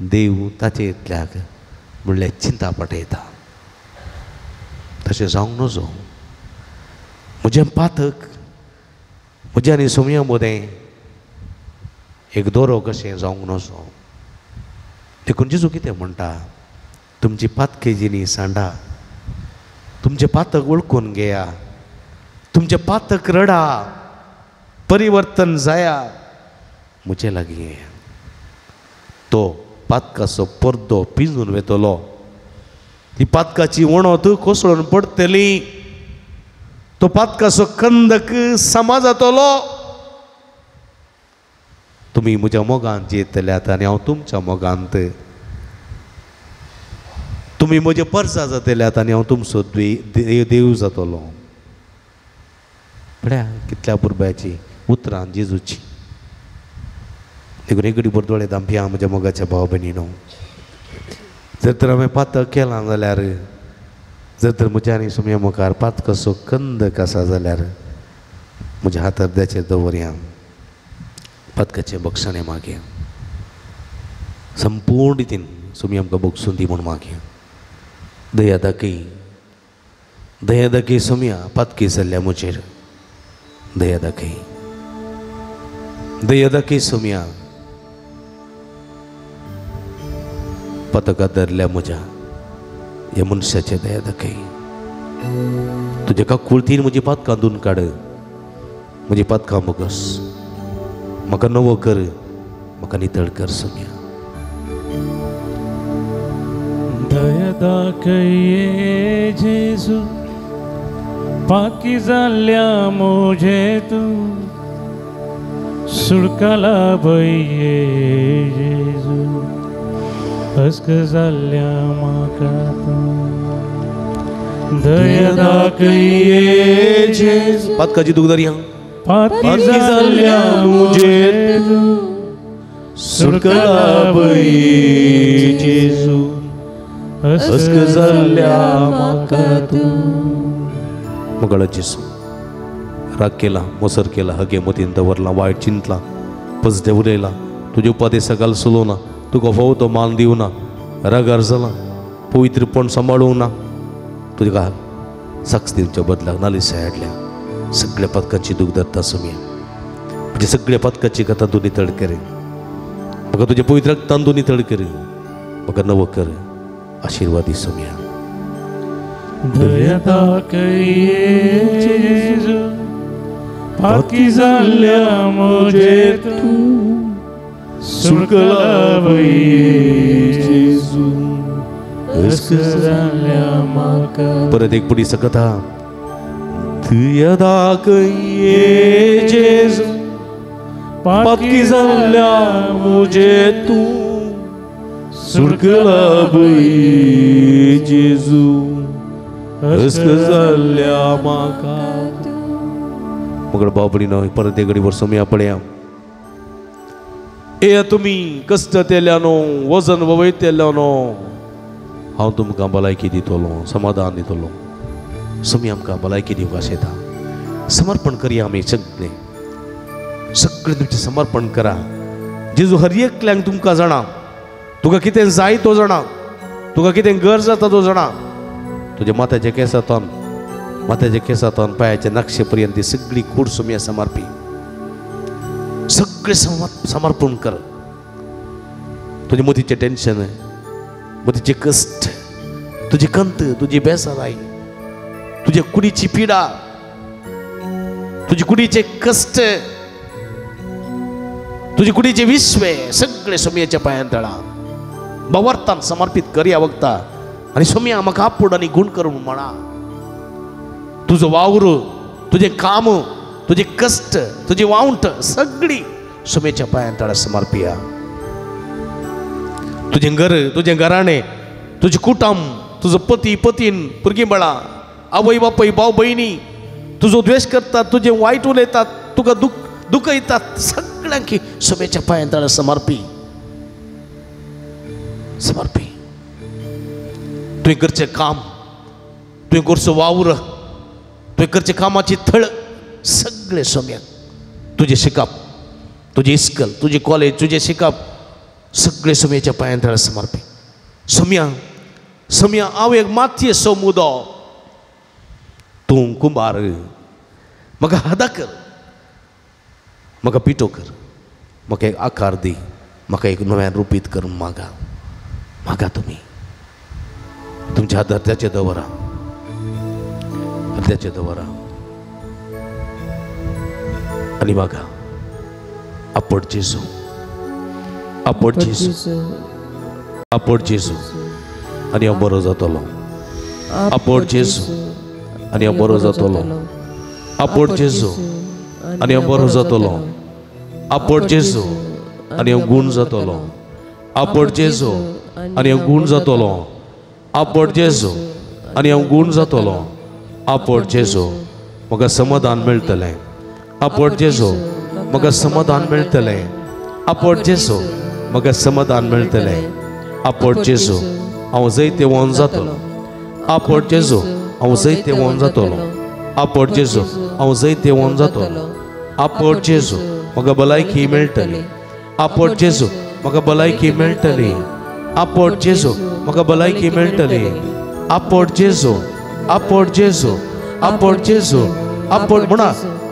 देव ताचे इतल्याक म्हणल्यार चिंता पटयता. तशें जावंक नजो. म्हजें पातक म्हज्या आनी सोमया मदें एक दोरो कशें जावंक नजो. देखून जेजू कितें म्हणटा, तुमची पातके जिणी सांडा, तुमचें पातक वळखून घेया, तुमचें पातक रडा, परिवर्तन जाया, म्हजे लागीं येया. तो पातकाचो पडदो पिंजून वेतलो, ती पातकाची वणत कोसळून पडटली, तो पातकाचो कंदक समा जातलो. तुमी म्हज्या मोगांत जियेतल्यात आनी हांव तुमच्या मोगांत. तुमी म्हजे परसा जातल्यात आनी हांव तुमचो देव जातलो. पळया कितल्या पुरब्याची उतरां जेजूची. देखून एक घडी दोळे धांपया म्हज्या मोगाच्या भाव भयणीनो. जर तर हांवें पातक केलां जाल्यार, जर तर म्हज्या आनी सुमया मुखार पातकाचो कंदक आसा जाल्यार म्हज्या हात अर्द्याचेर दवरया, पातकाचें बक्षणें मागया, संपूर्ण रितीन सुमी आमकां बक्षून दी म्हूण मागया. दया दाखय, दया दाखय सुमया, पातकी जाल्ल्या म्हजेर दया दाखय, दया दाखय सुमया, पतका धरल्या म्हज्या ह्या मनशाचे दया दाखय. तुज्या काकुळतीन म्हजी पातकां धुवन काड, म्हजी पातकां बोगस, म्हाका नवो कर, म्हाका नितळ कर सोम्या. दया दाखय जेजू, पाकी जाल्ल्या म्हजे तूं सुडकाला बये जेजू, अस्क जाल्ल्या म्हाका तूं. दया दाखय जेजू, पातकाची दूख धरया, पातकी जाल्ल्या म्हजे तूं सुडकाला बये जेजू, अस्क जाल्ल्या म्हाका तूं. मोगाळो जेजू, राग केला, मोसर केला, हगे मतीन दवरला, वायट चिंतला, पजदे उलयला, तुजे उपादेसा घाल सोलोना, तुका फावो तो मान दिवना, रागार जाला, पवित्रपण सांबाळूंक ना, तुका साक्ष दिवच्या बदलाक नालिस हाडल्या. सगळ्या पदकाची दूख धरता सोम्या, म्हणजे सगळ्या पदकाची कथा तूं नितळ कर, म्हाका तुज्या पवित्र रक्तान तूं नितळ कर, म्हाका नवो कर, आशिर्वादी सोम्या. दया दाखय जेजू, पाकी जाल्ल्या म्हजे तूं सुडकाला बये जेजू, अस्क जाल्ल्या म्हाका. परत एक पुढी सकता. दया दाखय जेजू, पाकी जाल्ल्या म्हजे तूं सुडकाला बये जेजू, अस्क जाल्ल्या म्हाका. मगळ भाव भयणीनो, परत एक घडी सोमया पळया. ए तुमी कश्ट तेल्यानो, वजन वयतेल्यानो, हांव तुमकां भलायकी दितलो, समाधान दितलो. सोमी आमकां भलायकी दिवंक आशेता. समर्पण करया आमी सगळें, सगळें तुमचें समर्पण करा. जेजू हर एकल्यांक तुमकां जाणा, तुका कितें जाय तो जाणा, तुका कितें गरज जाता तो जाणा. तुज्या माथ्याच्या केंसांतल्यान, माथ्याच्या केंसांतल्यान पांयाच्या नक्षे पर्यंत ती सगळी कूड सोमया समर्पी, सगळें समर्पण कर. तुजे मतीचें टेन्शन, मतीचे कश्ट, तुजी कंत, तुजी बेजाराय, तुज्या कुडीची पिडा, तुजे कुडीचे कश्ट, तुजे कुडीचे विश्वे सगळे सोमयाच्या पांयान तळा बवर्तान समर्पीत करया वखता. आनी सोमया म्हाका आपूड आनी गुण कर म्हणून म्हणा. तुजो वावर, तुजें काम, तुजे कश्ट, तुजी वावंट सगळी सोमयाच्या पांयान तळा समर्पिया. तुजें घर, तुजें घराणें, तुजें कुटुंब, तुजो पती पतीन, भुरगीं बाळां, आवय बापूय, भाव भयणी, तुजो द्वेश करतात, तुजें वायट उलयतात, तुका दुखयतात, सगळ्यांक सोम्याच्या पांयान तळा समर्पी, समर्पी. तुवें करचें काम, तुवें करचो वावर, तुवें करचें कामाची थळ सगळें सोम्याक. तुजें शिकप, तुजें इस्कल, तुजें कॉलेज, तुजें शिकप, सगळे सोमयेच्या पांयां तळा समर्पी. सोमया सोमया हांव एक मातयेचो मुदो, तूं कुंभार, म्हाका हादा कर, म्हाका पिठो कर, म्हाका एक आकार दी, म्हाका एक नव्यान रुपीत कर. मागा मागा तुमी तुमच्या हात हृदयाचे दवरा, हृदयाचे दवरा आनी मागा. आपट जेजू, आपट जेजू, आपट जेजू आनी हांव बरो जातलो. आपट जेजू आनी हांव बरो जातलो. आपट जेजू आनी हांव बरो जातलो. आपट जेजू आनी हांव गूण जातलो. आपट जेजू आनी हांव गूण जातलो. आपट जेजू आनी हांव गूण जातलो. आपट जेजू म्हाका समाधान मेळटलें. आपट जेजू म्हाका समाधान मेळटलें. आपट जेजू म्हाका समाधान मेळटलें. आपट जेजू हांव जैतेवंत जातलो. आपट जेजू हांव जैतेवंत जातलो. आपट जेजू हांव जैतेवंत जातलो. आपट जेजू म्हाका भलायकी मेळटली. आपट जेजू म्हाका भलायकी मेळटली. आपट जेजू म्हाका भलायकी मेळटली. आपट जेजू, आपट जेजू, आपट जेजू, आपट म्हणा,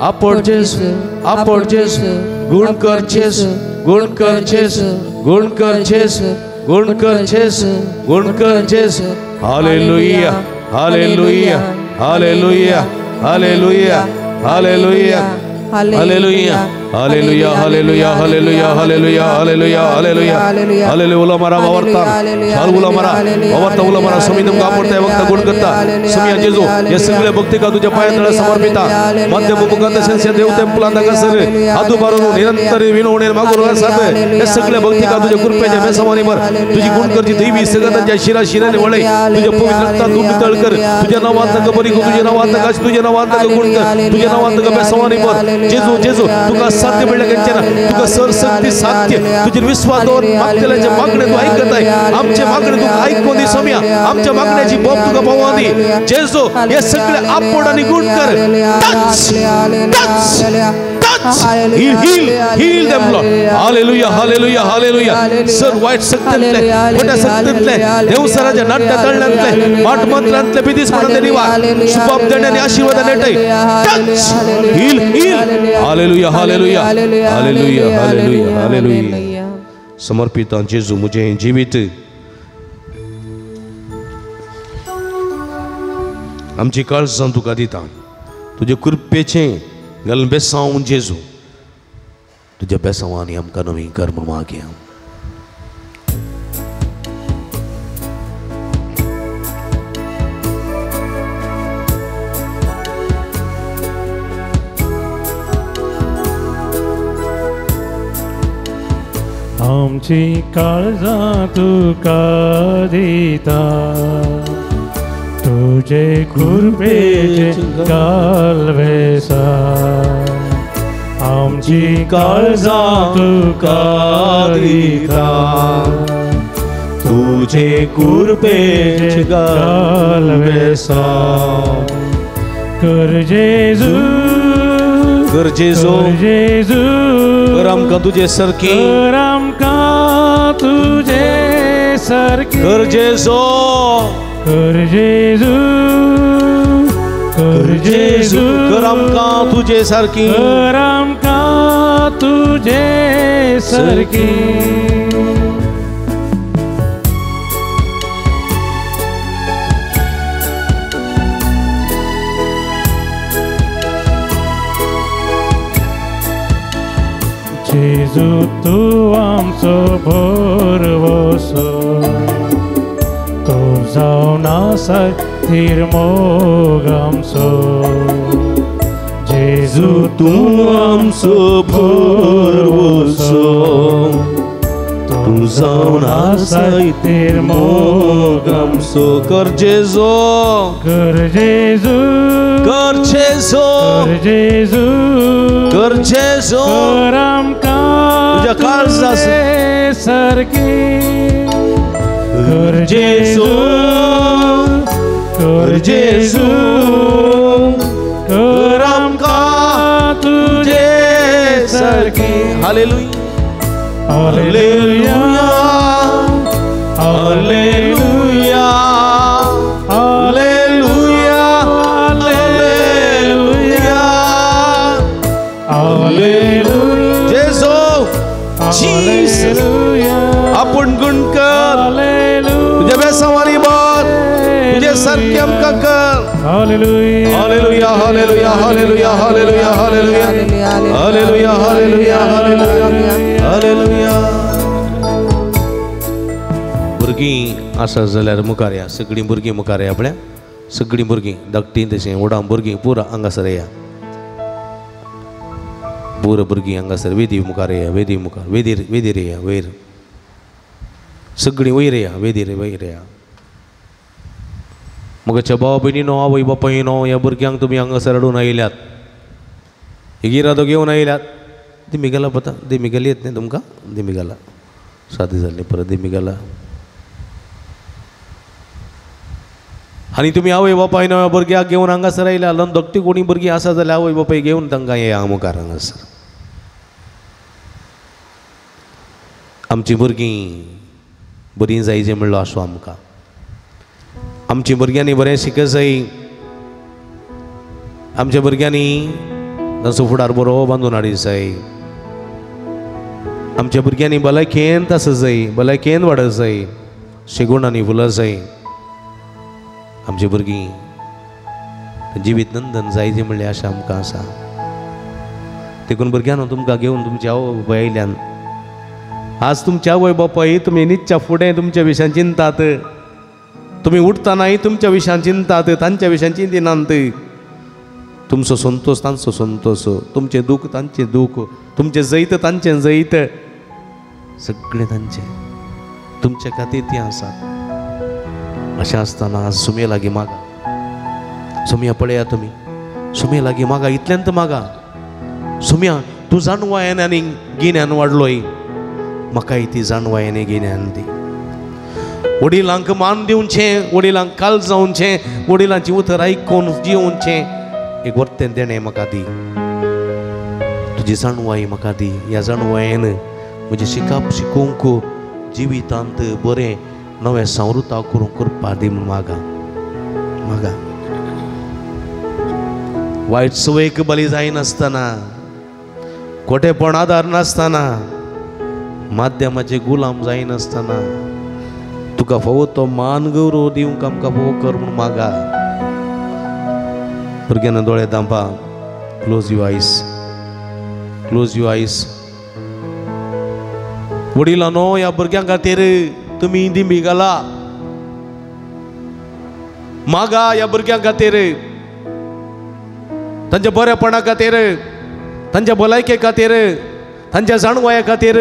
आपट जेजू, आपट जेजू. गुण कर जेजू, गुण कर जेजू, गुण कर जेजू, गुण कर जेजू, गुण कर जेजू. Hallelujah, hallelujah, hallelujah, hallelujah, hallelujah, hallelujah, hallelujah, hallelujah, hallelujah, hallelujah, hallelujah, hallelujah, hallelujah. उलो मारा वावरता, चाल उलो मारा वावरता, उलो मारा. स्वामी तुमकां आवडता वक्त गुण करता. स्वामी जेजू हे सगळे भक्ती का तुझ्या पांया तळा समर्पिता. मध्यम मुखात तशेंच देव टेम्पलांत हांगासर हात उबारून निरंतर विनवणेर मागून आसात. हे सगळे भक्ती का तुझ्या कृपेच्या बेसमानी भर. तुझी गुण करची दैवी सगळ्यांच्या शिरा शिराने वळय. तुझ्या पवित्र रक्तात तूं नितळ कर. तुझ्या नांवान तांकां बरी कर, तुझ्या नांवान तांकां, तुझ्या नांवान तांकां गुण कर, तुझ्या नांवान तांकां बेसमानी भर. जेजू जेजू तुका साध्य म्हणल्यार खंयचें ना, तुका सर शक्ती साध्य. तुजेर विस्वास दवर मागतल्याचे मागणे तूं आयकताय. आमचे मागणे तुका आयकून दी सोम्या, आमच्या मागण्याची बोब तुका पावों दी. जेजू हे सगळे आपड आनी गुण कर. Touch, touch, touch. Heal, heal, heal them, Lord. Hallelujah, hallelujah, hallelujah. Sir वायट शक्तींतले, मोठ्या शक्तींतले, देवसराच्या नाट्य तळण्यांतले, माट मंत्रांतले बिदीसपणांतले निवार, शुभाप देणे आणि आशीर्वाद नेटय. Touch, heal, heal. Hallelujah, hallelujah, hallelujah, hallelujah, hallelujah. समर्पित जेजू मुझे जीवित आमची काळजां तुका दिता. तुजे कृपेचें घालून बेसांव जेजू, तुज्या बेसांवांनी आमकां नवी कर्म मागया. आमची काळजां तुका दिता, तुझे कृपेचे घाल बेसांव. आमची काळजां तुका दिता, तुझे कृपेचे घाल बेसांव. कर जेजू, कर जेजू, जेजू, कर आमकां तुजे सारकी, कर आमकां तुजे सारकी. कर जेजू, कर जेजू, कर जेजू, कर आमकां तुजे सारकी, कर आमकां तुजे सारकी. जेजू तूं आमचो भरवसो, तूं जावन आसा थीर मोग आमचो. जेजू तूं आमचो भरवसो, तूं जावन आसा थीर मोग आमचो. कर जेजू, कर जेजू, कर जेजू, कर जेजू, कर जेजू, कर आमकां तुज्या काळजा सारकी. कर जेजू, कर जेजू, कर आमकां तुजे सारकी. Hallelujah. Hallelujah, hallelujah, hallelujah, hallelujah, hallelujah. जेजू, जीसस, आपूण गुण कर, तुझ्या बेसावानी बर, तुझे सारखे आमकां कर. Hallelujah, hallelujah, hallelujah, hallelujah, hallelujah, hallelujah, hallelujah, hallelujah, hallelujah, hallelujah. भुरगीं आसा जाल्यार मुखार या, सगळीं भुरगीं मुखार या, आपल्या सगळीं भुरगीं धाकटीं तशें व्हडां भुरगीं पुरा हांगासर या, पुरा भुरगीं हांगासर वेदी मुखार या, वेदी मुखार, वेदीर वेदीर या, वयर सगळीं वयर या, वेदीर वयर या. मगच्या भाव भयणीनो, आवय बापायनो, ह्या भुरग्यांक तुमी हांगासर हाडून आयल्यात, एक इरादो घेवन आयल्यात. दिमी गेला पता, दिमी गेली येत न्ही तुमकां, दिमी गेला सादी जाल्ली परत दिमी गेला. आनी तुमी आवय बापायनो ह्या भुरग्याक घेवन हांगासर आयल्या, ल्हान धाकटी कोणी भुरगीं आसा जाल्यार आवय बापाय घेवन तांकां येया मुखार हांगासर. आमचीं भुरगीं बरीं जायचे म्हणलो आसो आमकां, आमच्या भुरग्यांनी बरें शिकत जाय, आमच्या भुरग्यांनी तांचो फुडार बरो बांदून हाडी जाय, आमच्या भुरग्यांनी भलायकेन आसा जाय, भलायकेन वाडत जाय, शेगुणांनी फुलां जाय. आमची भुरगीं जिवीत नंदन जायचे म्हणल्यार आशा आमकां आसा. देखून भुरग्यांनो तुमकां घेवन तुमच्या आवय बापाय आयल्यान, आज तुमच्या आवय बापाय तुमी न्हिदच्या फुडें तुमच्या विशयान चिंतात, तुमी उठतनाय तुमच्या विशयान चिंतात, तांच्या विशयान चिंतिनात. तुमचो संतोश तांचो संतोश, तुमचें दूख तांचें दूख, तुमचें जैत तांचें जैत, सगळें तांचें, तुमच्या खातीर तीं आसात. अशें आसतना आज सुमये लागीं मागा, सुमया पळया तुमी, सुमये लागीं मागा, इतल्यान मागा, सुमया तूं जाणवायेन आनी गिन्यान वाडलोय, म्हाकाय ती जाणवायेन गिन्यान दी. वडिलांक मान दिवचें, वडिलांक काल जावचें, वडिलांची उतर आयकून जिवचें एक वर्तें देणें म्हाका दी, तुजी जाणवाय म्हाका दी. ह्या जाणवायेन म्हजें शिकप शिकूंक जिवितांत बरें नवें संवृता करूंक करपा दी म्हूण मागा मागा. वायट संवयेक बली जायनासतना, खोटेपण आदार नासतना, माध्यमाचे गुलाम जायनासतना तुका फावो तो मान गौरव दिवंक आमकां फावो कर म्हूण मागा. भुरग्यांना दोळे धांपा, close your eyes, close your eyes. वडिलांनो ह्या भुरग्यां खातीर तुमी दिंबी घाला, मागा ह्या भुरग्यां खातीर, तांच्या बरेपणा खातीर, तांच्या भलायके खातीर, तांच्या जाणवाया खातीर,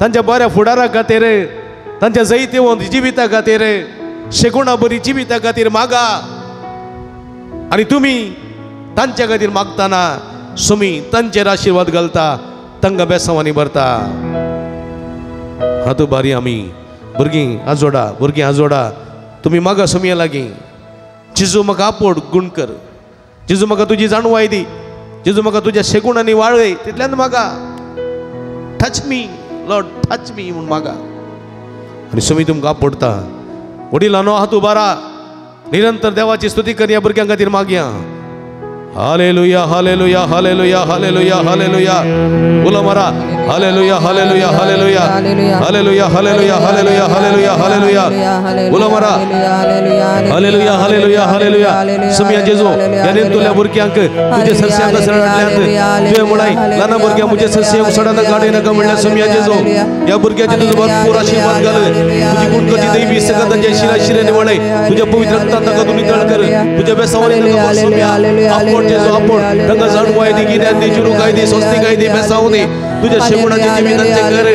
तांच्या बऱ्या फुडारा खातीर, तांच्या जैतिवंत जिविता खातीर, शेगुणा बरी जिविता खातीर मागा. आनी तुमी तांच्या खातीर मागतना सुमी तांचेर आशिर्वाद घालता, तांकां बेसांवांनी भरता. हातूंत बारी आमी भुरगीं आजोडा, भुरगीं आजोडा, तुमी मागा सुमये लागीं, जेजू म्हाका आपोड गुण कर, जेजू म्हाका तुजी जाणवाय दी, जेजू म्हाका तुज्या शेगुणांनी वाळय, तितल्यान मागा. Touch me Lord, touch me म्हूण मागा. आनी सुमी तुमकां आपोडटा. वडिलांनो हात उबारा, निरंतर देवाची स्तुती करया, भुरग्यां खातीर मागया. Hallelujah, hallelujah, hallelujah, hallelujah, hallelujah. उलो मारा, hallelujah, hallelujah, hallelujah, hallelujah, hallelujah, hallelujah, hallelujah, hallelujah. उलो मारा, हालेलुया, हालेलुया, हालेलुया. सुमया जेजू ह्या नेंतुल्या भुरग्यांक तुजे सरस्यांक सराडल्यांत तुवें म्हळाय, ल्हान भुरग्यां म्हजे सरस्यांक सडान काडय नाका म्हणल्यार सुमया जेजू ह्या भुरग्याचे तुजो भरपूर आशिर्वाद घाल. तुजी गुणकची दैवी सगळं तांच्या शिरा शिऱ्यांनी वळय, तुज्या पवित्र रक्तान तांकां तूं नितळ कर, तुज्या बेसावांनी तांकां भर सुमया. आपोड जेजू आपोड, तांकां जाणवाय दी, गिन्यान दी, चिरूकाय दी, स्वस्तिकाय दी, बेसांव दी, तुज्या शेगुणाचें जिवितांचें कर.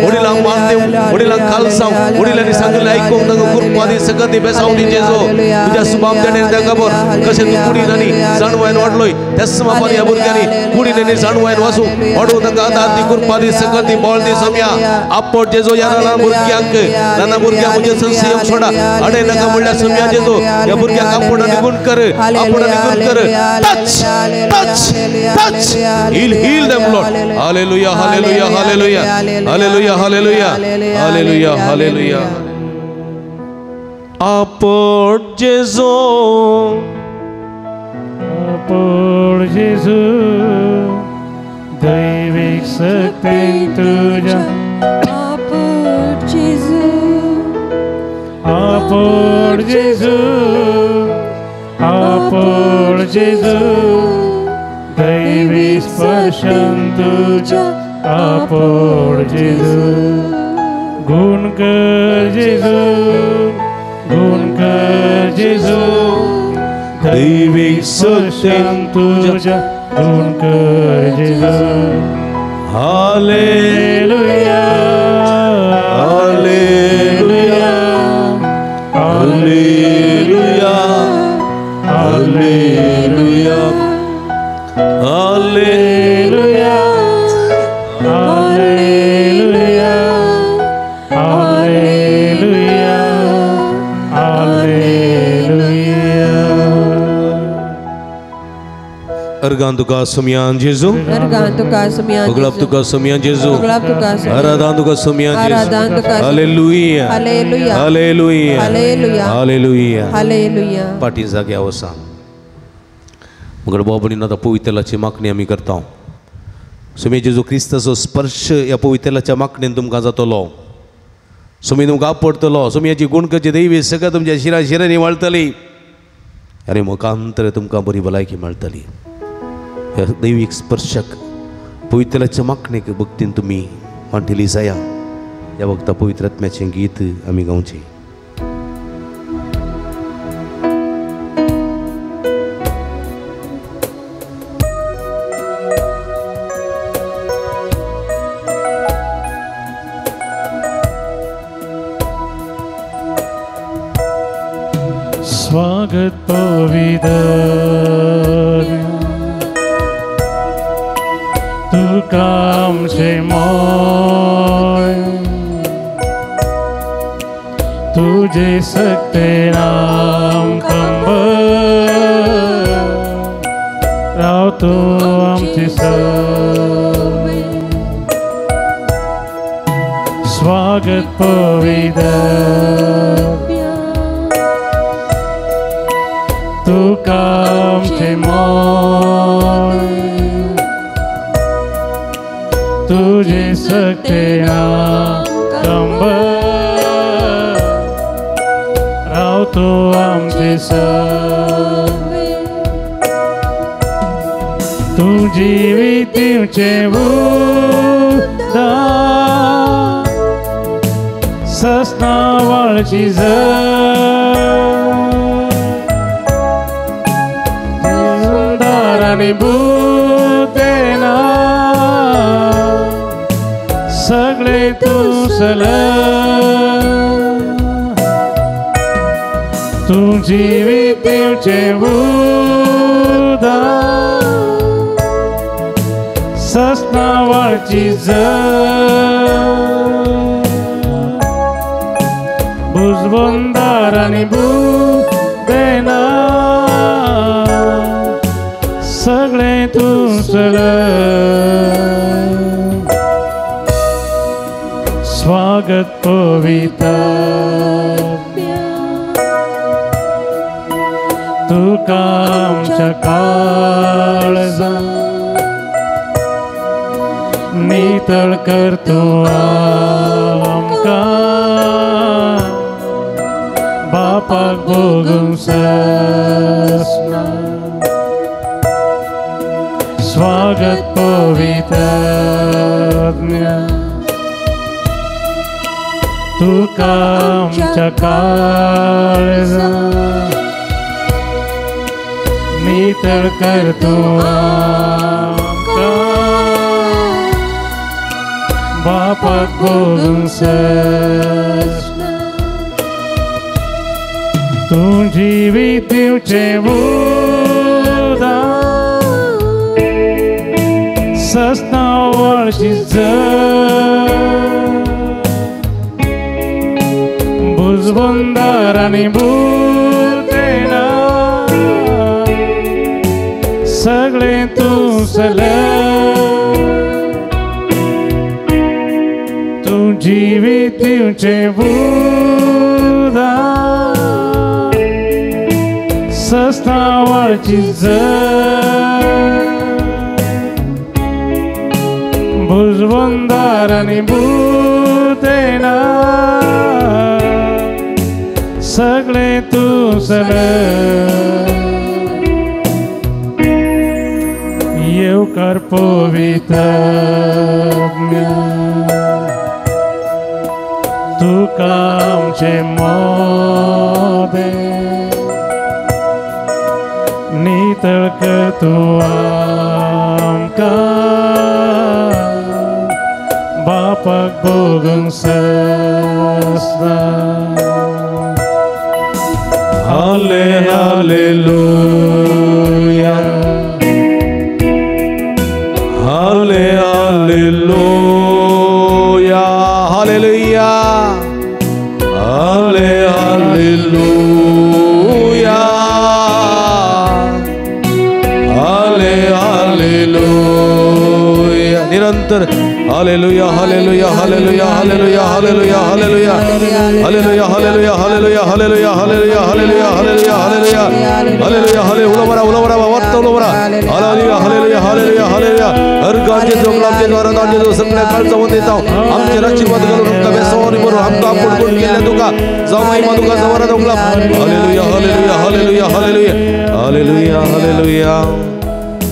वडिलांक मान दिवं, वडिलांक खाल जावं, वडिलांनी सांगिल्लें आयकूंक तांकां कृपा दी, सकत दी, बेसांव दी जेजू. तुज्या सुबाम देणें तांकां भर, कशें तूं कुडीन आनी जाणवायन वाडलोय त्याच मापान ह्या भुरग्यांनी कुडीन आनी जाणवायन वाचूं वाडूं, तांकां आदार दी, कृपा दी, सकत दी, बळ दी सुमया. आपोड जेजू ह्या ल्हान भुरग्यांक, ल्हान भुरग्यांक म्हजें संशय सोडा अडे नाका म्हणल्यार सुमया जेजू ह्या भुरग्यांक आपोड आनी गुण कर, आपोड आनी गुण कर. Touch, touch, touch. Heal, heal them, Lord. Hallelujah hallelujah hallelujah hallelujah hallelujah hallelujah hallelujah. आपण जेजू, आपण जेजू, दैवीक शक्तीन तुज्या, आपण जेजू, आपण जेजू, आपण जेजू, दैवी स्पर्शन तुज्या, आपण जेजू, गुण कर जेजू, गुण कर जेजू, दैवी स्पर्शन तुज्या, गुण कर जेजू. Hallelujah hallelujah hallelujah hallelujah hallelujah hallelujah hallelujah hallelujah. Organ तुका सोमयान जेजू, अर्गान तुका सोमयान, पगलाप तुका सोमयान जेजू, पगलाप तुका सोमयान, आराधान तुका सोमयान जेजू, आराधान तुका. Hallelujah hallelujah hallelujah hallelujah hallelujah hallelujah. पाटी जाग्या वसा मगर बाबणीन आतां पवित्रलाची मागणी आमी करता. सुमी जेजू क्रिस्ताचो स्पर्श ह्या पवित्रलाच्या मागणेन तुमकां जातलो. सुमी तुमकां आपडतलो. सुमयाची गुणकची दैवी सगळं तुमच्या शिरा शिरांनी वाळटली आनी मुखांतर तुमकां बरी भलायकी मेळटली. ह्या दैवीक स्पर्शक पवित्रलाच्या मागणेक भक्तीन तुमी मांडिली जाया. ह्या वखदा पवित्र आत्म्याचें गीत आमी गावचें. स्वागत पवित्र तुका आमचें मोय, तुजे सक्तेन आमकां राव तूं आमचे सवे. स्वागत पवित्र तुका आमचें मोय, तुजे सक्तेन आमकां राव तूं आमचे सवे. तूं जिवीत दिवचें उदक ससना वाळची सुंदर भूतेना सगळे तुसल, तूं जिवीत दिवचें उदक ससना वाळची भुजबंदार आनी भूतेना सगळे तुसल. स्वागत पवित्र तुका आमच्या काळजा नितळ कर तूं आमकां, बापाक भोगूंक ससना. स्वागत पवित्र तुका आमच्या काळजा नितळ कर तूं आमकां, बापाक भोगूंक ससना. तूं जिवीत दिवचें उदक ससना वाळची भुजबंदार आनी भूतेना सगळें तुसलें. जिवीत दिवचें उदक सस्तावाची भुजवंदार आनी भूतेना सगळें तूं सर येवकार पवित्र तुका आमचें मोदें नितळ कर तूं आमकां बापाक भोगूंक ससना. हाले हालेलुया हाले हालेलुया हालेलुया हाले हालेलुया हाले हालेलुया. निरंतर hallelujah hallelujah hallelujah hallelujah hallelujah hallelujah hallelujah hallelujah hallelujah hallelujah hallelujah hallelujah hallelujah hallelujah hallelujah हाले उलवरा उलवरा वार्ता उलवरा hallelujah hallelujah hallelujah hallelujah. अर्गांचे जोगलामचे द्वारांचे जो सगळ्या काळचा वंदिता आमचे आशीर्वाद घालून आमकां बेसवानी बरोबर आमकां आपूण केल्ल्या तुका जावं महिमा तुका जवरा दोगला. Hallelujah hallelujah hallelujah hallelujah hallelujah hallelujah.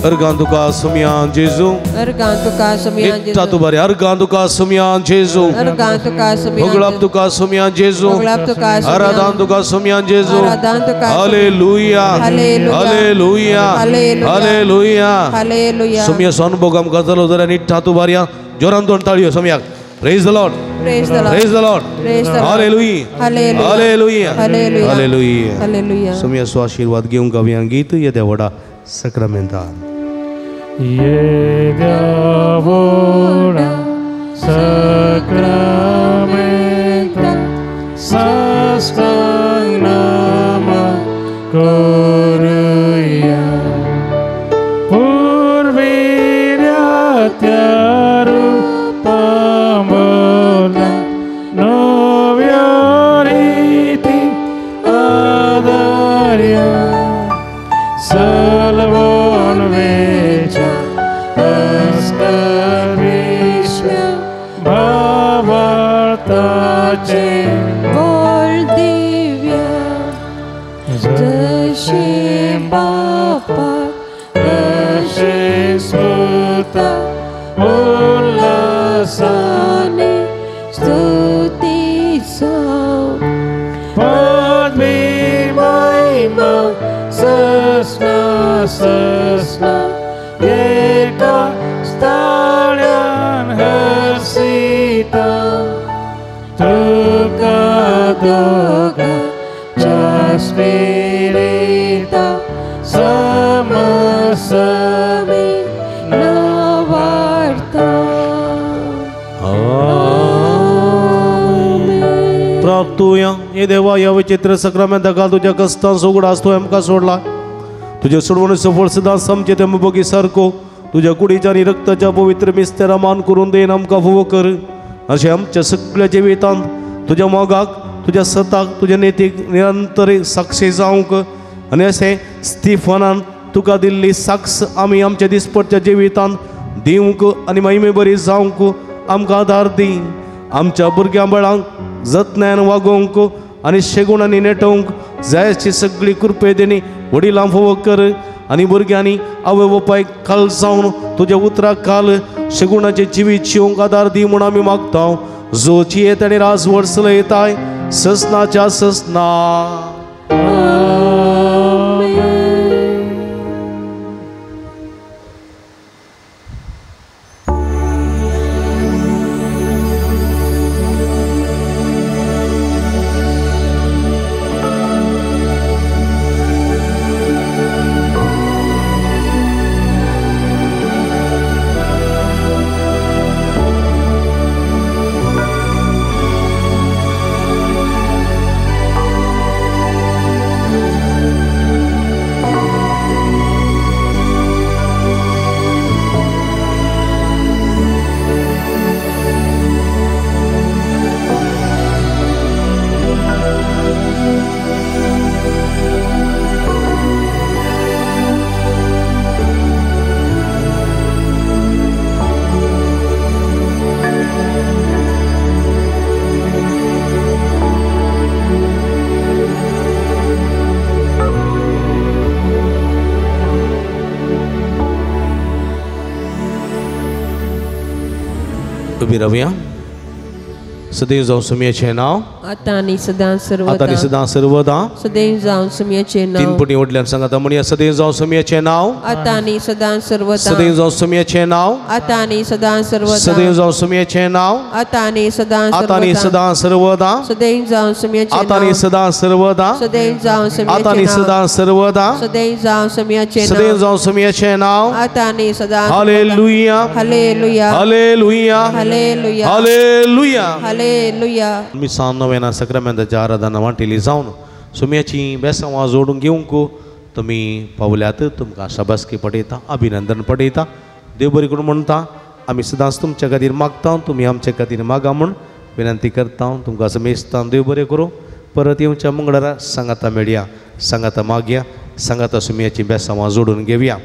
अर्गां तुका सुमियान जेजू अर्गां तुका सुमियान जेजू तू बरे अर्गां तुका सुमियान जेजू अर्गां तुका सुमियान भोगलाप तुका सुमियान जेजू भोगलाप तुका आराधन तुका सुमियान जेजू आराधन तुका. Hallelujah hallelujah hallelujah hallelujah. सुमिया स्वानुभोग आमकां जालो जाल्यार निट्टा तू बारया जोरान दोन ताळयो सुमियाक. Praise the Lord praise the Lord praise the Lord praise the Lord. Hallelujah hallelujah hallelujah hallelujah. सुमिया सो आशीर्वाद घेवंक गावया गीत येद्या व्हडा सक्रामेंतान. येद्या व्हडा सक्रामेंता साष्टांग नमः करुया पुर्विल्या त्या रुपांबोला नव्या रिती आदार्या सलवण वेच्या विश्व भावार्थाचे बोल दिव्या जशें बापाक तशें स्मृता उल्हासाने स्तुती जावं पदवी महिमा ससना ससना एका स्थाळ्यान हर्षिता तुका दोगांच्या स्पिरिता समसमी नवार्ता. प्राप्तुया हे देवा ह्या विचित्र सक्रामेंता काल तुज्या कस्तान उगडास तूं आमकां सोडला तुज्या सोडवण सफळ सदां समचे ते मुबगी सारको तुज्या कुडीच्या आनी रक्ताच्या पवित्र मिस्तेरा मान करून देन आमकां फुवो कर. अशें आमच्या सगळ्या जिवितांत तुज्या मोगाक तुज्या सताक तुज्या नेतीक निरंतर साक्षी जावंक आनी अशें स्टिफनान तुका दिल्ली साक्ष आमी आमच्या दिसपट्ट्या जिवितांत दिवंक आनी महिमे बरी जावंक आमकां आदार दी. आमच्या भुरग्यां बाळांक जतनायन वागोवंक आनी शेगुणांनी नेटोवंक जायची सगळी कृपे देणी वडिलां फोव कर आनी भुरग्यांनी आवय बापायक काल जावन तुज्या उतराक काल शेगुणाचें जिवीत जिवंक आदार दी म्हूण आमी मागता. जो जियेत आनी राजवट चलयताय ससनाच्या ससना. उबी रावया. सदैव जावं सुमयेचें नांव आतां आनी सदां सर्वदा, आतां आनी सदां सर्वदा. सदैव जावं सुमयेचें नांव. तीन पटी वडल्यान सांगाता म्हणया. सदैव जावं सुमयेचें नांव आतां आनी सदां सर्वदा. सदैव जावं सुमयेचें नांव आतां आनी सदां सर्वदा. सदैव जावं सुमयेचें नांव आतां आनी सदां आतां आनी सदां सर्वदा. सदैव जावं सुमयेचें आतां आनी सदां सर्वदा. सदैव जावं सुमयेचें आतां आनी सदां सर्वदा. सदैव जावं सुमयेचें सदैव जावं सुमयेचें नांव आतां आनी सदां. Hallelujah hallelujah hallelujah hallelujah hallelujah hallelujah. मिसां नोवेना साक्रामेंताच्या आराधना वांटेली जावन सुम्याची बेसांवां जोडून घेवंक तुमी पावल्यात. तुमकां शाबासकी पडयता, अभिनंदन पडयता. देव बरी करून म्हणटा आमी सदांच तुमच्या खातीर मागता, तुमी आमच्या खातीर मागा म्हूण विनंती करता. तुमकां समेस्तां देव बरें करूं. परत येवच्या मंगळारा सांगाता मेळया, सांगाता मागया, सांगाता सुम्याची बेसांवां जोडून घेवया.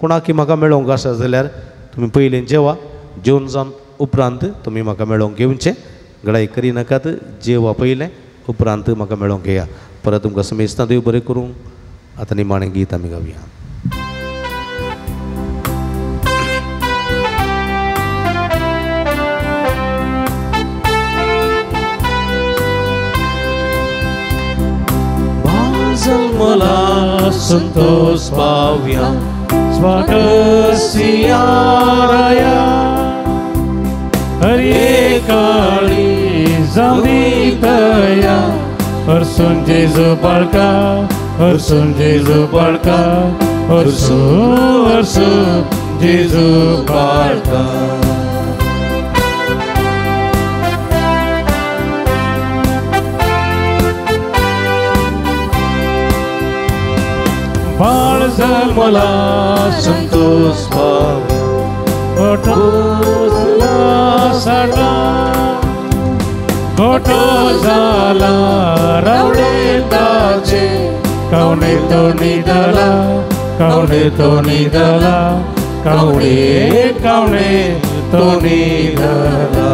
कोणाकी म्हाका मेळोवंक आसा जाल्यार तुमी पयलीं जेवा, जेवन जावन उपरांत तुमी म्हाका मेळोवंक घेवचें. गडाय करी नाकात, जेवा पयलें उपरांत म्हाका मेळोवंक घेया. परत तुमकां समेस्तां देव बरें करूं. आतां निमाणें गीत आमी गावया. जन्मला संतोष पावया स्वागसिया राया हरे काळी जावनी दया. हरसून जेजू बाळका, हरसून जेजू बाळका, हरसून हरसून जेजू बाळका. बाळ जन्मला संतोष पावया साडा गोठो झाला रावळे ताचे. कवणे तो निदला, कवणे तो निदला, कवणे कवणे तो निदला.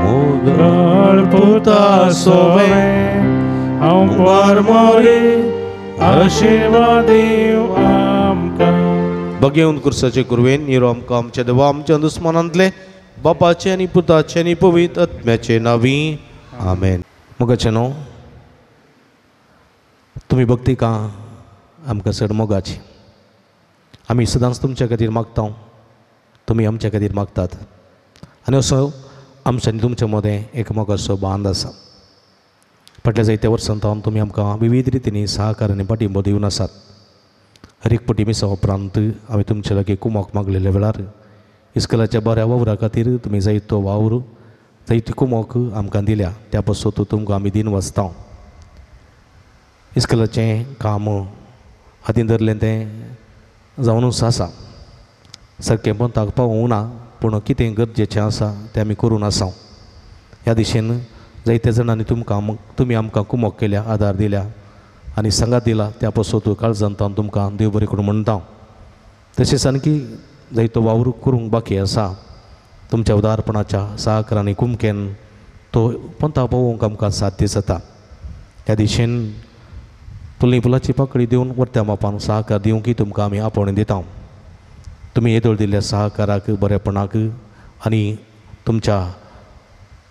मोगळ पुता सोवे हांव परमोरी आशिर्वाद दीव आमकां. बगेवन कुर्साचे कुरवेन निरो आमकां आमच्या देवा आमच्या दुस्मानांतले बापाचे आनी पुताचे आनी पवित्र आत्म्याचे नांवी आमेन. मोगाचे न्हू तुमी भक्ती का आमकां चड मोगाची. आमी सदांच तुमच्या खातीर मागता, तुमी आमच्या खातीर मागतात आनी असो आमच्या आनी तुमच्या मदें एक मोगाचो बांद आसा. फाटल्या जायत्या वर्सां सावन तुमी आमकां विविध रितींनी सहकार आनी पाठिंबो दिवन आसात. हर एक पटी मिसा उपरांत आमी तुमच्या लागीं कुमोक मागलेल्या वेळार इस्कलाच्या बऱ्या वावरा खातीर तुमी जायतो वावर जायती कुमोक आमकां दिल्या. त्या पासून तुमकां आमी दिन वाचता. इस्कलाचें काम हातीन धरलें तें जावनूच आसा. सारकें पंताक पावूंक ना, पूण कितें गरजेचें आसा तें आमी करून आसा. ह्या दिशेन जायत्या जाणांनी तुमकां तुमी आमकां कुमोक केल्या, आदार दिल्या आनी सांगात दिला. त्या पासून काळजांत हांव तुमकां देव बरें करूं म्हणटा. तशेंच आणकी जायतो वावर करूंक बाकी आसा. तुमच्या उदारपणाच्या सहकारांनी कुमकेन तो पंता पावोवंक आमकां साध्य जाता. ह्या दिशेन पुली पुलाची पाकळी दिवन वर्त्या मापान सहकार दिवंक तुमकां आमी आपोवणें दिता. तुमी येदोळ दिल्ल्या सहकाराक, बरेपणाक आनी तुमच्या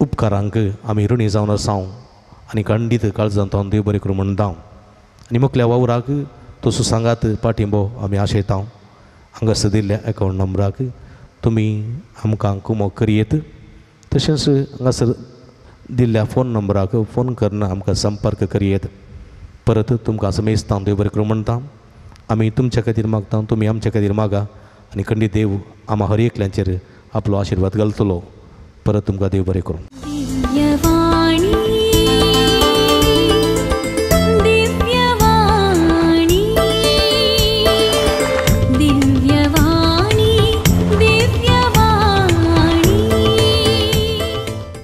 उपकारांक आमी ऋणी जावन आसा आनी खंडीत काळजांत हांव देव बरें करूं म्हणटा. आनी मुखल्या वावराक तसो सांगात पाठिंबो आमी आशयता. हांगासर दिल्ल्या एकावंट नंबराक तुमी आमकां कुमोक करयेत. तशेंच हांगासर दिल्ल्या फोन नंबराक फोन करून आमकां संपर्क करयेत. परत तुमकां समेस्तां देव बरें करूं म्हणटा. आमी तुमच्या खातीर मागता, तुमी आमच्या खातीर मागा आनी खंडीत देव आमा हर एकल्यांचेर आपलो आशिर्वाद घालतलो. परत तुमकां देव बरें करूं.